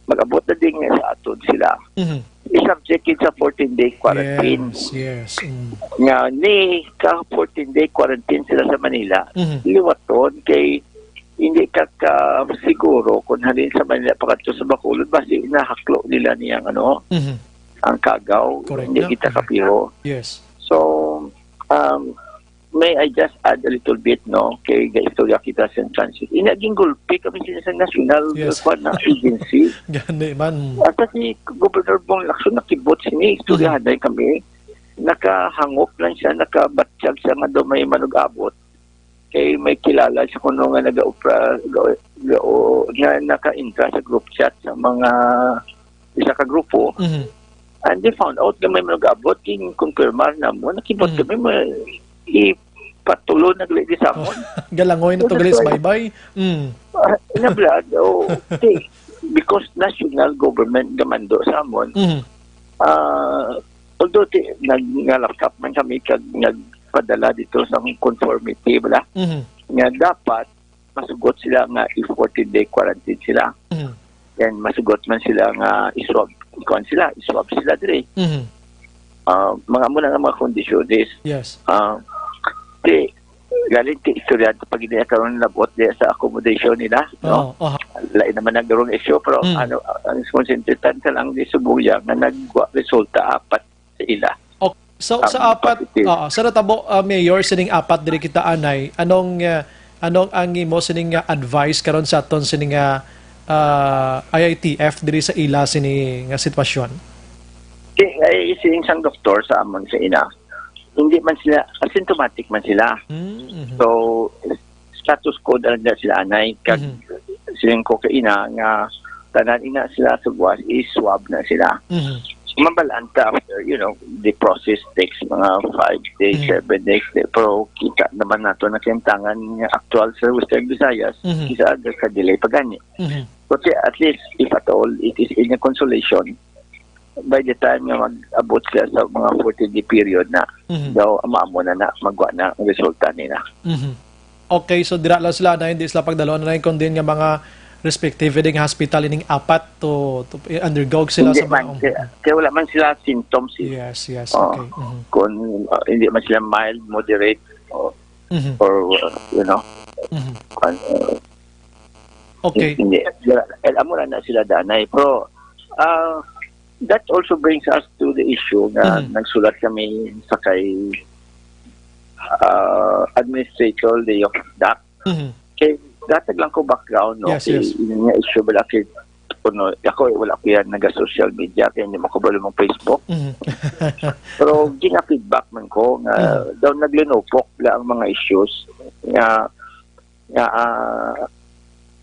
mag-abot na din nga sa aton sila, Mhm. i-subject yun sa fourteen-day quarantine. Yes, yes. Mm. Nga ni ka fourteen-day quarantine sila sa Manila, Mhm. liwaton kay hindi ka, ka siguro kung halin sa Manila pakadto sa Bacolod, basi nahaklo nila niyang ano, Mhm. ang kagaw, Correct hindi na. kita Mhm. kapiho. Yes. So, um, may I just add a little bit, no? Kay gaistorya kita sa San Francisco. Ina, gingulpi kami sila sa national Yes. kwan na agency. Gani man. Asa si Governor Bong Lacson nakibot sini, istoryahanay kami. Nakahangop lang siya, nakabatyag siya nga daw may manug-abot. Kay may kilala siya kuno nga nag-upra-, ga-, ga-, o, nga naka-intra sa group chat sa mga isa ka grupo. Mhm. And they found out nga may manug-abot, king-confirmar namo, nakibot Mhm. kami, may ipatulo na gali di sa amon. Galangoy na So, to gali that's sa why baybay. Mm. Ah, ina, Brad, oh, di, because national government gamando sa amon, Mhm. ah, although ti, nag-, ngalakap man kami kag nagpadala dito sa conformity, bala, Mhm. nga dapat masugot sila nga i-fourteen-day quarantine sila. Mhm. Then masugot man sila nga iswab, kuan sila, iswab sila diri. Mhm. Ah, mga amo na nga mga kondisyones. Yes. Ah, ti, galing ti istorya pag hindi karon labot diya sa accommodation nila, no? Oo, aha. Lain naman ang durong issue, pero Mm. ano, ang concentrate ta lang di subuya nga nagwa resulta apat sa ila. Okay. So, Ang sa apat, positive. Oo, sa natabo, ah, Mayor, sining apat diri kita anay, anong, ah, anong ang imo sining, ah, advice karon sa aton sining, ah, ah, I I T F diri sa ila sini nga sitwasyon? Kay, ay, sining sang doktor sa amon sa ina, hindi man sila, asymptomatic man sila. Mm, mhm. So, status quo na lang sila anay, kag Mhm. siling ko kaina nga tanan ina sila sa buwas, i-swab na sila. Mhm. So, mabalaan ta after, you know, the process takes mga five days, Mhm. seven days, pero kita naman nato na kintangan nga actual sa Western Visayas, Mhm. kisa aga ka delay pa gani. Mhm. But at least, if at all, it is in a consolation, by the time nga mag-abot siya sa mga fourteen-day period na, Mhm. daw, maamo na na, magwa na ang resulta nila. Mhm. Okay, so dira lang sila na hindi sila pagdalon na kundi nga mga respective ding hospital ining apat to, to undergo sila Hindi sa mga man, kaya, kaya wala man sila symptoms eh. Yes, yes, Oo. Okay. Mhm. Kung, uh, hindi man sila mild, moderate, or, Mhm. or, uh, you know, Mhm. kung, uh, Okay. hindi, wala, eh, amo na na sila danay. Pero, uh, that also brings us to the issue nga Mhm. nagsulat kami sa kay, uh, Administrator Leo Dak. Mhm. Kay, datag lang ko background, no? Yes, Kay, yes. Yun nga issue, wala kay, kuno, ako, eh, wala ko yan naga-social media, kaya hindi mo kabalo mong Facebook. Mhm. Pero gina-feedback man ko nga Mhm. daw naglinupok la ang mga issues nga, nga, ah,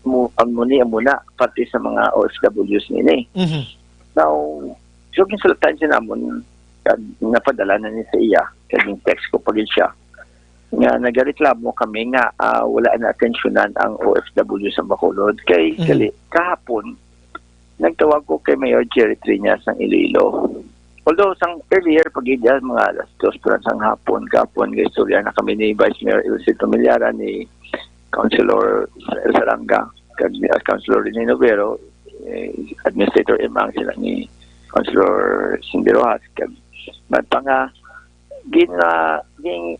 mo, ang muni, ang muna, parte sa mga O F Ws nini. Mhm. Now, so, ginsulatan siya namon, kag napadala na ni sa iya, kag yung text ko pa gid siya, nga nagareklamo kami nga, ah, wala na atensyonan ang O F W sa Bacolod. Kay, Mhm. gali, kahapon, nagtawag ko kay Mayor Jerry Triñas ng Iloilo. Although, sang earlier pa gid yan, mga alas dos pa lang sang hapon, kahapon, istorya na kami ni Vice Mayor Ilse Familiara, ni Councilor Israel Salanga, kag ni, ah, Councilor Rene Novero, eh, Administrator Emang, sila ni Councilor Cindy Rojas, kag man pa nga, gin, ah, gin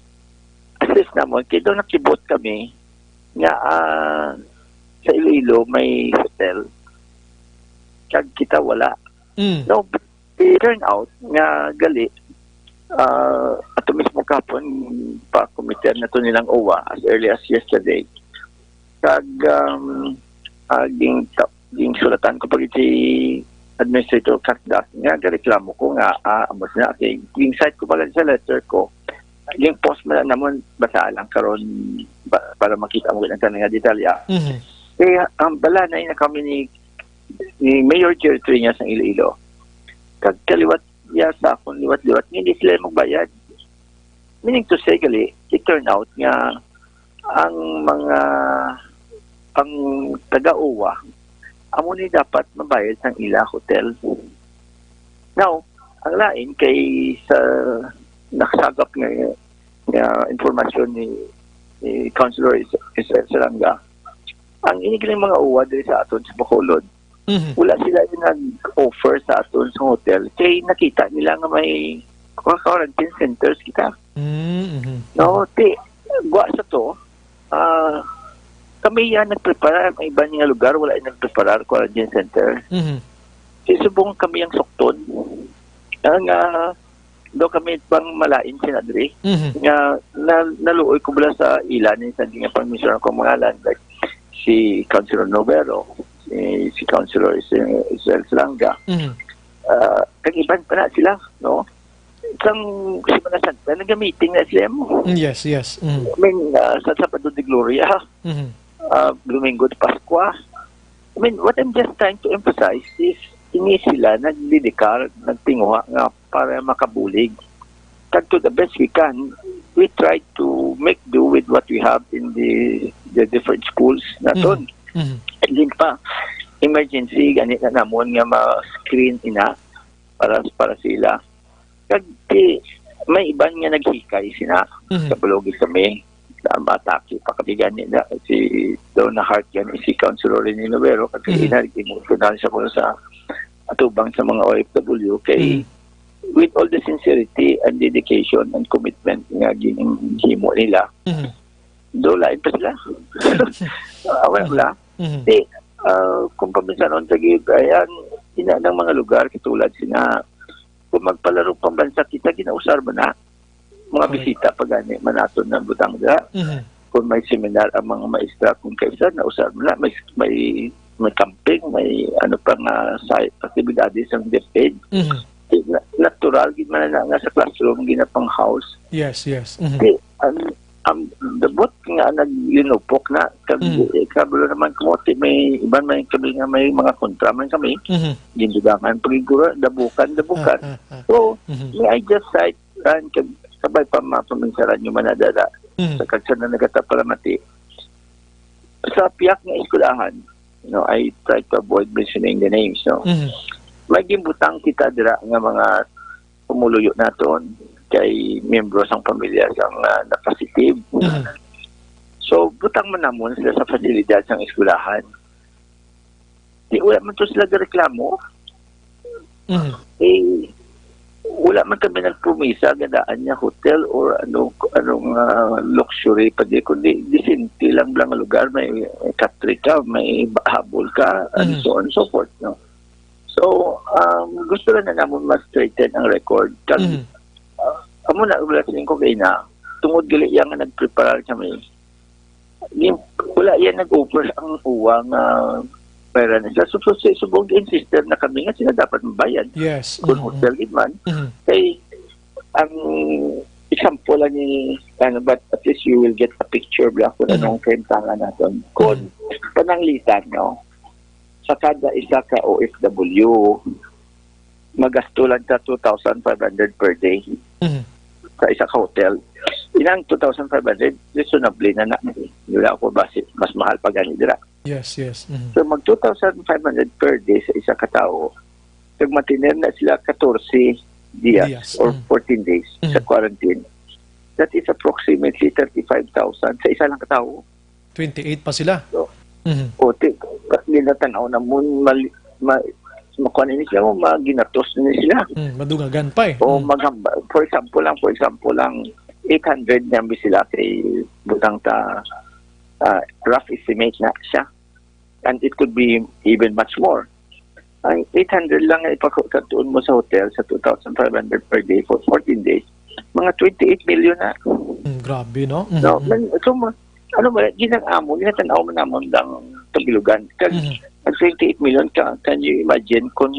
assist namon, kay daw nakibot kami nga, ah, sa Iloilo may hotel, kag kita wala. Mm. No, it turn out nga gali, ah, ato mismo kapon, pa-committer na to nilang O W A as early as yesterday. Kag, um, ah, ging ta-, ginsulatan ko pa gid si Administrator Casdas nga gareklamo ko nga, ah, amo na, kay ging-cite ko pala sa letter ko. Ging-post man lang namon, basa lang karon ba, para makita mo ang tanan nga detalya. Mhm. Kaya ang bala na kami ni, ni Mayor Jerry Triñas ng Iloilo. Kag kaliwat niya sa akon, liwat-liwat, hindi sila magbayad. Meaning to say, gali, it turn out nga ang mga, ang taga-O W A, amo ni dapat mabayad sang ila hotel. Now, ang lain kay sa nakasagap nga, nga impormasyon ni, ni Councilor Is-, Israel Salanga, ang inigiling mga O W A diri sa aton sa Bacolod, Mhm. wala sila yung nag-offer sa aton sa hotel. Kay nakita nila nga may kwa-, quarantine centers kita. Mm, mhm. No, ti, gwa sa to, ah, kami yan nagpreparar. Ang iban nga lugar, wala yung nagpreparar quarantine center. Mhm. Ti subong kami ang sukton. Ang, ah, do kami pang malain sinadri. Mhm. Nga, na, naluoy ko bala sa ila ni sa nga pang misyon ko mga land, like, si Councilor Novero, si, si Councilor Is-, Israel Salanga. Mhm. Ah, kag iban pa na sila, no? Sang Semana Santa, nag-meeting na sila mo. Mm, yes, yes. Mhm. I mean, ah, sa Sabado de Gloria, Mhm. ah, Domingo de Pascua. I mean, what I'm just trying to emphasize is, ini sila nagdedikar, nagtinguha nga para makabulig. Kag to the best we can, we try to make do with what we have in the, the different schools naton. Mhm. Mhm. And then pa, emergency, gani na namon nga ma-screen ina para, para sila. Kag ti, may iban nga naghikay sina, Mhm. sa Balogi kami, na matake pa kami gani na si Donna Hart gani, si Councilor Rene Novero, kag Mhm. ina, emotional siya kuno sa atubang sa mga O F W kay Mhm. with all the sincerity and dedication and commitment nga ginhimo nila, Mhm. do lain pa sila. Aware Mhm. sila. Mhm. Di, ah, kung paminsanon sa gid, ayan, ina ng mga lugar, katulad sina, kung magpalarong pambansa kita, ginausar man na. Mga Correct. bisita pa gani man naton na butang dira. Mhm. Kung may seminar ang mga maestra, kung kaisa, nausar man na. May, may, may camping, may ano pa nga sa aktibidades ang DepEd. Mhm. Di, na-, natural gid man na nga sa classroom, ginapang house. Yes, yes. Mhm. Di, ang, ang dabot nga naglinupok na, kag, Mhm. eh, kabalo naman ko, ti may iban man kami nga may mga kontra man kami. Mhm. Gindugangan, pagigura, dabukan, dabukan. Ah, ah, ah. So, Mhm. may I just cite, and kag-, sabay pa mapaminsaran yung manadala Mhm. sa kagsa na nagatapalamati. Sa piyak nga eskwelahan, no, I try to avoid mentioning the names, no. Mhm. May gimbutang kita dira nga mga pumuluyo naton kay miyembro sang pamilya sang, ah, na-positive. Mhm. So, butang man namon sila sa pasilidad sang eskwelahan. Di, wala man to sila gareklamo. Mhm. Eh, wala man kami nagpromisa nga daan niya hotel or ano, anong, ah, luxury pa di, kundi disente lang, lang nga lugar, may, may katre ka, may ba-, habol ka, and Mhm. so on and so forth, no? So, um, gusto lang na namon ma-straighten ang record. Kag, Mhm. ah, amo na, wala sining ko kay na, tungod gali iya nga nagpreparar kami, Yung, wala yan nag-offer ang uwa nga pera nila. So, so, so, subong insisted na kami nga sila dapat mabayad. Yes. Kung Mhm. hotel gid man, Mhm. kay ang example lang ni ano, but at least you will get a picture bla kung Mhm. anong kaintangan naton. Kung pananglitan, no, sa kada isa ka O F W, magasto lang ta two thousand five hundred per day Mhm. sa isa ka hotel. Inang two thousand five hundred, reasonable na na. Wala ako basi, mas mahal pa gani dira. Yes, yes. Mhm. So mag two thousand five hundred per day sa isa ka tawo. Kag matiner na sila katorse dias Dias, or mm. fourteen days Mm. sa quarantine. That is approximately thirty-five thousand sa isa lang ka tawo. Twenty-eight pa sila. So, Mhm. O ti, nila tanaw na mo, mali, ma, makuha ni sila mo, maginatos ni sila. Mm, madungagan pa eh. O Mm. maghamba, for example lang, for example lang, eight hundred nga bi sila kay butang ta ah, rough estimate na siya. And it could be even much more. Ang eight hundred lang nga ipakatuon mo sa hotel sa two thousand five hundred per day for fourteen days, mga twenty-eight million na. Mm, grabe, no? Mhm, No, mhm. man, so, ma, ano ba, ginang-amo, ginatanaw man namon lang kabilugan. Kag Mhm. ang twenty-eight million, ka, can you imagine kung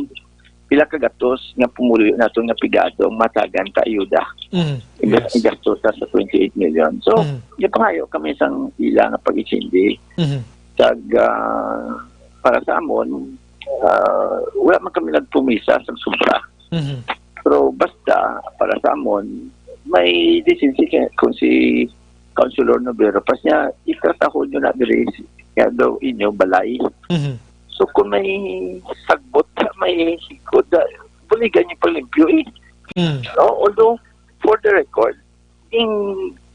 pila ka gatos nga pumuluyo naton nga pigado ang matagan ka ayuda? Mhm. Igas- Yes. Igasto sa sa twenty-eight million. So, Mhm. gipangayo kami sang ila nga pag-intindi. Mhm. Kag, ah, para sa amon, ah, wala man kami nagpumisa sang sobra. Mhm. Pero basta, para sa amon, may decency kay kung si Councilor Novero, pas niya, itratahon nyo na diri, kaya daw inyo, balay. Mhm. So, kung may sagbot, may sikod, ah, buligan yung paglimpyo eh. Mm. No? Although, for the record, in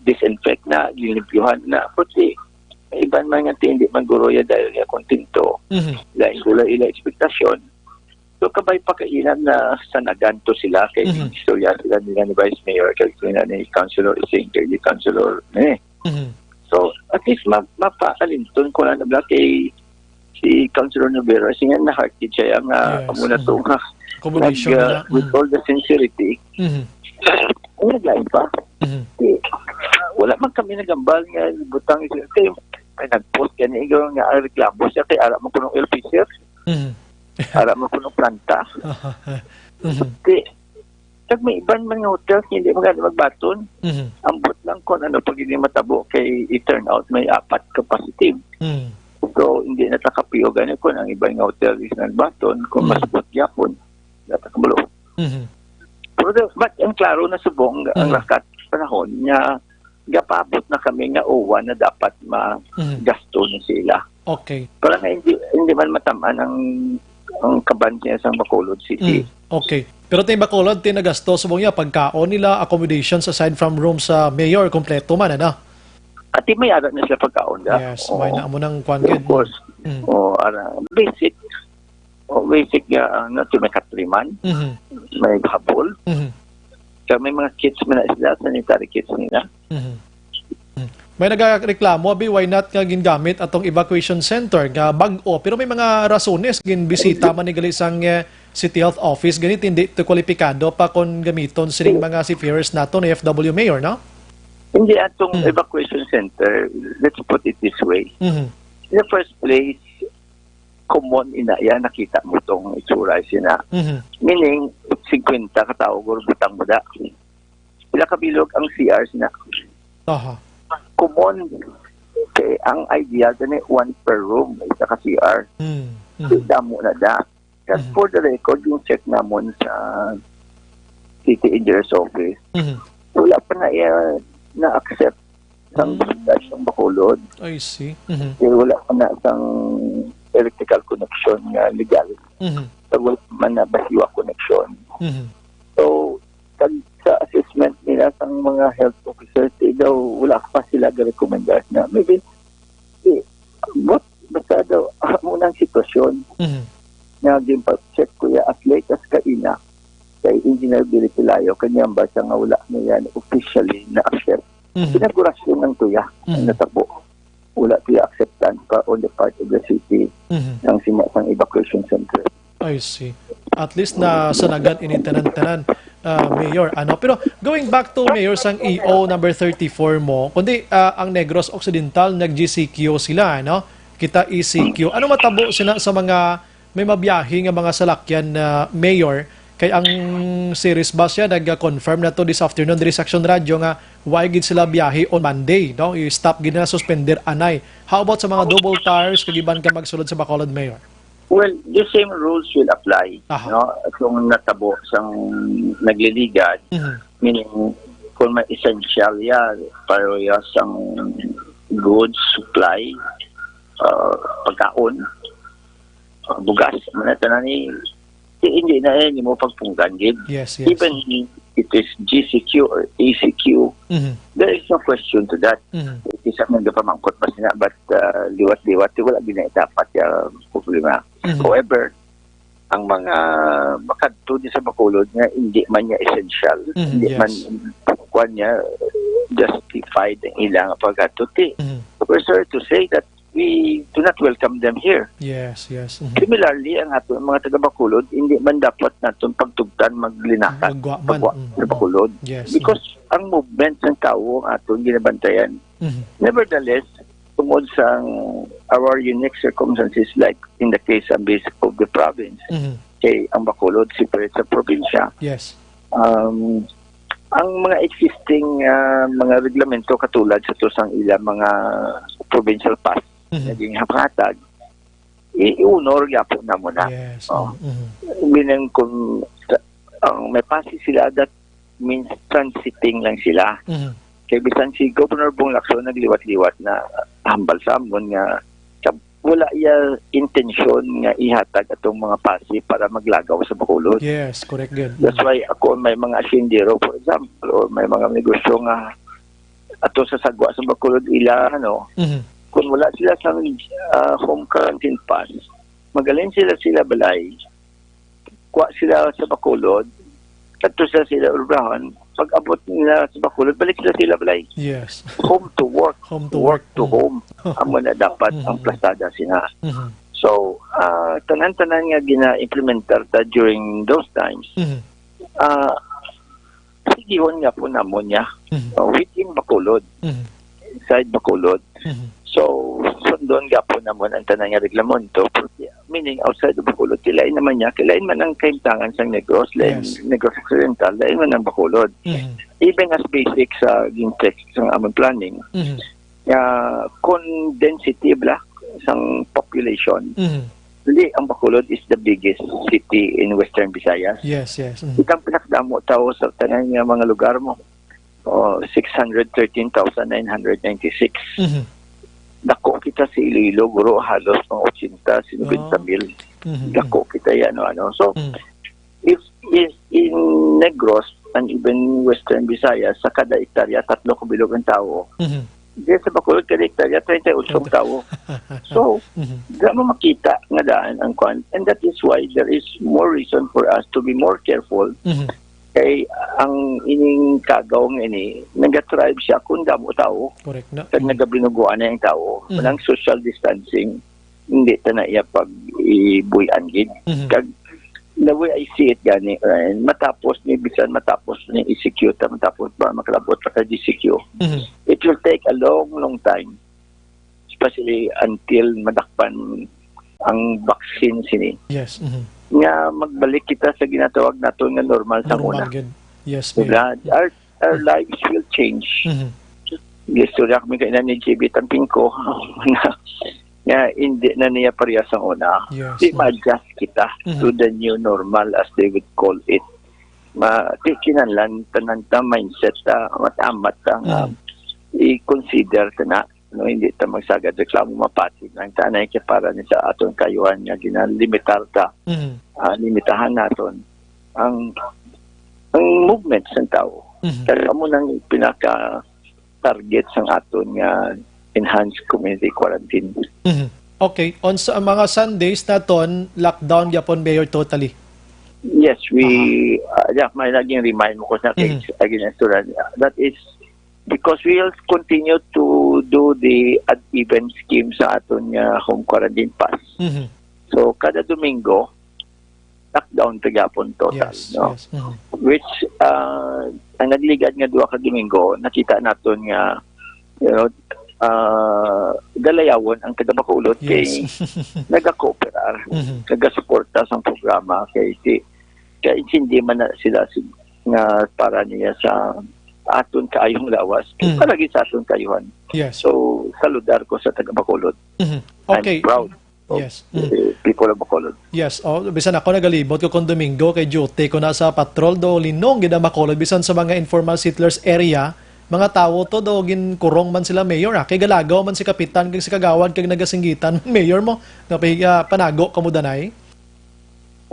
disinfect na, gilimpyuhan na, kasi may iban man nga hindi man guro ya dahil nga kontento. Mhm. Lain guro ila ekspektasyon. So, kabay pa kailan na sanagan to sila kay Mhm. istorya sila nila ni Vice Mayor, kay sila ni Councilor Ising, kay ni Councilor, eh. Mhm. So, at least ma mapaalinton ko lang na kay si Councilor Novero, kasi nga na-hearted siya nga Yes. amo na to Mhm. nga Accommodation nag, na uh, lang. with Mhm. all the sincerity, Mhm. ang naglain pa. Mhm. Di, wala man kami nagambal nga butang siya. Kay may nag-post gani nga ang reklamo siya kay ara man kuno L P C, Mhm. ara man kuno planta. Mhm. Di, kag may iban man nga hotel hindi man gani magbaton. Mhm. Ambot lang kung ano pa gid yung matabo kay it turn out may apat ka positive. Mhm. So, hindi na ta kapiyo gani kung ang iban nga hotel is nagbaton, kung Mm. mas buot gyapon. Dapat kabalo. Mhm. Pero the, but ang klaro na subong ang Mm. lakat panahon nga gapaabot na kami nga uwan na dapat Mhm. magasto ni sila. Okay. Para nga hindi, hindi man matamaan ang, ang kaban niya sa Bacolod City. Mm. Okay. Pero ti Bacolod, ti nagasto subong niya, pagkaon nila, accommodations aside from room sa mayor, kompleto man, ano? At may ara na sila pagkaon da. Yes, Oo. May na amo nang kwan Of gid. course. Mm. O, ara, basic. O, basic nga, ano, ti may katriman, Mhm. may habol. Mhm. Kaya may mga kits man na sila, sanitary kits nila. Mhm. Mhm. May nagareklamo, abi, why not nga gingamit atong evacuation center nga bag-o? Pero may mga rasones, ginbisita man ni gali sang, eh, City Health Office, gani hindi to kwalipikado pa kon gamiton sining mga seafarers nato ni F W Mayor, no? Hindi atong Hmm. evacuation center, let's put it this way. Mhm. In the first place, common ina yan, nakita mo tong itsura sina. Mhm. Meaning, fifty ka tawo, guro butang mo da. Pila ka bilog ang C R sina. Aha. Common, kay ang ideal gani one per room, isa ka C R. Mm. So, Mhm. damo na da. Kag Mhm. for the record, yung check namon sa City Engineer's Office, Mhm. wala pa na iya na-accept sang Mm. barangay sang Bacolod. I see. Mhm. Kaya wala pa na sang electrical connection nga legal. Mhm. Kag wala man na basiwa connection. Mhm. So, kag sa assessment nila sang mga health officers, di daw wala pa sila ga-recommendar na. Maybe, di, but, basta daw, amo na ang sitwasyon Mhm. nga ginpa-check ko ya as late as kaina kay Engineer Billy Pelayo, kanyang basa nga wala na yan officially na-accept. Mhm. Pinagurasyon ng tuya ang Mhm. natabo. Wala tuya acceptance pa on the part of the city Mhm. ang sima sang evacuation center. I see. At least na sanagan ini tanan-tanan. Ah, Mayor, ano? Pero going back to, Mayor, sang E O number thirty-four mo, kundi, ah, ang Negros Occidental nag-G C Q sila, ano? Kita E C Q. Ano matabo sina sa mga may mabiyahe nga mga salakyan na, Mayor? Kay ang Ceres Bus siya nag-confirm na to this afternoon diri sa Action Radio nga why gid sila biyahe on Monday, no? I-stop gid na, suspender anay. How about sa mga double tires kag iban ka magsulod sa Bacolod, Mayor? Well, the same rules will apply, Aha. No? Kung natabo sang nagliligad, Mhm. meaning kung may essential ya, pareho sang goods, supply, uh, pagkaon, uh, bugas, mga tanan ni, di, hindi na yan yung pagpunggan, gid. Yes, yes. Even it is G C Q or E C Q, Mhm. there is no question to that. Mhm. It is ang nagapamangkot pa sila, but uh, liwat-liwat, wala gid na dapat yung problema. Mhm. However, ang mga makadto di sa Bacolod nga hindi man niya essential, Mhm, hindi yes. man kuan niya justified ang ilang pagkadto, ti, Mhm. we're sorry to say that we do not welcome them here. Yes, yes. Mhm. Similarly, ang ato mga taga Bacolod, hindi man dapat naton pagtugtan maglinakat Magwa man. pagwa Mm. sa Bacolod. Yes. Because ang movement ng tao ang aton ginabantayan. Mhm. Nevertheless, tungod sa our unique circumstances, like in the case of this, of the province, Mhm. kay ang Bacolod separate sa probinsya, Yes. um, ang mga existing ah, mga reglamento katulad sa to sang ila mga provincial pass Mhm. na ginhatag, i-honor gyapon namo na. Yes. Oh. Mhm. Meaning kung sa- ang may pass sila, that means transiting lang sila. Mhm. Kay bisan si Governor Bong Lacson nagliwat-liwat na hambal sa amon nga sa- wala iya intensyon nga ihatag atong mga pass para maglagaw sa Bacolod. Yes, correct, good. That's why ako may mga asyendero, for example, or may mga negosyo nga ato sa sagwa sa Bacolod ila, ano, Mhm. kung wala sila sa ah, home quarantine pass, magaling sila sila balay, kuha sila sa Bacolod, kadto sila sila obrahan, pag abot nila sa Bacolod, balik sila sila balay. Yes. Home to work, Home to work work. to Mhm. home. Amo na dapat ang Mhm. plastada sina. Mhm. So, ah, tanan-tanan nga gina-implementar ta during those times, Mhm. ah, sigihon nga po namon niya Mhm. uh, within Bacolod, Mhm. inside Bacolod. Mhm. So, sundon nga po namon ang tanan nga reglamento. Meaning, outside of Bacolod, kilain naman niya, kilain man ang kahimtangan sa Negros, lain Yes. Negros Occidental, lain man ang Bacolod. Mhm. Even as basic sa gin-check sa among planning, Mhm. nga kung density bla sang population, Mhm. hindi ang Bacolod is the biggest city in Western Visayas. Yes, yes. Mhm. Itang pinakadamo tao sa tanan nga mga lugar mo, oh, six hundred thirteen thousand nine hundred ninety-six. Mhm. Dako kita sa Iloilo, guro, halos mga ochenta, sinubenta mil. Mhm. Dako kita yan, ano. So, Mhm. if, if in Negros and even Western Visayas, sa kada hektarya, tatlo ka bilog ang tao. Mhm. Di sa Bacolod, kada hektarya, treinta y ocho ang tao. So, Mhm. di mo makita nga daan ang kwan. And that is why there is more reason for us to be more careful. Mhm. Kay ang ining kagaw nga ini, nagatribe siya kung damo tao. Correct na. Kag nagabinuguan na yung tao. Mhm. Walang social distancing, hindi ta na iya pag-ibuyan gid. Mhm. Kag the way I see it gani, Ryan, matapos ni, bisan matapos ni E C Q ta, matapos ba makalabot pa ka G C Q, Mhm. it will take a long, long time, especially until madakpan ang vaccine sini. Yes. Mhm. Nga magbalik kita sa ginatawag naton nga normal sa una. Normal gid. Yes, Diba? Mayor. Our, our lives will change. Mhm. Istorya kami kay ni J B Tampingko nga, nga hindi na niya pareha sa una. Yes. Di ma-adjust kita Mhm. to the new normal, as they would call it. Ma, di kinahanglan tanan ta mindset ta, amat-amat ta nga Mhm. i-consider ta na, no, hindi ta magsagad reklamo, mapati lang ta na kay para ni sa aton kayuhan nga ginalimitar ta, Mhm. ah, limitahan naton ang ang movement sa tao. Mhm. Kaya mo nang pinaka target sang aton nga enhanced community quarantine. Mhm. Okay, on sa mga Sundays naton, lockdown gyapon, Mayor, totally. Yes, we uh, yeah, may naging remind mo ko sa case Mhm. again, restaurant. That is because we will continue to do the odd even scheme sa aton nga home quarantine pass. Mhm. So kada Domingo, lockdown ta gyapon total, Yes, no? Yes. Mhm. which, ah, ang nagligad nga duha ka Domingo, nakita naton nga, you know, ah, dalayawon ang taga Bacolod kay Yes. nagakooperar, Mhm. nagasuporta sa programa kay si kay hindi man na sila si, nga para niya sa aton kaayong lawas, Mm. para gid sa aton kaayuhan. Yes. So, saludar ko sa taga Bacolod. Mhm. Okay. I'm proud of Yes. the Mm. people of Bacolod. Yes, oh, bisan ako nagalibot ko kon Domingo kay duty ko na sa patrol do linong gid ang Bacolod bisan sa mga informal settlers area, mga tawo to do ginkurong man sila mayor ah. Kay galagaw man si kapitan kag si kagawad kag nagasinggitan mayor mo nga pahiga panago kamo danay.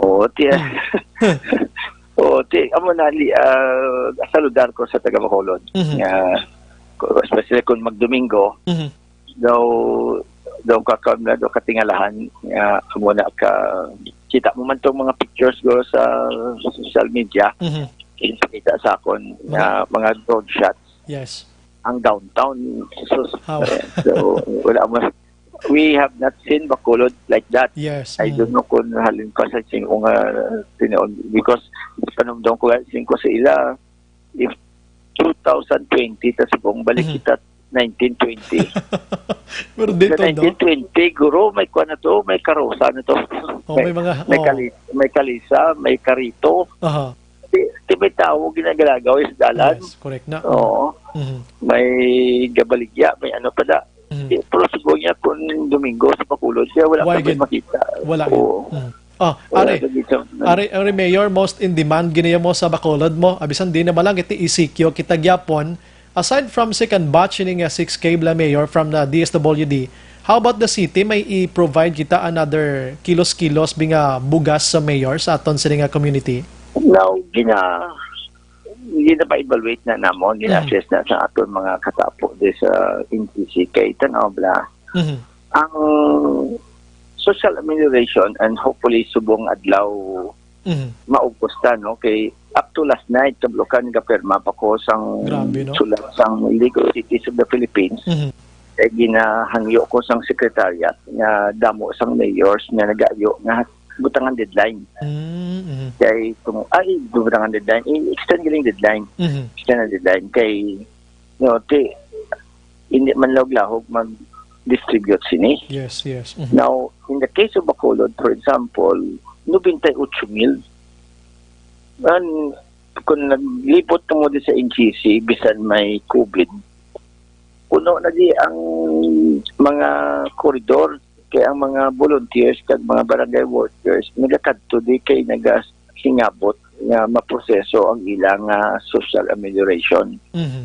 Oo, ti. Oo, ti. Amo na li ah, saludar ko sa taga Bacolod. Mhm. Nga, especially kung magdomingo, Mhm. daw daw ka ka na daw katingalahan nga amo na ka kita mo man tong mga pictures go sa social media, Mhm. ipakita sa akon nga mga drone shots Yes. ang downtown. Sus. How? So, wala mo. We have not seen Bacolod like that. Yes. I Mm. don't know kung halin pa sa sing nga tinuon because panumdom ko nga sing ko sa ila if two thousand twenty ta subong balik Mhm. kita nineteen twenty. Pero dito, Sa no? nineteen twenty, guro, may kuha na to, may karosa na to. Oh, may mga, may, oh. kali, may kalisa, may karito. Aha. Di, di may tao ginagalagaw sa dalan. Yes, correct na. Oo. Mhm. May gabaligya, may ano pa da. Mhm. Di, pero siguro niya kung Domingo sa Bacolod, kaya wala Why kami gid? Makita. Wala Oo. yun. Mhm. Ah, Wala are, kami sa- are, are Mayor, most in demand gini mo sa Bacolod mo. Abisan di na malang iti E C Q kita gyapon. Aside from second batch ini nga six K bla Mayor from the D S W D, how about the city? May i-provide kita another kilos-kilos bi nga bugas sa Mayor sa aton sini nga community? Now, gina, gina-evaluate na namon, gina-assess na sa aton mga katapo di sa N T C kay tanaw bla. Mhm. Ang social amelioration and hopefully subong adlaw Mhm. maubos ta, no? Kay up to last night, kablokan, gapirma pa ko sang Grabe, no? sulat sang League of Cities of the Philippines. Mhm. Kay ginahangyo ko sang secretariat nga damo sang mayors nga nagayo nga butangan deadline. Mm, mhm. Kay kung, ay, butangan deadline, i-extend galing deadline. Mhm. Extend ang deadline. Kay, no, ti, hindi man lahog-lahog mag-distribute sini. Yes, yes. Mhm. Now, in the case of Bacolod, for example, nobenta y ocho mil. An, kung naglibot mo di sa N G C, bisan may COVID, puno na di ang mga koridor, kay ang mga volunteers kag mga barangay workers nagakadto di kay nagasingabot nga maproseso ang ilang ah, social amelioration. Mhm.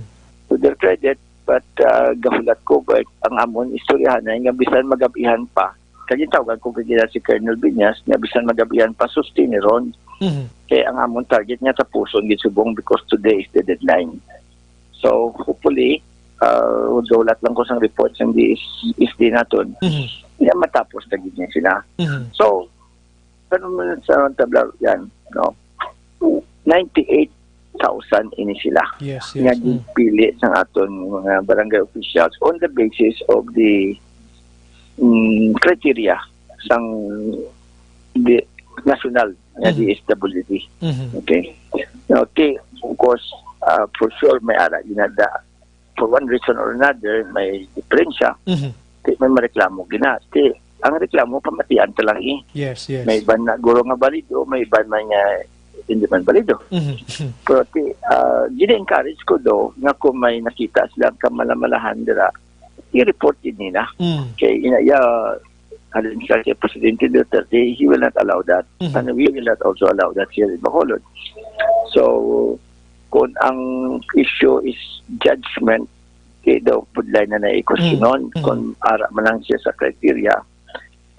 To their credit, but ah, gahulat ko ba ang amon istoryahan na nga bisan magabihan pa, kay tawgan ko kay si Colonel Viñas nga bisan magabihan pa sustiniron Mhm. kay ang amon target nga tapuson gid subong because today is the deadline. So hopefully, uh, gahulat lang ko sang report sang D S, S D naton. Mhm. Nga matapos na gid niya sila. Mhm. So, ano man sa tabla yan, no? Ninety-eight thousand ini sila Yes, nga yes. Mm. gipili sang aton mga barangay officials on the basis of the mm, criteria sang di, national nga Mhm. D S W D. Mhm. Okay. Okay, of course, uh, for sure may ara ginada for one reason or another may diferensya. Mhm. Ti may mareklamo gina. Ti ang reklamo pamatian ta lang eh. Yes, yes. May iban na guro nga balido, may iban man nga hindi man balido. Mhm. Pero ti, ah, gina-encourage ko do nga kung may nakita silang kamalamalahan dira, i-report din nila. Mm. Kay ina ya halin siya kay Presidente Duterte, he will not allow that. Mhm. And we will not also allow that here in Bacolod. So, kung ang issue is judgment, kay daw pudlay na na i-question Mm. on, Mm. kung ara man lang siya sa criteria,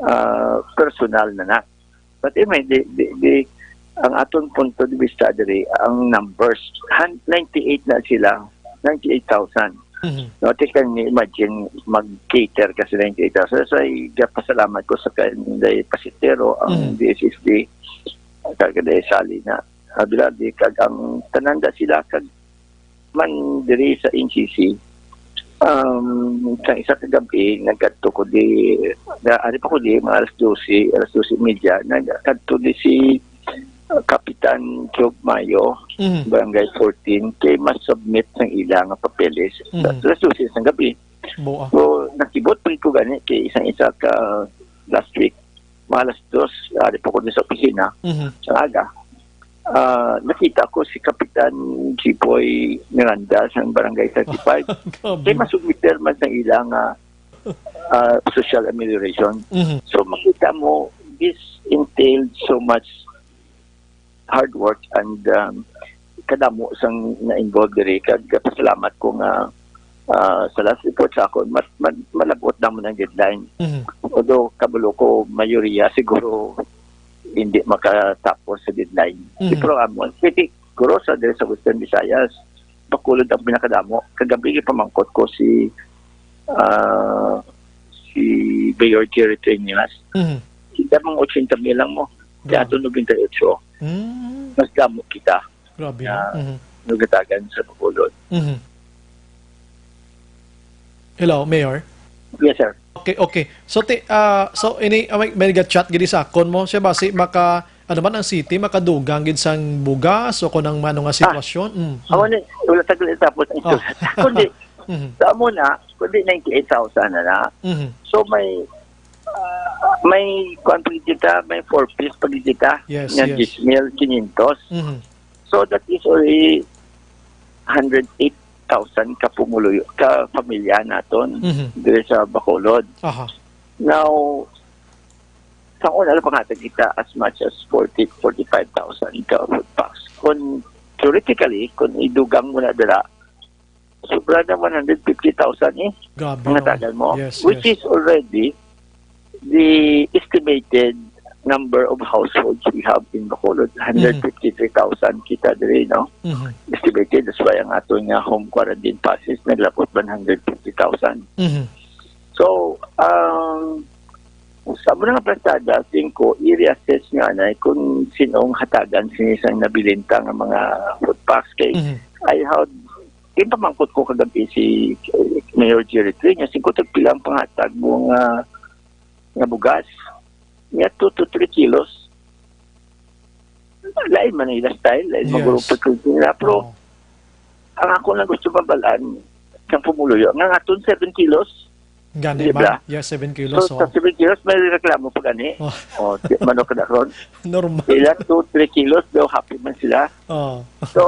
ah, personal na na. But anyway, di, di, di, ang aton punto de vista diri, ang numbers, han-, ninety-eight na sila, ninety-eight thousand. Mhm. No, ti can you imagine mag-cater ka sa ninety-eight thousand. So, ay, gapasalamat ko sa kanday pasitero, ang Mhm. D S S D, kag kanday Sally na. Abiladi, kag ang tananda sila, kag man diri sa N C C, um, sa isa ka gabi, nagkadto ko di, na, ari pa ko di, mga alas dose, alas dose y media, nagkadto di si uh, Kapitan twelve Mayo, Mhm. Barangay fourteen, kay mas submit sang ila nga papeles Mhm. alas dose sang gabi. Buo. So, nakibot pa ko gani kay isang isa ka last week, mga alas dos, ari pa ko din sa opisina, Mhm. sa aga. Ah, nakita ko si Kapitan Jiboy Miranda sa Barangay thirty-five. Grabe. Kay masubmiter man sa ila nga, ah, social amelioration. Mhm. So, makita mo, this entailed so much hard work and, um, kadamo sang na-involved diri. Kag pasalamat ko nga, ah, sa last report sa akon, mat-, man-, malabot na mo ang deadline. Mhm. Although, kabalo ko, mayoriya siguro hindi makatapos sa deadline. Mhm. Di, pero amon, siguro sa, diri sa Western Visayas, Bacolod ang pinakadamo. Kagabi, gipamangkot ko si, ah, si Mayor Jerry Treñas. Mhm. Kita mga ochenta mil lang mo. Kaya Grabe. Ato nobenta y ocho, Mm. Mas damo kita Grabe, no? nga Mhm. nagatagan sa Bacolod. Mhm. Hello, Mayor? Yes, sir. Okay, okay. So, ti-, ah, so, ini, ah, may, may nag-chat gid sa akon mo. Siya ba si maka, ano man ang city, makadugang gid sang bugas o kung ang mano nga Ah, sitwasyon? Mm, mm. Awa ni, wala tagal itapos ang Oh. istorya. Kundi, Mhm. sa amo na, kundi ninety-eight thousand na na. Mhm. So, may, ah, may kwan pa kita, may four Ps pa kita, Yes, nga yes. diyes mil quinientos. Mhm. So, that is already hundred eight thousand ka pumuluyo, ka pamilya naton Mhm. diri sa Bacolod. Aha. Now, sa una lang pangatag kita as much as forty, forty-five thousand ka food packs. Kung theoretically, kung idugang mo na dira, sobra na one hundred fifty thousand eh, Grabe, ang no? Natagan mo, Yes, which yes. is already the estimated number of households we have in Bacolod, Mhm. hundred fifty-three thousand kita diri, no? Mhm. Estimated, that's why ang aton nga home quarantine passes naglabot one hundred fifty thousand. Mhm. So, um, sa amo nga plastada, tingko, i-reassess nga anay kung sinong hatagan sini sang nabilin ta nga mga food packs. Kay Mhm. I had, ginpamangkot ko kagabi si, eh, Mayor Jerry Tree, nga singko tagpila ang panghatag mo nga, nga bugas. Nga two to three kilos. Lain man ang ila style, lain man Yes. guro pagkul nila. Pero Oo. ang ako lang gusto mabalaan, kang pumuluyo, nga aton seven kilos. Gani Di ba? man? Yes, seven kilos, So, sa oh. seven kilos, may reklamo pa gani. Oh. Oh, di, manok na ron. Normal. Ila two, three kilos, daw happy man sila. Oh. So,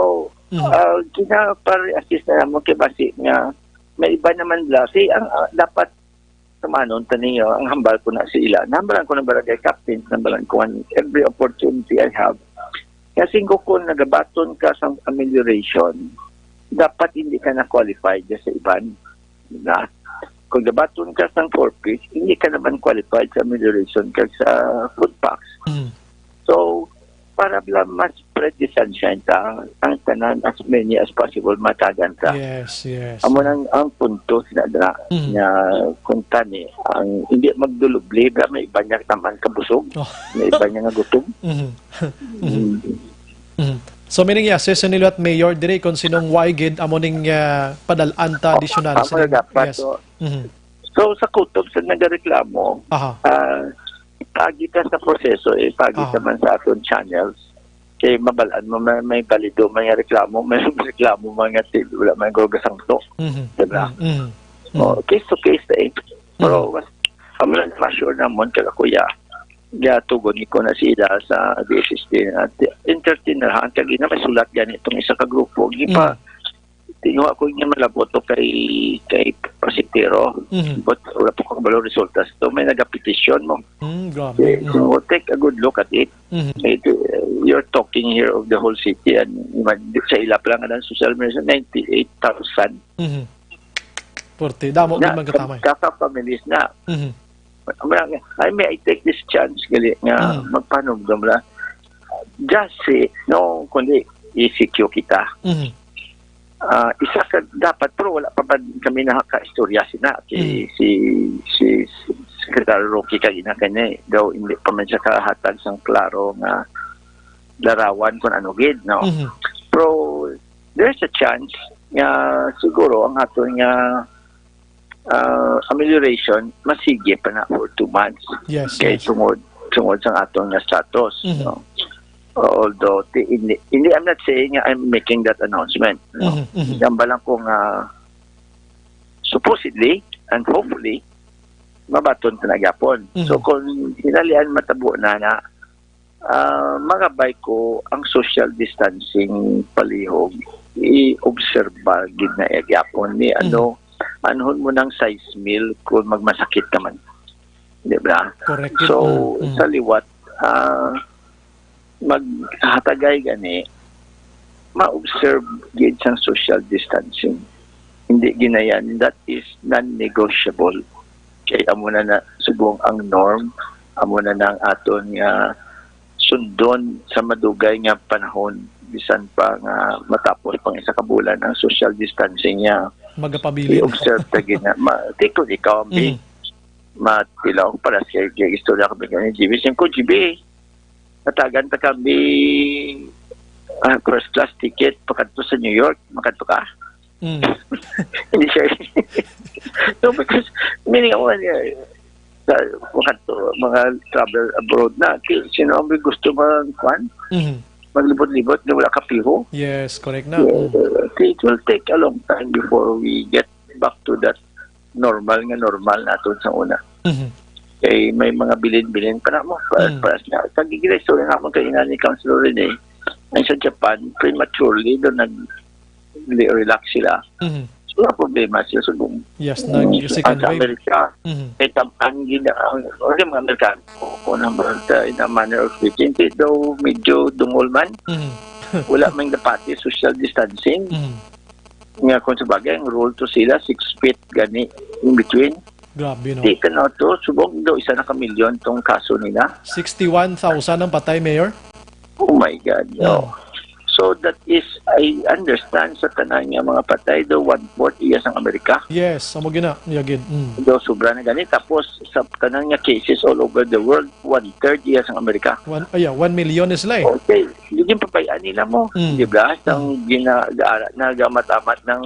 Mhm. ah, ginapare-assist na namon kay basi nga may iba naman la. Si, ang, ah, dapat tumanon ta ninyo, ang hambal ko na sa ila. Nambalan ko ng barangay captain, nambalan ko ang every opportunity I have. Kasi ko kung nagabaton ka sa amelioration, dapat hindi ka na qualified sa iban. Na, kung gabaton ka sa four Ps, hindi ka naman qualified sa amelioration kag sa food packs. Mm. So, para bala mas spread the sunshine ta, ang tanan, as many as possible, matagan ta. Yes, yes. Amo nang ang punto sina dira Mm. nga kung tani, ang hindi magdulubli, bala may iba niya taman kabusog, Oh. may iba niya nga gutom. Mhm. Mhm. Mm. Mhm. So, meaning, yes, yes, nila at mayor diri kung sinong why gid amo ning, ah, padal-an ta Opo, additional amo sining, na dapat, yes. So, Mhm. So, sa kutob sa nagareklamo, Aha. ah, pagi ta sa proseso, eh, pagi Aha. ta man sa aton channels. Kay mabalaan mo, may, may balido, may reklamo, may reklamo, mga til-, wala may gulog sa sangto. Mhm. Diba? Mhm. Mhm. Oh, case to case na eh. Pero, Mhm. mas, ang mga ma-sure namon, kala kuya, gatugon ni ko na sila sa D S S D at entertain na lang. Kaya na may sulat gani itong isa ka grupo. Di pa, Mhm. Tingwa ko nga malabot to kay, kay Pasitero. Mhm. But wala pa ko kabalo resulta. So, may nagapetisyon mo. Mm, grabe. Eh, Mhm. so, take a good look at it. Mhm. It, uh, you're talking here of the whole city and mag-, sa ila pa lang ang social media, ninety-eight thousand. Mhm. Forty. Damo Na, gid man katamay. Kaka families na. Mhm. Ay, may I take this chance, gali nga Mhm. magpanumdum lang. Just say, no, kundi E C Q kita. Mhm. Ah, isa ka dapat, pero wala pa ba kami nakakaistorya sina kay Mhm. si, si Secretary Rocky kagina kani daw hindi pa man siya kahatag sang klaro nga larawan kung ano gid, no? Mhm. Pero there's a chance nga siguro ang aton nga, ah, amelioration masige pa na for two months. Yes, Kay yes. tungod, tungod sa aton nga status, Mhm. no? Although, ti-, hindi, hindi, I'm not saying I'm making that announcement, no? Mhm, mhm. Yan ba lang kung, ah, supposedly and hopefully, mabaton ta na gyapon. Mhm. So, kung hinalian matabo na na, ah, magabay ko ang social distancing palihog, i-obserba gid na gyapon ni Mhm. ano, anhon mo nang size meal kung magmasakit naman. Di ba? Correct. So, Mm, mm. sa liwat, ah, maghatagay gani, ma-observe gid sang social distancing. Hindi ginayan, that is non-negotiable. Kay amo na na subong ang norm, amo na na ang aton nga sundon sa madugay nga panahon, bisan pa nga matapos pang isa ka bulan ang social distancing niya. Magapabilin. I-observe ta gina-, ma-, di ko ikaw ang Mm. matilaw para sa kay istorya kami ni G B. Siyempre, G B, natagan ta kami, ah, first class ticket pakadto sa New York, makadto ka? Mm. Hindi siya. No, because, meaning, ako, eh, sa, makadto, mga travel abroad na, ki-, sino ang may gusto mag-, kwan? Mhm. Maglibot-libot na wala kapiho? Yes, correct na. Yeah, Mm. it will take a long time before we get back to that normal nga normal naton sa una. Mhm. Kay may mga bilin-bilin pa na mo, pa-, Mm. para sa, kag gigila, istorya nga mo kay ina ni Councilor Rene, ang sa Japan, prematurely, doon nag-, relax sila. Mhm. So, wala problema sila sa buong Yes, nag-, second ang sa wave. Amerika, Mhm. kay tam-, ang gina-, ang, ang mga Amerikano, kung ang mga, in a manner of speaking, kay daw medyo dungol man, Mhm. wala may dapati social distancing. Mhm. Nga kung sa bagay, ang rule to sila, six feet gani in between. Grabe, no? Di ka na to, subong daw isa na ka milyon tong kaso nila. Sixty-one thousand ang patay, Mayor? Oh my God, no. Mm. So that is, I understand sa tanan nga mga patay, daw one-fourth iya sang Amerika. Yes, amo gina, yagid. Mm. Daw sobra na gani. Tapos sa tanan nga cases all over the world, one-third iya sang Amerika. One, ay, yeah, one million na sila eh. Okay, yun yung pabayaan nila mo. Mm. Di ba? Sang Mm. gina-, ga-, nagamat-amat ng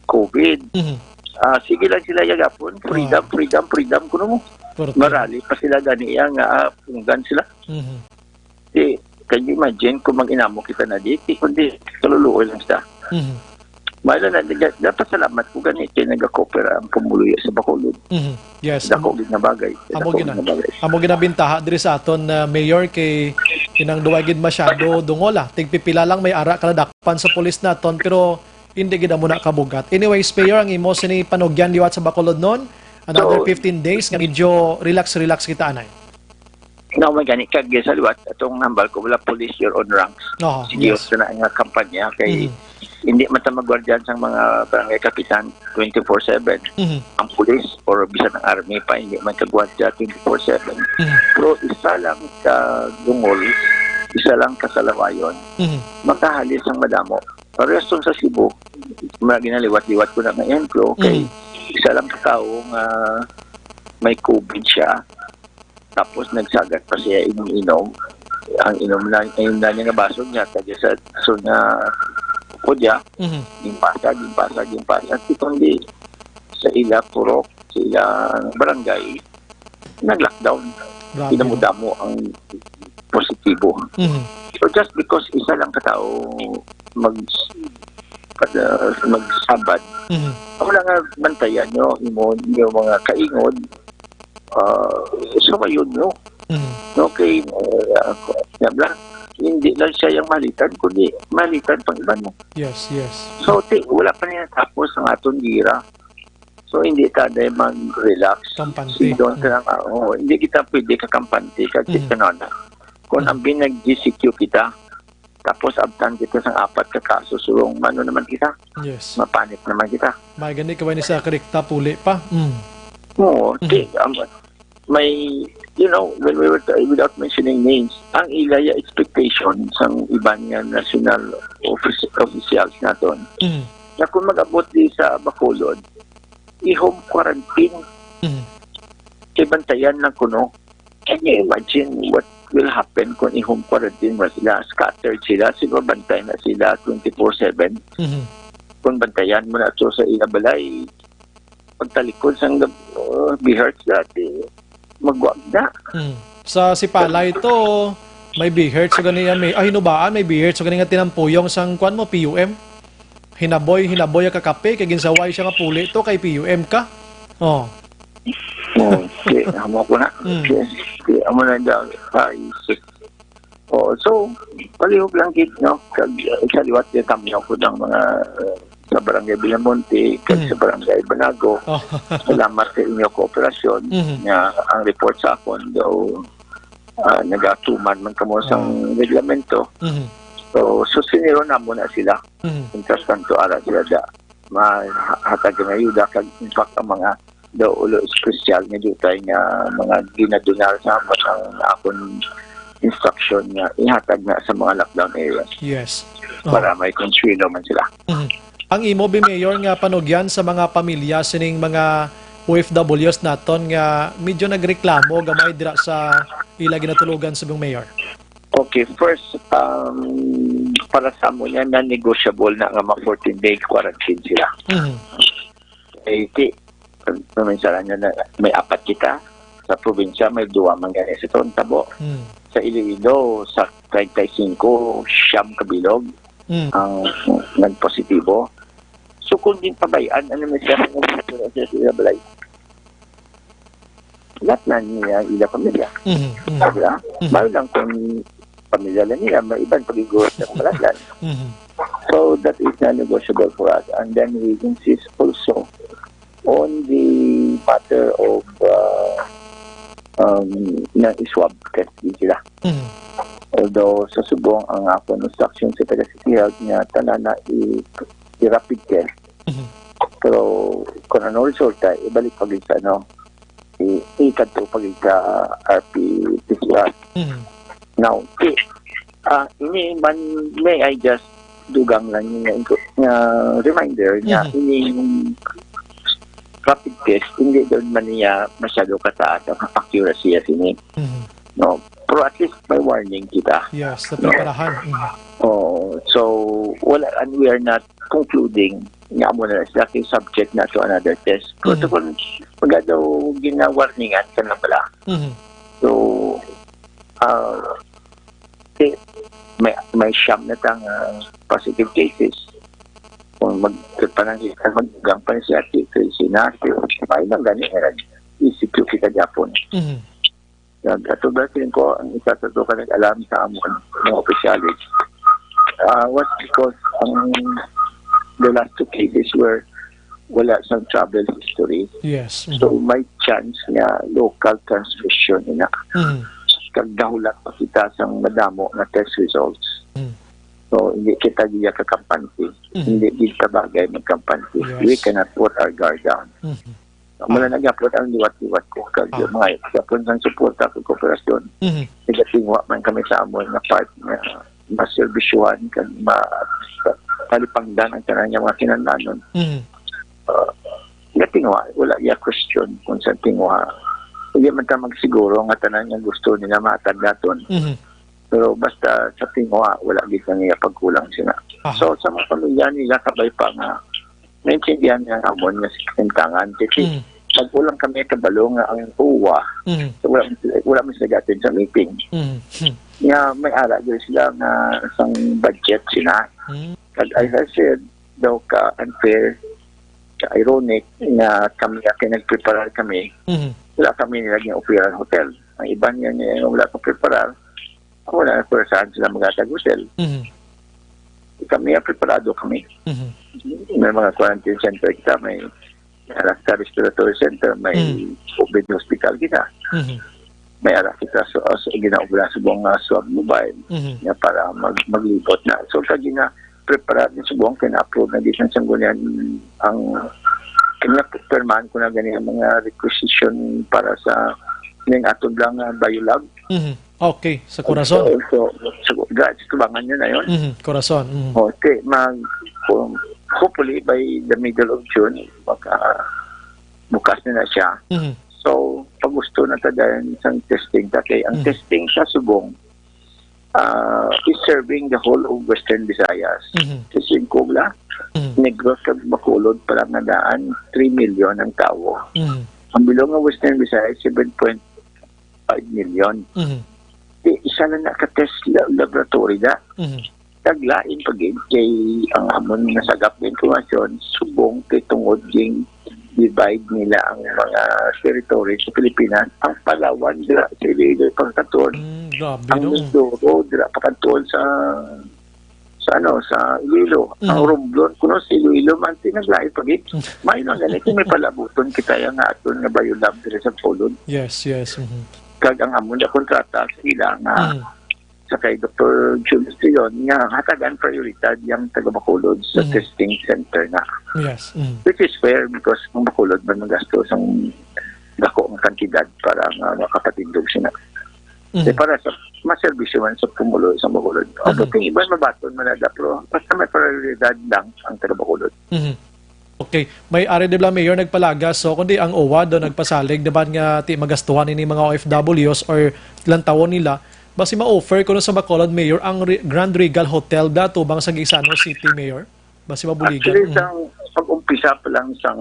COVID. Mhm. Ah, sige lang sila yagapon. Freedom, Wow. freedom, freedom, kuno mo. Correct. Marali pa sila gani iya nga, ah, punggan sila. Mhm. Di, can you imagine kung mag-inamo kita na di? Di, kundi kaluluoy lang siya. Mhm. Mahal na, di, napasalamat ko gani kay nagakopera ang pumuluyo sa Bacolod. Mhm. Yes. Dako Amo, gid nga bagay. amo Dako gina-, gid nga bagay. amo ginabintaha diri sa aton, ah, Mayor, kay kinang duwa gid masyado dungol, ah. Tigpipila lang may ara ka nadakpan sa pulis naton, pero hindi gid amo na kabugat. Anyways, Mayor, ang imo sini panugyan liwat sa Bacolod noon, another So, fifteen days nga medyo relax-relax kita, anay. Nga, may gani, kag sa liwat, atong nambal ko, wala police your own ranks. Oho, Sige, yes. Sa na nga kampanya, kay Mhm. hindi man ta magwardyan sang mga barangay kapitan twenty-four seven. Mhm. Ang police or bisan ang army pa, hindi man kagwardya twenty-four seven. Mhm. Pero isa lang ka dungol, isa lang ka salawayon, Mhm. makahalis ang madamo. Parehas tong sa Cebu, mga ginaliwat-liwat ko na nga ehemplo, kay Mhm. isa lang ka tawo nga may COVID siya, tapos nagsagat pa siya inom-inom. Ang inom na, inom na niya nga baso niya, kaya sa, so nga, po niya, Mhm. yung pasag, yung pasag, yung pasag. Di kundi sa ila purok, sa ila barangay, nag-lockdown. Grabe, no? Kinamudamo ang positibo. Mhm. So, just because isa lang ka tawo mag-, kada magsabad, Mhm. ako lang nga bantayan nyo, imo, yung mga kaingod, ah, sumayon nyo. Mhm. Okay, eh, ako, nga bla, hindi lang siya yung malitan, kundi malitan pang iban mo. Yes, yes. So, ti-, wala pa niya tapos ang aton gira. So, hindi ta na mag-relax. Kampante. Sidon Mm. ka lang, ah, oo, hindi kita pwede kakampante, kag Mhm. kita na na. Kung Mhm. ang binag-G C Q kita, tapos abtan kita sa apat ka kaso, sulong mano naman kita. Yes. Mapanit naman kita. May gani kaway ni sa karikta, puli pa. Mm. Oo, Mhm. ti-, um, may, you know, when we were, without mentioning names, ang ilaya expectation sang iban nga national office, officials naton, Mhm. na kung mag-abot di sa Bacolod, i-home quarantine. Mhm. Kay bantayan lang kuno. Can you imagine what will happen kung i-home quarantine mo sila? Scattered sila, siguro bantay na sila twenty-four seven. Mhm. Kung bantayan mo na to sa ila balay, pagtalikod sang gab-, uh, biharts dati, magwag na. Mhm. Sa Sipalay to, May BHERT sa gani, ah, may, ah, hinubaan, may BHERT sa gani nga tinampuyong sang, kuwan mo, P U M. Hinaboy, hinaboy ang kakape, kay ginsaway siya nga puli to, kay P U M ka. Oh. Okay, amo ko na. Mm. Okay, okay, amo na daw. Ay, sus. Oh, so, palihog lang gid, no? Kag, uh, sa liwat niya, tamyaw ko ng mga, uh, sa Barangay Villamonte, kag Mm. sa Barangay Banago. Oh. Salamat sa inyo kooperasyon Mhm. nga ang report sa akon daw, ah, nagatuman man kamo sang reglamento. Mhm. So, susiniro namo na sila. Mhm. Mientras tanto, ara sila da mahatag nga ayuda, kag in fact, ang mga daw ulo espesyal nga diutay nga mga ginadonar sa amon ang akon instruction nga ihatag na sa mga lockdown areas Yes. Oh. para may consuelo man sila. Mhm. Ang imo bi, Mayor, nga panugyan sa mga pamilya sining mga O F Ws naton nga medyo nagreklamo gamay dira sa ila ginatulugan, subong Mayor? Okay, first, um, para sa amo niya, non-negotiable na nga mga fourteen day quarantine sila. Mhm. Eh, ti, paminsalan niya na may apat kita. Sa probinsya, may duwa man gani sa Tabo. Mhm. Sa Iloilo, sa treinta y cinco, siyam kabilog Mhm. ang nagpositibo. So, kung ginpabayaan, ano na siya, kung nagpositibo siya sa balay? Lahat na niya ila pamilya. Mhm. Mhm. Sabi lang, Mhm. Mahal lang kung pamilya lang nila, may iban pag-igurot sa kabalatan. Mhm. So that is not negotiable for us. And then we insist also on the matter of uh, um, na swab test din sila. Mhm. Although sa subong ang akon instruction sa taga City Health nga tanan na i, i rapid test. Mhm. Pero kung ano resulta, ibalik pa gid sa ano, i, ikadto pa gid sa R P T C R. Mhm. Now, si, ah, ini man, may I just dugang lang nga, nga reminder nga Mhm. ini yung rapid test, hindi daw man niya masyado kataas ang accuracy sini. Mhm. No? Pero at least may warning kita. Yes, sa preparahan. Mhm. Oh, so wala, and we are not concluding nga amo na sila kay subject na to another test. Pero Mhm. kung maga daw ginawarningan ka na pala. Mhm. So, ah, si, may, may siyam na tang ah, positive cases. Kung mag, panang, maggang pa siya, si, si, si Nati, may lang gani nga nag-E C Q kita gyapon. Mhm. Nag-, atubang ko, ang isa sa duha ka nag-alarm sa amon, mga opisyalis, ah, was because ang the last two cases were wala sang travel history. Yes. Mhm. So, may chance nga local transmission ina. Mhm. Kag gahulat pa kita sang madamo nga test results. Mhm. So, hindi kita giya kakampante. Mhm. Hindi kita bagay magkampante. Yes. We cannot put our guard down. Mhm. Wala na gyapon ang liwat-liwat ko kag Ah. mga gyapon sang suporta kag kooperasyon. Mhm. Nagatingwa man kami sa amon nga part nga maserbisyuhan kag ma talipangdan ang tanan nga mga kinahanglanon. Mhm. Uh, natingwa, wala iya question kung sa tingwa. Hindi man ta magsiguro nga tanan nga gusto nila mahatag naton. Mhm. Pero basta sa tingwa, wala gid kami pagkulang sila. Aha. So, sa mga pamilya nila, kabay pa nga naintindihan nga amon nga si Kasintangan. Kasi Mhm. pag-ulang kami kabalo nga ang uwa, Mhm. so wala, wala man sila gatin sa meeting. Mhm. Nga may ara gyud sila nga sang budget sila. Mhm. Kag as I said, daw ka unfair, ka ironic nga kami nga kay nagpreparar kami, Mhm. wala kami nila gin-offeran hotel. Ang iban nga niya wala ka preparar, wala na pwersahan sila maghatag hotel. Mhm. Kami, ah, preparado kami. Mhm. May mga quarantine center kita, may ara sa respiratory center, may Mm. COVID hospital kita. Mhm. May ara kita sa, sa ginaobra sa mga swab mobile Mhm. nga para mag, maglibot na. So, kag gina-prepare ni subong kay na-approve na di sa sanggunian ang kanya pirmahan ko na gani ang mga requisition para sa ning atod lang nga biolab. Mhm. Okay, sa Corazon. So, so, so, gra-, tubangan nyo na yun. Mhm. Corazon. Mhm. Okay, mag, um, hopefully by the middle of June, maka, bukas na na siya. Mhm. So, pagusto na ta dayon sang testing ta kay ang Mhm. testing sa subong ah, is serving the whole of Western Visayas. Mhm. Sa Singkog la, Mhm. Negros kag Bacolod pa lang nga daan, three million ang tawo. Mhm. Ang bilog nga Western Visayas, seven point five million. Mhm. Di, is Sala na ka test la-, laboratory na. Mhm. Kag lain pa gid kay ang amon nasagap nga impormasyon, subong kay tungod ging divide nila ang mga territory sa Pilipinas, ang Palawan dira sa Iloilo pagkatuon, Mm, grabe, ang no? Mindoro dira pagkatuon sa, sa ano, sa Iloilo, ang Mhm. Romblon kuno sa Iloilo man, ti naglain pa gid. May lang gani kung may palabuton kita yang nga aton nga biolab diri sa Bacolod. Yes, yes. Mhm. Kag ang amon na kontrata sa ila nga Mhm. sa kay Doktor Julius Leon nga hatagan prioridad yang taga Bacolod sa Mhm. testing center na. Yes. Mhm. Which is fair because ang Bacolod man magasto sang dako nga kantidad para nga makapatindog sina. Mhm. Eh, para sa maserbisyo man sa pumulo sa Bacolod. Mhm. Ang iban mabaton man na, pero basta may prioridad lang ang taga Bacolod. Mhm. Okay. May ari di bala, Mayor, nagpalagas. So, kundi ang OWWA do nagpasalig naman nga ti magastuhan ini mga O F Ws or lantawon nila, basi ma-offer kuno sa Bacolod, Mayor, ang Re-, Grand Regal Hotel da tubang sa Gaisano City, Mayor? Basi mabuligan. Actually, Mm. sang pag-umpisa pa lang sang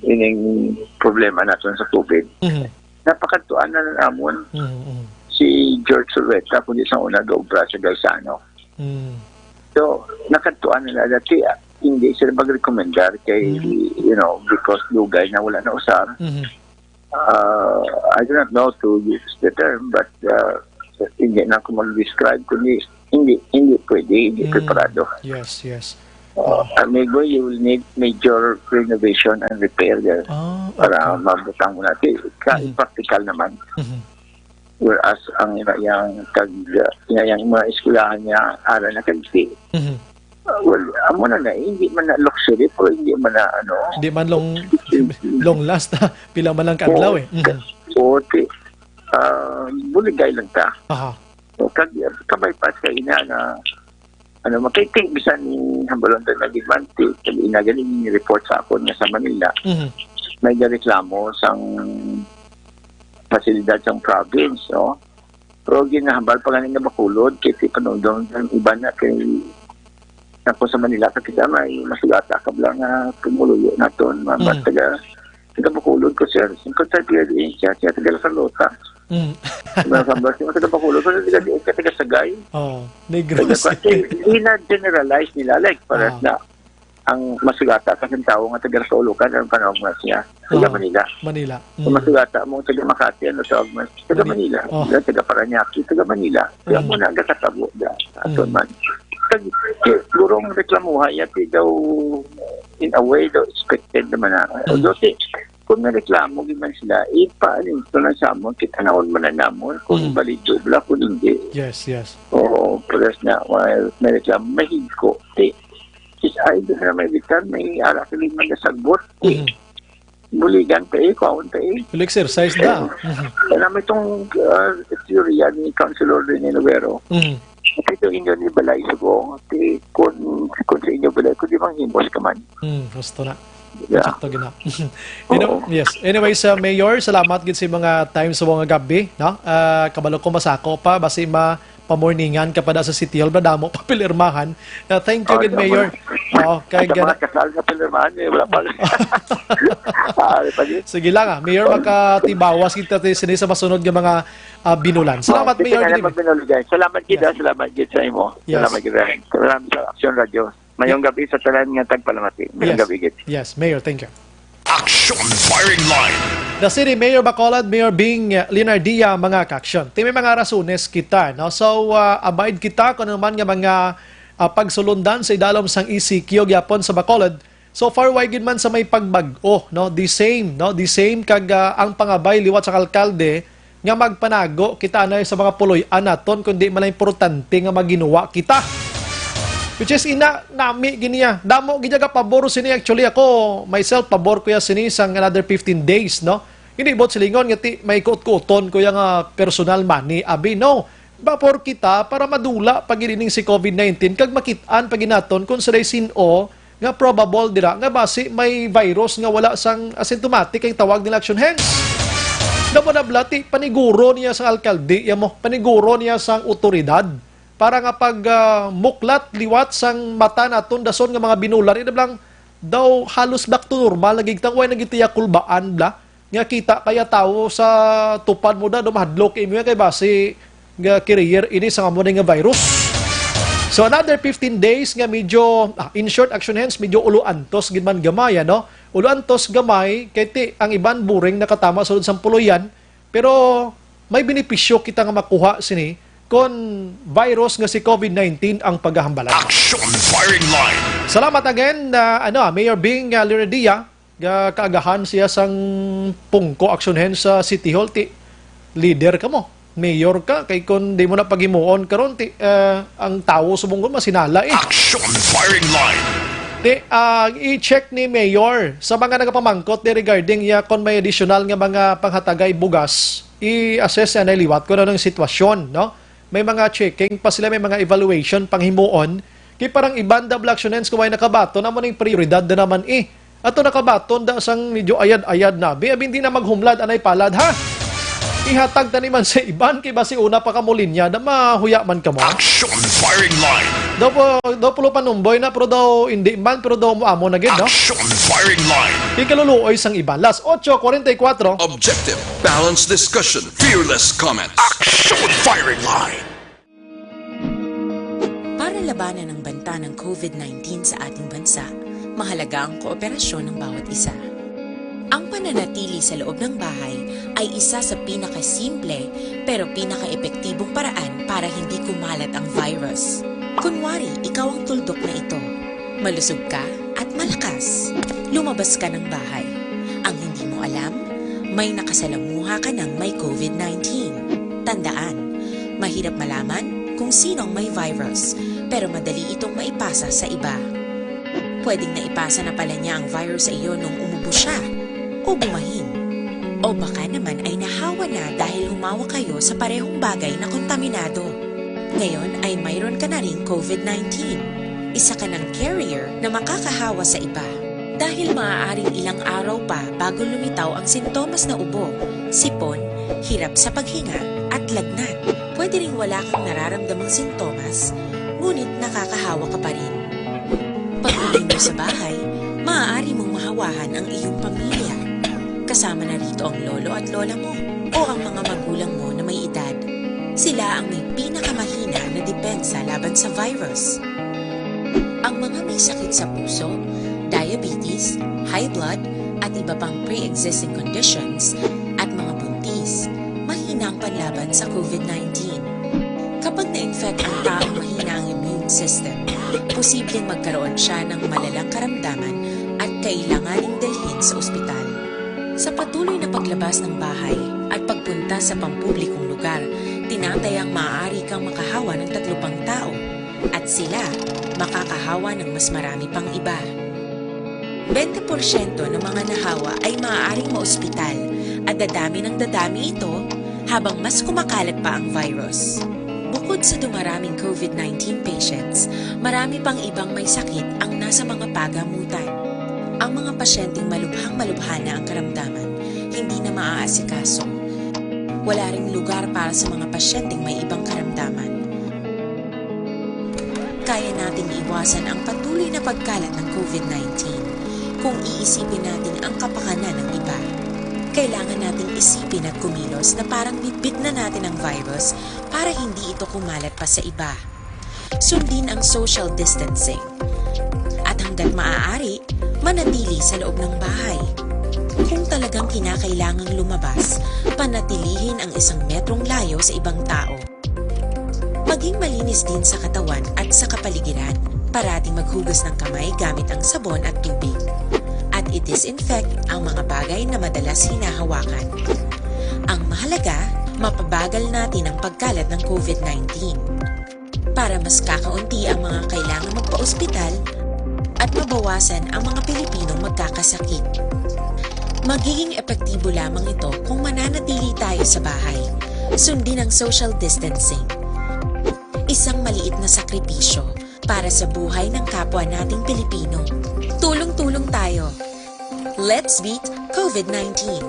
ining problema naton sa COVID, Mhm. napakadtuan na lang amon Mhm, mhm. si George Zulueta, kundi sa una gaobra sa Gaisano. Mm. So, nakadtuan nila dati, ah, hindi sila magrekomendar kay, Mm. you know, because dugay na wala na usar. Mhm. Uh, I do not know to use the term, but, uh, hindi na ako mag-describe, kundi hindi, hindi pwede, hindi Mm. preparado. Yes, yes. Uh, Oh. Amigo, you will need major renovation and repair there Ah, para okay. mabutang mo natin. Ka-, Mhm. practical naman. Mhm. Whereas ang ina yang kag, ina yang mga eskwelahan niya, ara na kag ti. Mhm. Ah, well, amo na na, hindi man na luxury, pero hindi man na, ano, Hindi man long, long last, ha? Pila man lang ka adlaw, eh. Mhm. Oo, ti, ah, buligay lang ta. Aha. O, kag, kamay pa sa ina nga, ano, makaiting bisan ni hambalon ta na gid man, ti, kag ina gani ni report sa akon nga sa Manila, Mhm. may gareklamo sang pasilidad sang province, no? Pero ginahambal pa gani nga Bacolod, kay ti panundong ang iban na kay ako sa Manila, ka kita may masugata ka bala nga pumuluyo naton, mga Mm. taga, taga Bacolod ko, sir. Singko sa P L A siya, siya taga La Carlota. Mm. Mga sambal, siya taga Bacolod, pero taga, taga Sagay. Oh, Negros. Taga, kasi, ina-generalize nila, like, pares Ah. na ang masugata ka sa tawo nga taga Solokan, ang panawag na siya. Taga Ah, Manila. Manila. Kung Mm. masugata mo taga Makati, ano tawag mo? Taga Mani-, Manila. Oh. Taga Parañaque, taga Manila. Kaya Mm. mo na ang kakatabo dyan. Ato Mm. man. Kag, siguro ang reklamuha, yati daw, in a way, daw expected naman na. Mm. Although, ti, kung may reklamo, gid man sila, ipa-, ano, ito na sa amon, kita na man na namon, kung Mm. balido, bala, kung hindi. Yes, yes. Oo, pares na, may, may reklamo, may higko. Ti, sis, ay, doon na may bitan, may ara ka rin man nasagbot. Ti, Mm. buligan pa eh, kwaon pa eh. Will exercise da. Mhm. Alam mo itong, ah, teorya ni Councilor Rene Novero. Mhm. Ito inyo ni balay subong, ti kun, kun sa inyo balay, kun di manghimos ka man. Hmm, gusto na. Yeah. Sakto gina. You know, Oo. Yes. Anyways, uh, Mayor, salamat gid sa mga time sa mga gabi, no? Ah, kabalo ko masako pa, basi ma pamorningan ka pa da sa City Hall, ba damo pa pilirmahan. Uh, thank you Oh, gid, damo Mayor. na. Oo, kay At sa gana- mga kasal nga pilirmahan, eh, wala pa. Ah, ano pa yun? Sige lang, ah. Mayor, makatibawas kita ti-, sini sa masunod nga mga, ah, binulan. Salamat, Oh, sige Mayor, na gid. lang, Mayor. Magbinulog, guys. Salamat, gid, Yes. ah. Salamat, gid, sa imo. Yes. Salamat, gid, Ryan. Salamat sa Action Radio. Mayong Ye- gabi sa tanan nga tagpalamati. Mayong Yes. gabi, gid. Yes, Mayor, thank you. Action Firing Line. The City Mayor Bacolod, Mayor Bing Leonardia, mga ka-action. Ti may mga rasones kita, no? So, ah, abide kita kung ano man nga mga, ah, pagsulundan sa idalom sang E C Q gyapon sa Bacolod. So far, way gid man sa may pagbag-o, no? The same, no? The same kag, ah, ang pangabay liwat sa alkalde, nga magpanago kita anay sa mga puloy-an naton, kundi man lang importante nga maginuwa kita. Which is, ina, nami gid niya. Damo gid niya ka pabor sini. Actually, ako, myself, pabor ko ya sini sang another fifteen days, no? Hindi buot silingon nga ti, may kuot-kuoton ko ya nga personal money. Abi, no. Pabor kita para madula pa gid ining si COVID nineteen kag makit-an pa gid naton kung sa sin-o nga probable dira nga basi may virus nga wala sang asymptomatic ang tawag nila action hands. Damo na bala ti, paniguro niya sang alkalde, ya mo, paniguro niya sang otoridad para nga pag, ah, muklat liwat sang mata naton dason nga mga binulan, ina bala daw halos back to normal, nagigtang way nagitiya kulbaan bala. Nga kita kaya tawo sa tupad mo da, do mahadlok imo yan kay basi nga carrier ini sa amo ni nga virus. So, another fifteen days nga medyo, ah, in short, Action Hands, medyo ulo-antos gid man gamay, ano? Ulo-antos gamay, kay ti, ang iban boring nakatama sulod sang puloy-an, pero may benepisyo kita nga makuha sini kon virus nga si COVID nineteen ang pagahambalan. Action Firing Line. Salamat again, ah, ano, ah, Mayor Bing, ah, Liridia. Ga-, kaagahan siya sang pungko, Action Hands, sa City Hall. Ti, leader ka mo, mayor ka, kay kon di mo na paghimuon karon, ti, eh, ang tawo subong ko masinala, eh. Action Firing Line. Ti, ah, i-check ni Mayor sa mga nagapamangkot ni regarding niya kon may additional nga mga panghatagay bugas, i-assess niya na liwat kung ano ang sitwasyon, no? May mga checking pa sila, may mga evaluation panghimuon. Kay parang iban da, Black Shunens, kung may nakabaton, amo ning prioridad na naman, eh. Ato nakabaton da sang medyo ayad-ayad na. Bi, abi, hindi na maghumlad, anay palad, ha? Ihatag tani man sa iban, kay basi una pa kamo linya, na mahuya man kamo. Action Firing Line. Daw po, daw pulo panumboy na, pero daw hindi man, pero daw mo amo na gid, no? Action Firing Line. Ikaluluoy sang iban. Las ocho cuarenta y cuatro. Objective, balanced discussion, fearless comment. Action Firing Line. Para labanan ang banta ng COVID nineteen sa ating bansa, mahalaga ang kooperasyon ng bawat isa. Ang pananatili sa loob ng bahay ay isa sa pinakasimple pero pinakaepektibong paraan para hindi kumalat ang virus. Kunwari, ikaw ang tuldok na ito. Malusog ka at malakas. Lumabas ka ng bahay. Ang hindi mo alam, may nakasalamuha ka ng may COVID nineteen. Tandaan, mahirap malaman kung sino ang may virus, pero madali itong maipasa sa iba. Pwedeng naipasa na pala niya ang virus sa iyo nung umubo siya o bumahin. O baka naman ay nahawa na dahil humawak kayo sa parehong bagay na kontaminado. Ngayon ay mayroon ka na ring COVID nineteen. Isa ka ng carrier na makakahawa sa iba. Dahil maaaring ilang araw pa bago lumitaw ang sintomas na ubo, sipon, hirap sa paghinga, at lagnat. Pwede ring wala kang nararamdamang sintomas, ngunit nakakahawa ka pa rin. Pag-uwi mo sa bahay, maaari mong mahawahan ang iyong pamilya. Kasama na rito ang lolo at lola mo o ang mga magulang mo na may edad. Sila ang may pinakamahina na depensa laban sa virus. Ang mga may sakit sa puso, diabetes, high blood, at iba pang pre-existing conditions, at mga buntis, mahina ang panlaban sa COVID nineteen. Kapag na-infect ang taong mahina ang immune system, posibleng magkaroon siya ng malalang karamdaman at kailanganing dalhin sa ospital. Sa patuloy na paglabas ng bahay at pagpunta sa pampublikong lugar, tinatayang maaari kang makahawa ng tatlo pang tao, at sila makakahawa ng mas marami pang iba. Bente porsyento ng mga nahawa ay maaaring maospital, at dadami ng dadami ito habang mas kumakalat pa ang virus. Bukod sa dumaraming COVID nineteen patients, marami pang ibang may sakit ang nasa mga pagamutan. Ang mga pasyenteng malubhang-malubha na ang karamdaman, hindi na maaasikaso. Wala ring lugar para sa mga pasyenteng may ibang karamdaman. Kaya nating iwasan ang patuloy na pagkalat ng COVID nineteen kung iisipin natin ang kapakanan ng iba. Kailangan nating isipin at kumilos na parang bitbit na natin ang virus para hindi ito kumalat pa sa iba. Sundin ang social distancing. At hanggat maaari, manatili sa loob ng bahay. Kung talagang kinakailangang lumabas, panatilihin ang isang metrong layo sa ibang tao. Maging malinis din sa katawan at sa kapaligiran. Parating maghugas ng kamay gamit ang sabon at tubig. At i-disinfect ang mga bagay na madalas hinahawakan. Ang mahalaga, mapabagal natin ang pagkalat ng COVID nineteen. Para mas kakaunti ang mga kailangang magpaospital at mabawasan ang mga Pilipinong magkakasakit. Magiging epektibo lamang ito kung mananatili tayo sa bahay. Sundin ang social distancing. Isang maliit na sakripisyo para sa buhay ng kapwa nating Pilipino. Tulong-tulong tayo. Let's beat COVID nineteen.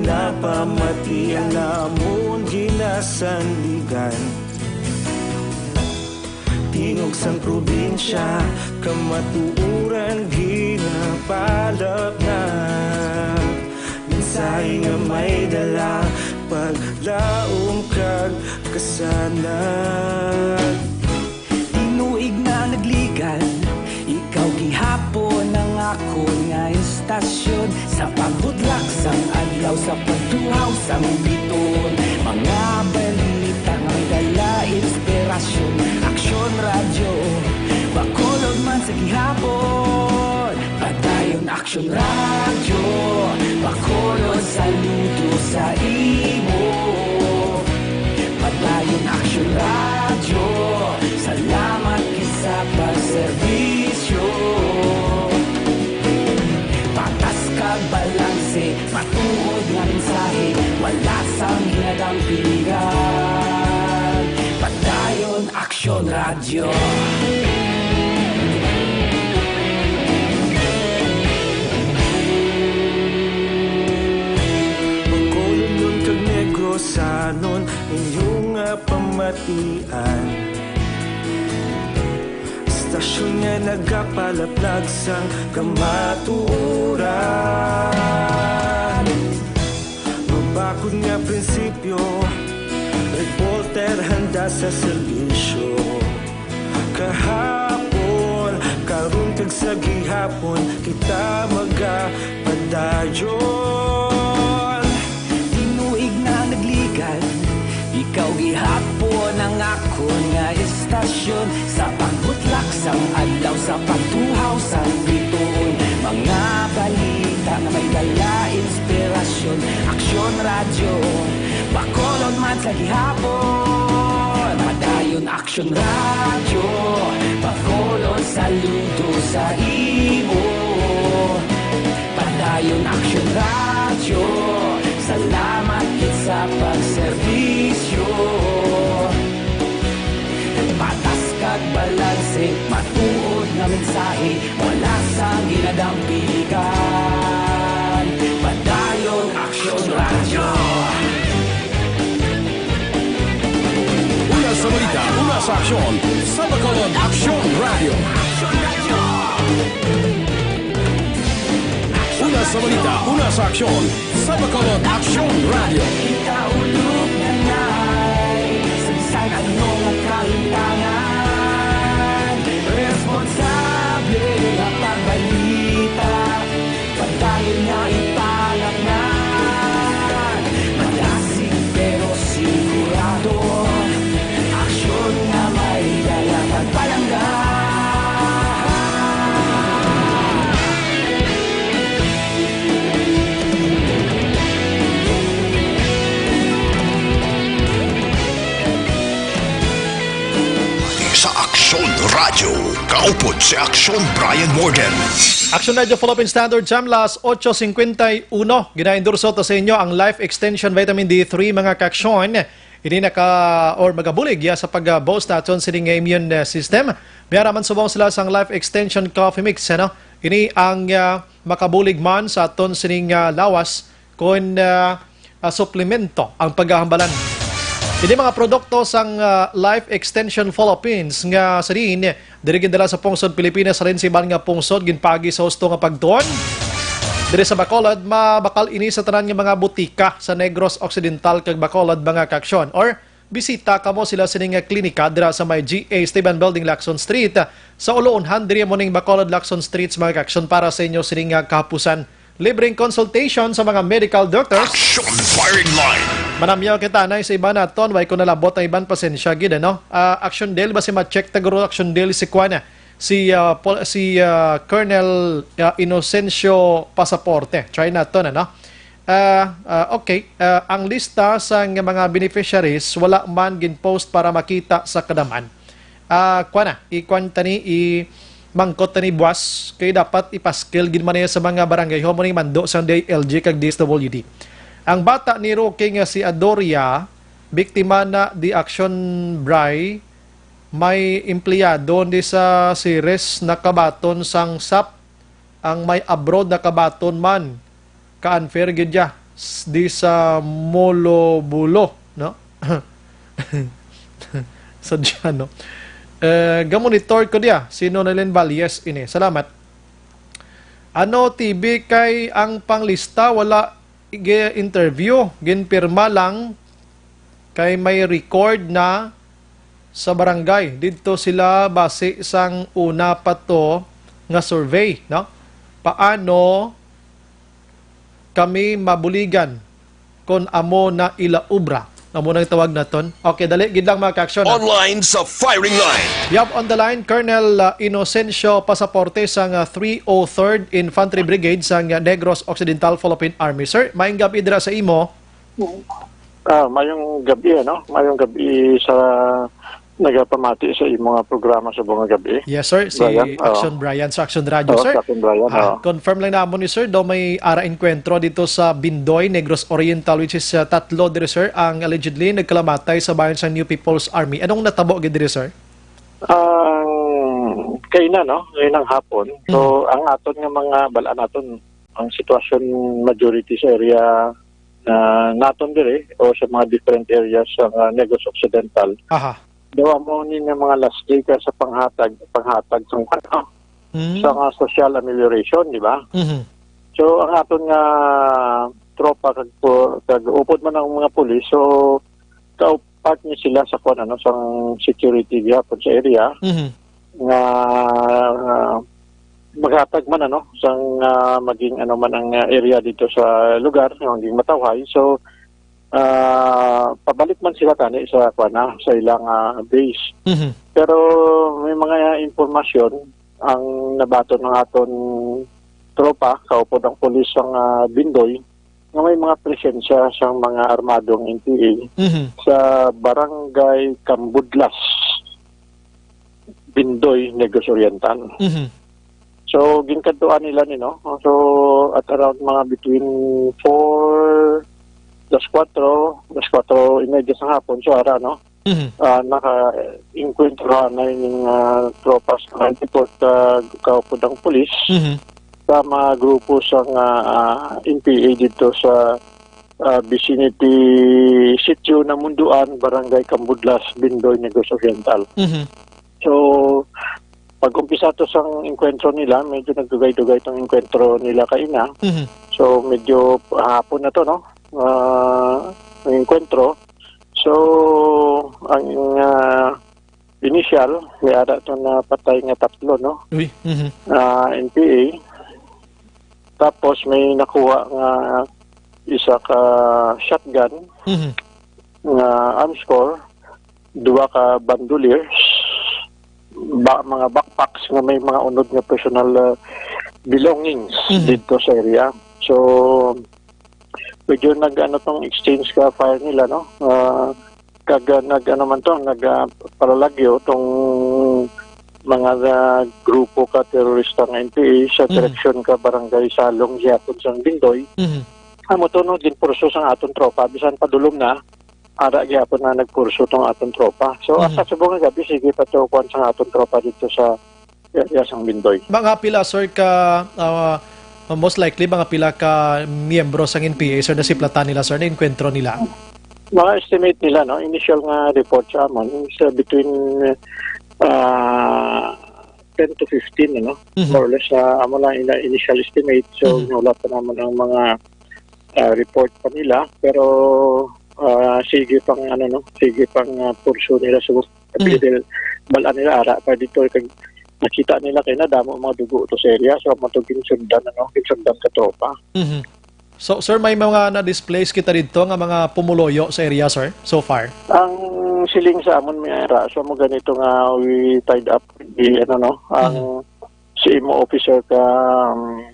Napamati ang amon ginasandigan. Tingog sang probinsya, kamatuoran ginapalapnag. Mensahe nga may dala, paglaom kag kasanag. Tinuig na nagligan, ikaw gihapon ang akon nga istasyon. Sa pagbutlak sang adlaw, sa pagtuhaw sang bituon, mga balita nga may dala inspirasyon. Aksyon Radyo, Bacolod man sa gihapon. Padayon Aksyon Radyo, Bacolod, saludo sa imo. Padayon Aksyon Radyo, salamat gid sa pagserbisyo. Patas kag balanse, matuod nga mensahe, wala sang ginadampigan. Padayon Aksyon Radyo. Bacolodnon kag Negrosanon, inyo nga pamatian. Istasyon nga nagapalaplag sang kamatuoran. Mabakod nga prinsipyo, reporter handa sa serbisyo. Kahapon, karon kag sa gihapon, kita magapadayon. Tinuig na nagligan, ikaw gihapon ang akon nga istasyon. Sa pagbutlak sang adlaw, sa pagtuhaw sang bituon, mga balita nga may dala inspirasyon. Aksyon Radyo, Bacolod man sa gihapon. Padayon Aksyon Radyo, Bacolod, saludo sa imo. Padayon Aksyon Radyo, salamat gid sa pagserbisyo. Patas kag balanse, matuod nga mensahe, wala sang ginadampigan. Padayon Aksyon Radyo. Una sa balita, una sa aksyon, sa Bacolod Aksyon Radyo. Una sa balita, una sa aksyon, sa Bacolod Aksyon Radyo. Kita ulog na nay, sa bisan ano nga kahimtangan, responsable nga pagbalita. Padayon nga ipalapngan, madasig pero sigurado, aksyon nga may dala kag palangga. Sa Aksyon Radyo, kaupod si Aksyon Brian Morden. Aksyon Radyo Philippine Standard Time, las ocho cincuenta y uno. Ginaendorso to sa inyo ang Life Extension Vitamin D three, mga kaaksyon. Ini naka, or magabulig ya sa pag-boost naton sining immune, uh, system. May ara man subong sila sang Life Extension Coffee Mix, ano? Ini ang, uh, makabulig man sa aton sining, uh, lawas kon, ah, ah, suplemento ang paghahambalan. Ini mga produkto sang, ah, Life Extension Philippines nga siling diri gindala sa pungsod Pilipinas, halin sa iban nga pungsod, ginpaagi sa husto nga pagtuon. Diri sa Bacolod, mabakal ini sa tanan nga mga butika sa Negros Occidental kag Bacolod, mga kaaksyon, or bisita kamo sila sini nga klinika dira sa may G A Esteban Building, Lacson Street. Sa Uluonhan, diri mo ning Bacolod, Lacson Street, mga kaaksyon, para sa inyo sini nga kahapusan. Libreng consultation sa mga medical doctors. Action Firing Line. Manamyaw kita na sa iban naton, way ko nalabot ang iban, pasensya gid, ano? Ah, Action Del, basi ma-check ta guro Action Del si Kwan, si, ah, Pol-, si, ah, Colonel, ah, Inocencio Pasaporte. Try naton, ano? Ah, ah, okay. Ah, ang lista sa mga beneficiaries wala man gin-post para makita sa kadam-an. Ah, kuan na, ikuan tani, i-mangkot tani buwas, kay dapat ipaskil gid man niya sa mga barangay hall, mo ning mando sang D I L G kag D S W D. Ang bata ni Roque nga si Adoria, biktima na di Action Bri, may empleyado ni sa Ceres nakabaton sang sap, ang may abroad nakabaton man. Ka-unfair gid ya. s-, di sa Molobulo, no? Sa Diano. Eh, gamonitor ko diya, si Nonelen Valles ini. Salamat. Ano, T V, kay ang panglista wala gi-interview, ginpirma lang kay may record na sa barangay. Didto sila base sang una pa to nga survey, no? Paano kami mabuligan kon amo na ila obra? Amo nang tawag naton. Okay, dali gid lang, mga ka-aksyon, ha? Online sa firing line. You have on the line Colonel, uh, Inocencio Pasaporte sang, uh, three oh third Infantry Brigade sang, uh, Negros Occidental Philippine Army. Sir, maayong gab-i dira sa imo. Ah, mayong gabi, ano? Mayong gabi sa nagapamati sa imo nga programa sa buong gabi. Yes, sir. Si Brian, oo. Action Brian sa Action Radio, Oo, sir. Sa Action Brian, Ah, oo. Confirm lang namon ni sir, daw may ara enkwentro dito sa Bindoy, Negros Oriental, which is, uh, tatlo diri, sir, ang allegedly nagkalamatay sa bayan sa New People's Army. Anong natabo gid diri, sir? Ang kaina, no? Kainang hapon. So, Mhm. Ang aton nga mga balaan naton, ang sitwasyon majority sa area na naton diri o sa mga different areas sa, uh, Negros Occidental. Aha. Daw amo ni nga mga last day ka sa panghatag, panghatag sang, ano, Mm. sa mga social amelioration, di ba? Mhm. So, ang aton nga tropa kag pu-, kag upod man ang mga pulis, so, ka-, part ni sila sa kuwan, ano, sang security gihapon sa area Mhm. nga, nga maghatag man, ano, sang, ah, maging, ano man ang, ah, area dito sa lugar, nga maging matawhay. So, ah, pabalik man sila tani sa, kuwan na, sa ilang, ah, base. Mhm. Pero may mga impormasyon ang nabaton ng aton tropa, kaupod ang pulis sang, ah, Bindoy, nga may mga presensya sang mga armadong N P A Mhm. sa Barangay Cambudlas, Bindoy, Negros Oriental. Mhm. So, ginkadtuan nila ni, no? So, at around mga between four, alas kuwatro, alas kuwatro y media sa hapon, so ara, no? Mhm. Ah, naka-engkwentro na ining, ah, tropa sa report, ah, kaupod ang pulis Mhm. sa mga grupo sa nga, ah, N P A dito sa, ah, vicinity, Sitio Namunduan, Barangay Cambudlas, Bindoy, Negros Oriental. Mhm. So, pag-umpisa to sang engkwentro nila, medyo nagdugay-dugay tong engkwentro nila kaina. Mhm. So, medyo hapon na to, no? Ah, ang engkwentro. So, ang, ah, initial, may ara to na patay nga tatlo, no? Uy, mhm. Ah, N P A. Tapos may nakuha nga isa ka shotgun Mhm. nga arms core, duha ka bandoliers, ba, mga backpacks nga may mga unod nga personal, ah, belongings Mhm. dito sa area. So, medyo nag-ano tong exchange ka fire nila, no? Ah, kag, ah, nag-ano man to, nag, ah, palalagyo tong mga, ah, grupo ka terorista nga N P A sa Mhm. direksyon ka Barangay Salong gihapon sang Bindoy. Mhm. Amo to, no, ginpurso sang aton tropa, bisan padulom na, ara gihapon na nagpurso tong aton tropa. So, Mhm. Hasta subong nga gabi, sige pa to kuwan sang aton tropa dito sa area sang Bindoy. Mga pila, sir, ka, ah, most likely, mga pila ka miyembro sang N P A, sir, nasiplatan nila, sir, na-enkwentro nila? Mga estimate nila, no, initial nga report sa amon is, uh, between, uh, ten to fifteen, ano, Mhm. more or less, uh, amo lang ina-, initial estimate. So, Mhm. Wala pa naman ang mga, uh, report pa nila, pero, uh, sige pang, ano, no, sige pang, uh, pursue nila sa Mhm. Dahil bal-an nila ara pa dito, kag nakita nila kay nadamo mga dugo to sa area, so amo to ginsundan, ano, ginsundan ka tropa. Mhm. So, sir, may mga na-displace kita dito nga mga pumuluyo sa area, sir, so far? Ang siling sa amon may ara, so mo ganito nga we tied up the, ano, no, ang Mhm. C M O officer ka, um,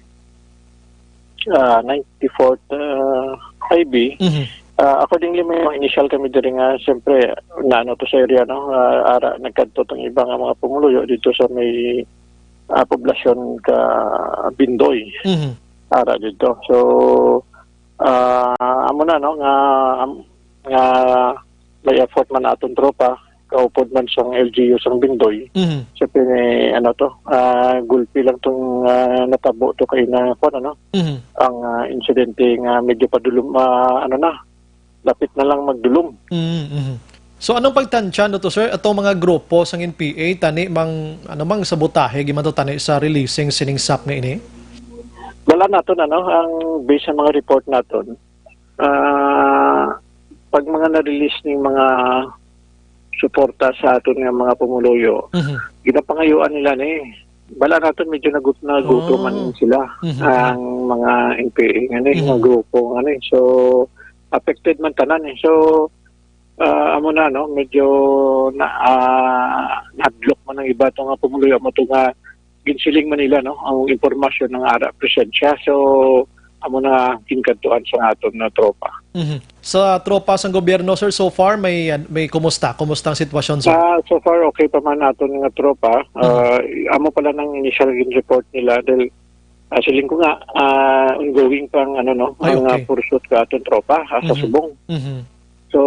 ah, ninety-fourth, ah, I B. Mhm. Ah, accordingly, may mga initial kami diri nga, siyempre, naano to sa area, no? Ah, ara, nagkadto tong iba nga mga pumuluyo dito sa may, ah, poblasyon ka Bindoy. Mhm. Ara dito. So, ah, amo na, no, nga, am-, nga may effort man aton tropa. kaupod man sang L G U sang Bindoy. Mhm. Sa pini, ano to, ah, gulpi lang tong, ah, natabo to kay na, kuwan, ano, Mhm. ang, ah, insidente nga medyo padulom, ah, ano na, lapit na lang magdulom. Mhm, mhm. So, anong pagtansya no to, sir? Atong mga grupo sang N P A, tani mang, ano mang sabotahe, giman to tani sa releasing sining sap nga ini? Wala naton, ano, ang base sa mga report naton, ah, pag mga na-release ning mga suporta sa aton nga mga pumuluyo, Mhm. ginapangayuan nila ni. Bala naton medyo nagut-, nagutom man Oh. sila, Mhm. ang mga N P A nga ni, mga Mhm. grupo nga ni. So, affected man tanan eh. So, ah, amo na, no, medyo na, ah, nahadlok man ang iba to nga pumuluyo, amo to nga ginsiling man nila, no, ang impormasyon nga ara presensya. So, amo na ginkadtuan sa aton nga tropa. Mhm. Sa tropa sang gobyerno, sir, so far, may, may kumusta? Kumusta ang sitwasyon, sir? Ah, so far, okay pa man aton nga tropa. Mhm. Ah, amo pala nang initial report nila dahil, ah, siling ko nga, ah, ongoing pang, ano, no, Ay, ang, ah, okay. pursuit ka aton tropa, ah, sa Mhm. Subong. Mhm. So,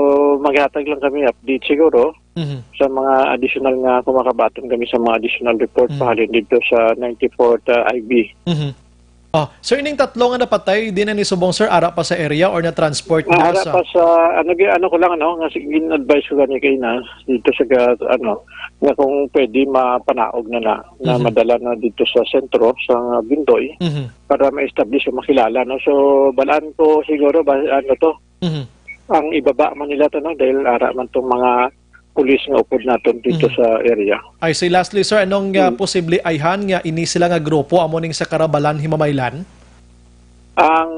maghatag lang kami update siguro Mhm. sa mga additional nga kumakabaton kami sa mga additional report Mhm. pahalin dito sa ninety-fourth, ah, I B. Mhm. Oh, sir, ining tatlo nga napatay, di na ni subong, sir, ara pa sa area or na-transport Ah, na ara sa pa sa, ano, gi-, ano ko lang, ano, nga sige, gin-advise ko gani kay na dito sa ga-, ano, nga kung pwede mapanaog na na, na Mhm. madala na dito sa sentro, sa Bindoy, Mhm. para ma-establish o makilala, no? So, balaan ko siguro ba, ano to, Mhm. ang ibaba man nila to, no? Dahil ara man tong mga pulis nga upod naton dito Mhm. sa area. I see. Lastly, sir, anong, ah, Hmm. posible ayhan nga ini sila nga grupo amo ning sa Karabalan, Himamaylan? Ang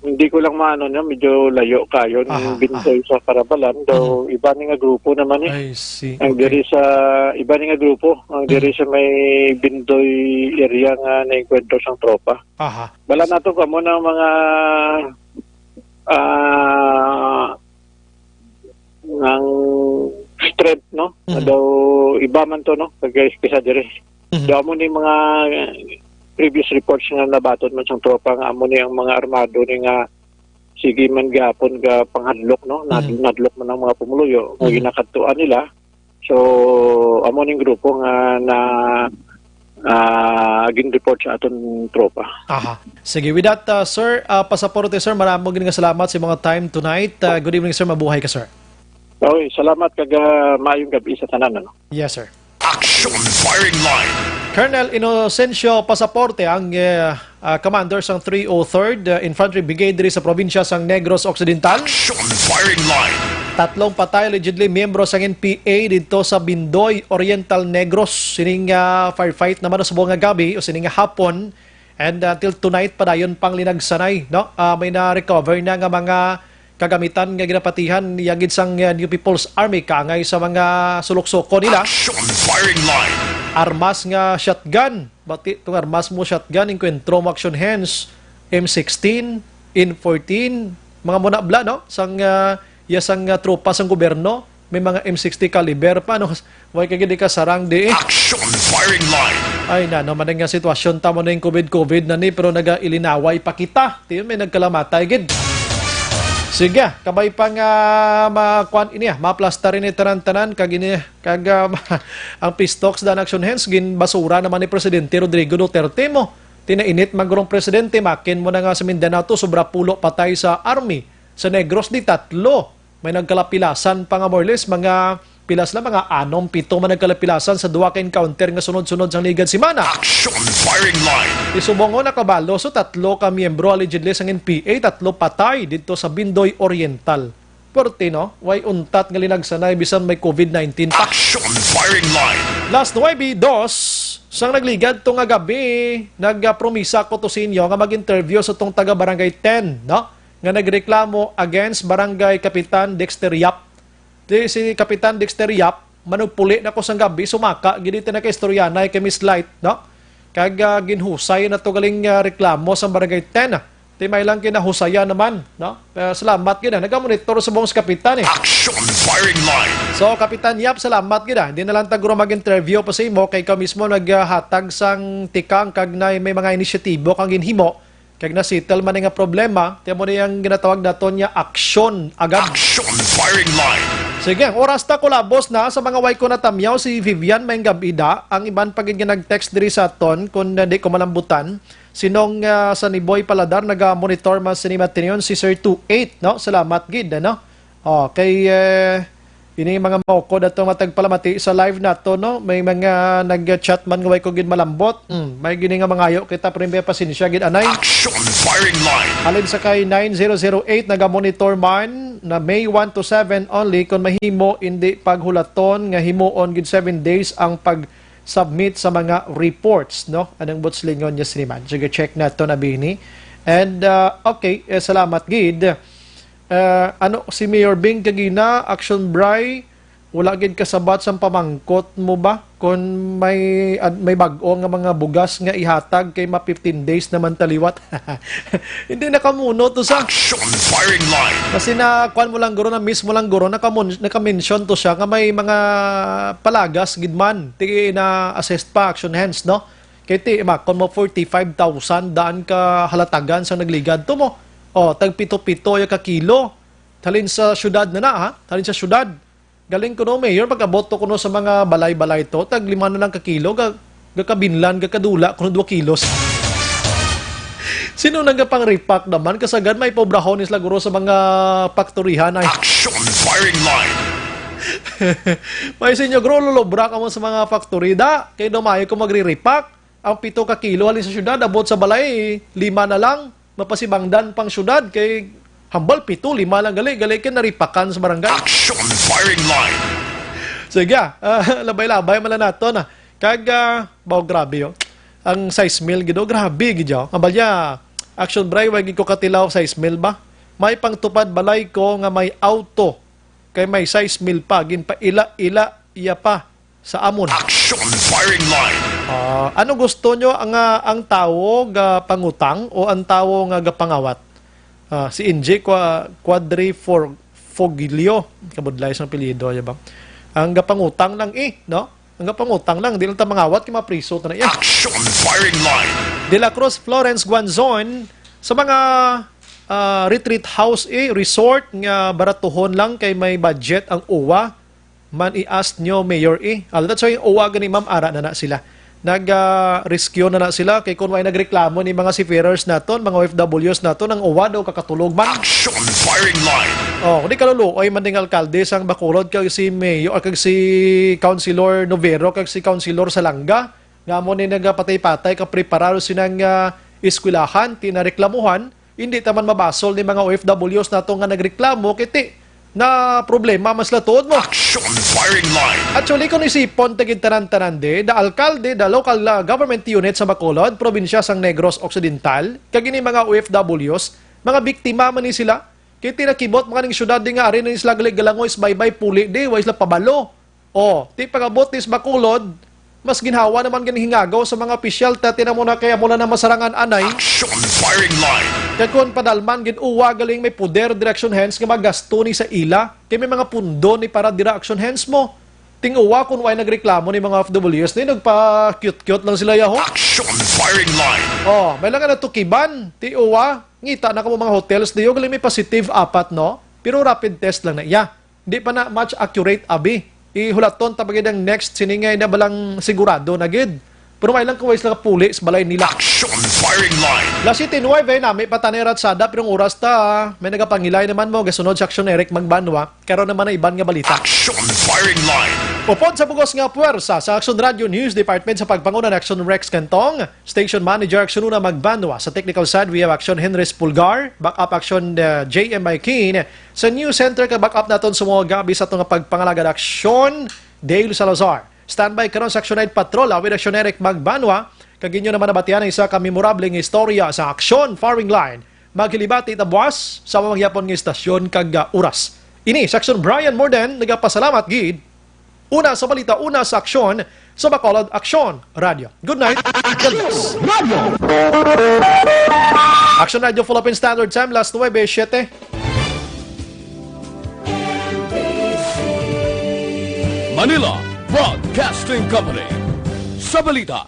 hindi ko lang maano, no, medyo layo kayo ni Aha, Bintoy aha. sa Karabalan, daw Mhm. iba ni nga grupo naman eh. I see. Ang Okay. diri sa iba ni nga grupo, ang diri Mhm. sa may Bintoy area nga naengkwentro sang tropa. Aha. Bala nato kamo ng mga, ah, ng strength, no? Mhm. Daw iba man to, no? Kag kisa diri. Mhm. Daw amo ni mga previous reports nga nabaton man sang tropa nga amo ni ang mga armado ni nga sige man gihapon ga panghadlok, no? Nad-, Mhm. nadlok man ang mga pumuluyo nga Mhm. ginakadtuan nila. So, amo ning grupo nga na, ah, gin-report sa aton tropa. Aha. Sige, with that, uh, sir, uh, Pasaporte, sir, maramo gid nga salamat sa mga time tonight. Uh, good evening, sir. Mabuhay ka, sir. Oy, salamat kag, ah, maayong gabi sa tanan, ano? Yes, sir. Action Firing Line. Colonel Inocencio Pasaporte ang, eh, ah, commander sang three oh third, ah, Infantry Brigade diri sa probinsya sang Negros Occidental. Action Firing Line. Tatlong patay, allegedly miyembro sang N P A didto sa Bindoy, Oriental Negros. Sining, ah, firefight naman subong nga gabi o sining nga hapon. And, ah, till tonight, padayon pang linagsanay, no? Ah, may na-recover na nga mga kagamitan nga ginapatihan niya gid sang, ah, New People's Army kaangay sa mga suluksoko nila. Action Firing Line. Armas nga shotgun. Bati tong armas mo shotgun, inkwentro mo action hands, M sixteen, N fourteen, mga munabla, no? Sang, ah, iya sang, ah, tropa sang gobyerno, may mga M sixty caliber pa, no? Way ka gid ka sarang di eh. Action Firing Line. Ay, na naman nga sitwasyon tamo na yung covid covid na ni, pero nagailinaway pa kita. Ti may nagkalamatay gid. Sige, kabay pa nga makuan ini, ah, maplastar ini tanan-tanan kag ini, kag, ah, ang pistoks dan action hands gin basura naman ni Presidente Rodrigo Duterte mo. Tinainit magurong presidente, makin mo na nga sa Mindanao to, sobra pulo patay sa army. Sa Negros di tatlo. May nagkalapilasan pa nga more or less mga pilas lang, mga anom, pito man nagkalapilasan sa duha ka encounter nga sunod-sunod sang ligad semana. Action Firing Line. Isubong nga nakabalo, so tatlo ka miyembro allegedly sang N P A, tatlo patay didto sa Bindoy Oriental. Pwerte, no? Way untat nga linagsanay bisan may covid nineteen pa. Action Firing Line. Las nuebe dos, sang nagligad to nga gabi, nagpromisa ko to sa inyo nga mag-interview sa tong taga Barangay ten, no? Nga nagreklamo against Barangay Kapitan Dexter Yap. Di si Kapitan Dexter Yap, manugpuli na ko sang gabi, sumaka, gid ito nakaistoryanay kay Miss Light, no? Kag, ah, ginhusay na to galing, ah, reklamo sang Barangay ten. Ti may lang kinahusayan naman, no? Ah, salamat gid, ah. Nagamonitor sa buong si Kapitan, eh. Action Firing Line. So, Kapitan Yap, salamat gid, ah. Hindi na lang taguro mag-interview pa sa imo, kay ikaw mismo naghatag sang tikang kag na may mga inisyatibo kang ginhimo. Kag na-settle man nga problema, ti amo ni ang ginatawag naton nga aksyon agad. Action Firing Line. Sige, ang oras ta kulabos na. Sa mga way ko natamyaw, si Vivian Maynggab-ida, ang iban pa gid nga nag-text diri sa aton, kung di ko malambutan. Sinong, ah, sa Niboy Paladar, naga-monitor man sini matinion, si Sir two eight, no? Salamat gid, ano? Okay, eh, ini mga maukod ato matagpalamati sa live nato, no? May mga nag-chat man nga way ko gid malambot. Hmm, may gini nga mangayo kita, pero may pasensya gid, anay. Action firing line. Halin sa kay nine zero zero eight, naga-monitor man na May one to seven only, kung mahimo, hindi paghulaton nga himuon gid seven days ang pag-submit sa mga reports, no? Anong butslingon niya siniman? Sige, check nato na bini. And, uh, okay, eh, salamat gid. Uh, ano, si Mayor Bing kagina, Action Bry, wala gid kasabat sang pamangkot mo ba? Kung may, ad-, may bag-o nga mga bugas nga ihatag kay ma fifteen days naman taliwat. Hindi nakamuno to sa Action firing line. Kasi na, kuwan mo lang guro, na miss mo lang guro, nakamun-, naka-mention to siya nga may mga palagas gid man. Ti na-assessed pa, Action Hands, no? Kay ti, ma, kung mo forty-five thousand daan ka halatagan sa nagligad to mo. O, tag pito-pito ya ka kilo. Halin sa syudad na na, ha? Halin sa syudad. Galing kuno, Mayor, mag-abot to kuno sa mga balay-balay to, tag lima na lang ka kilo, ga, gakabinlan, gakadula, kuno dua kilos. Sino nang gapang-repack naman? Kasagad may pobrahon sila guro sa mga paktorihan ay. Action firing line. May sinyo, guro, lulubra ka mo sa mga factory, da. Kay dumayo ko magre-repack. Ang pito ka kilo halin sa syudad, abot sa balay, lima na lang. Mapasibangdan pang syudad kay hambal pito, lima lang gali, gali kay naripakan sa barangay. Action firing line. Sige, ah, labay-labay man lang nato na. Kag, ah, baw, grabe, oh. Ang sais mil gid, oh, grabe gid, oh. Ang balya, Action Bry, way gid ko katilaw sais mil ba? May pangtupad balay ko nga may auto, kay may sais mil pa, ginpaila-ila iya pa sa amon. Action firing line. Ah, ano gusto nyo, ang, ah, ang tawo ga pangutang o ang tawo nga gapangawat? Ah, si N J Qua-, Quadrifor-, Foglio, kabudlay sang apelyido, di ba? Ang gapangutang lang, eh, no? Ang gapangutang lang, di lang ta mangawat kay mapriso ta na iya. Action firing line. De La Cruz Florence Guanzon, sa mga, ah, retreat house, eh, resort nga baratuhon lang kay may budget ang uwa, man i-ask nyo, Mayor, eh. Ah, that's why uwa gani, ma'am, ara na na sila. Nag, ah, rescue na na sila kay kung may nagreklamo ni mga seafarers naton, mga O F Ws naton, ang uwa daw kakatulog man. Action firing line. Oh, di kaluluoy man ding alkalde sang Bacolod kag si Mayor, kag si Councilor Novero kag si Councilor Salanga, nga amo ni nagapatay-patay kapreparar sinang, ah, eskwelahan, ti nareklamuhan. Hindi ta man mabasol ni mga O F Ws nato nga nagreklamo kay ti na problema man sila tuod mo. Action firing line. Actually, kung isipon ta gid tanan-tanan di, the alkalde, the local, ah, government unit sa Bacolod, probinsya sang Negros Occidental, kag ini mga O F Ws, mga biktima man ni sila. Kay ti nakibot mga ning syudad di nga ari na ni sila gali galangoy sa baybay puli di, way sila pabalo. Oh, ti pag-abot ni sa Bacolod, mas ginhawa naman gani hingagaw sa mga opisyal, ta tinan mo na kay amo na masarangan anay. Action firing line. Kay kun padalman gid uwa galing may poder, direksyon hens nga magasto ni sa ila, kay may mga pundo ni para dira action hens mo. Ting uwa kun way nagreklamo ni mga O F Ws ni, nagpa-cute-cute lang sila yaho. Action firing line. Oh, may lang nga natukiban, ti uwa, ngita na kamo mga hotels diyo, galing may positive apat, no? Pero rapid test lang na iya. Di pa na much accurate, abi. Ihulaton ta pa gid ang next sini nga ina balang sigurado na gid. Pero may lang kuway sila puli sa balay nila. Action firing line. Las siete nuebe, nami pa tanay ratsada, pero ang oras ta, may nagapangilay naman mo, gasunod sa Aksyon Eric Magbanwa, karon naman ang iban nga balita. Action firing line. Upod sa bugos nga puwersa sa Action Radio News Department sa pagpanguna ni Action Rex Cantong, Station Manager Action Una Magbanwa, sa technical side, we have Action Henry Pulgar, backup Action, uh, J M Maikin, sa News Center ka backup naton sa mga gabi sa aton nga pagpangalagad Action Dale Salazar. Standby karon sa Action Night Patrol, with Action Eric Magbanwa, kag inyo naman nabatian ang isa ka memorable nga istorya sa Action Firing Line. Maghilibati ta buwas sa mga gyapon nga istasyon kag, ah, oras. Ini sa Action Brian Morden, nagapasalamat gid. Una sa balita, una sa aksyon, sa Bacolod Aksyon Radio. Good night. Action Radio. Action Radio Philippine Standard Time, las nuebe siete. Manila Broadcasting Company. Sa balita,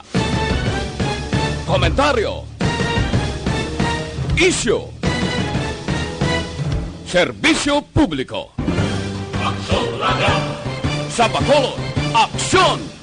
komentaryo, isyu, serbisyo publiko. Aksyon Sa Bacolod, aksyon!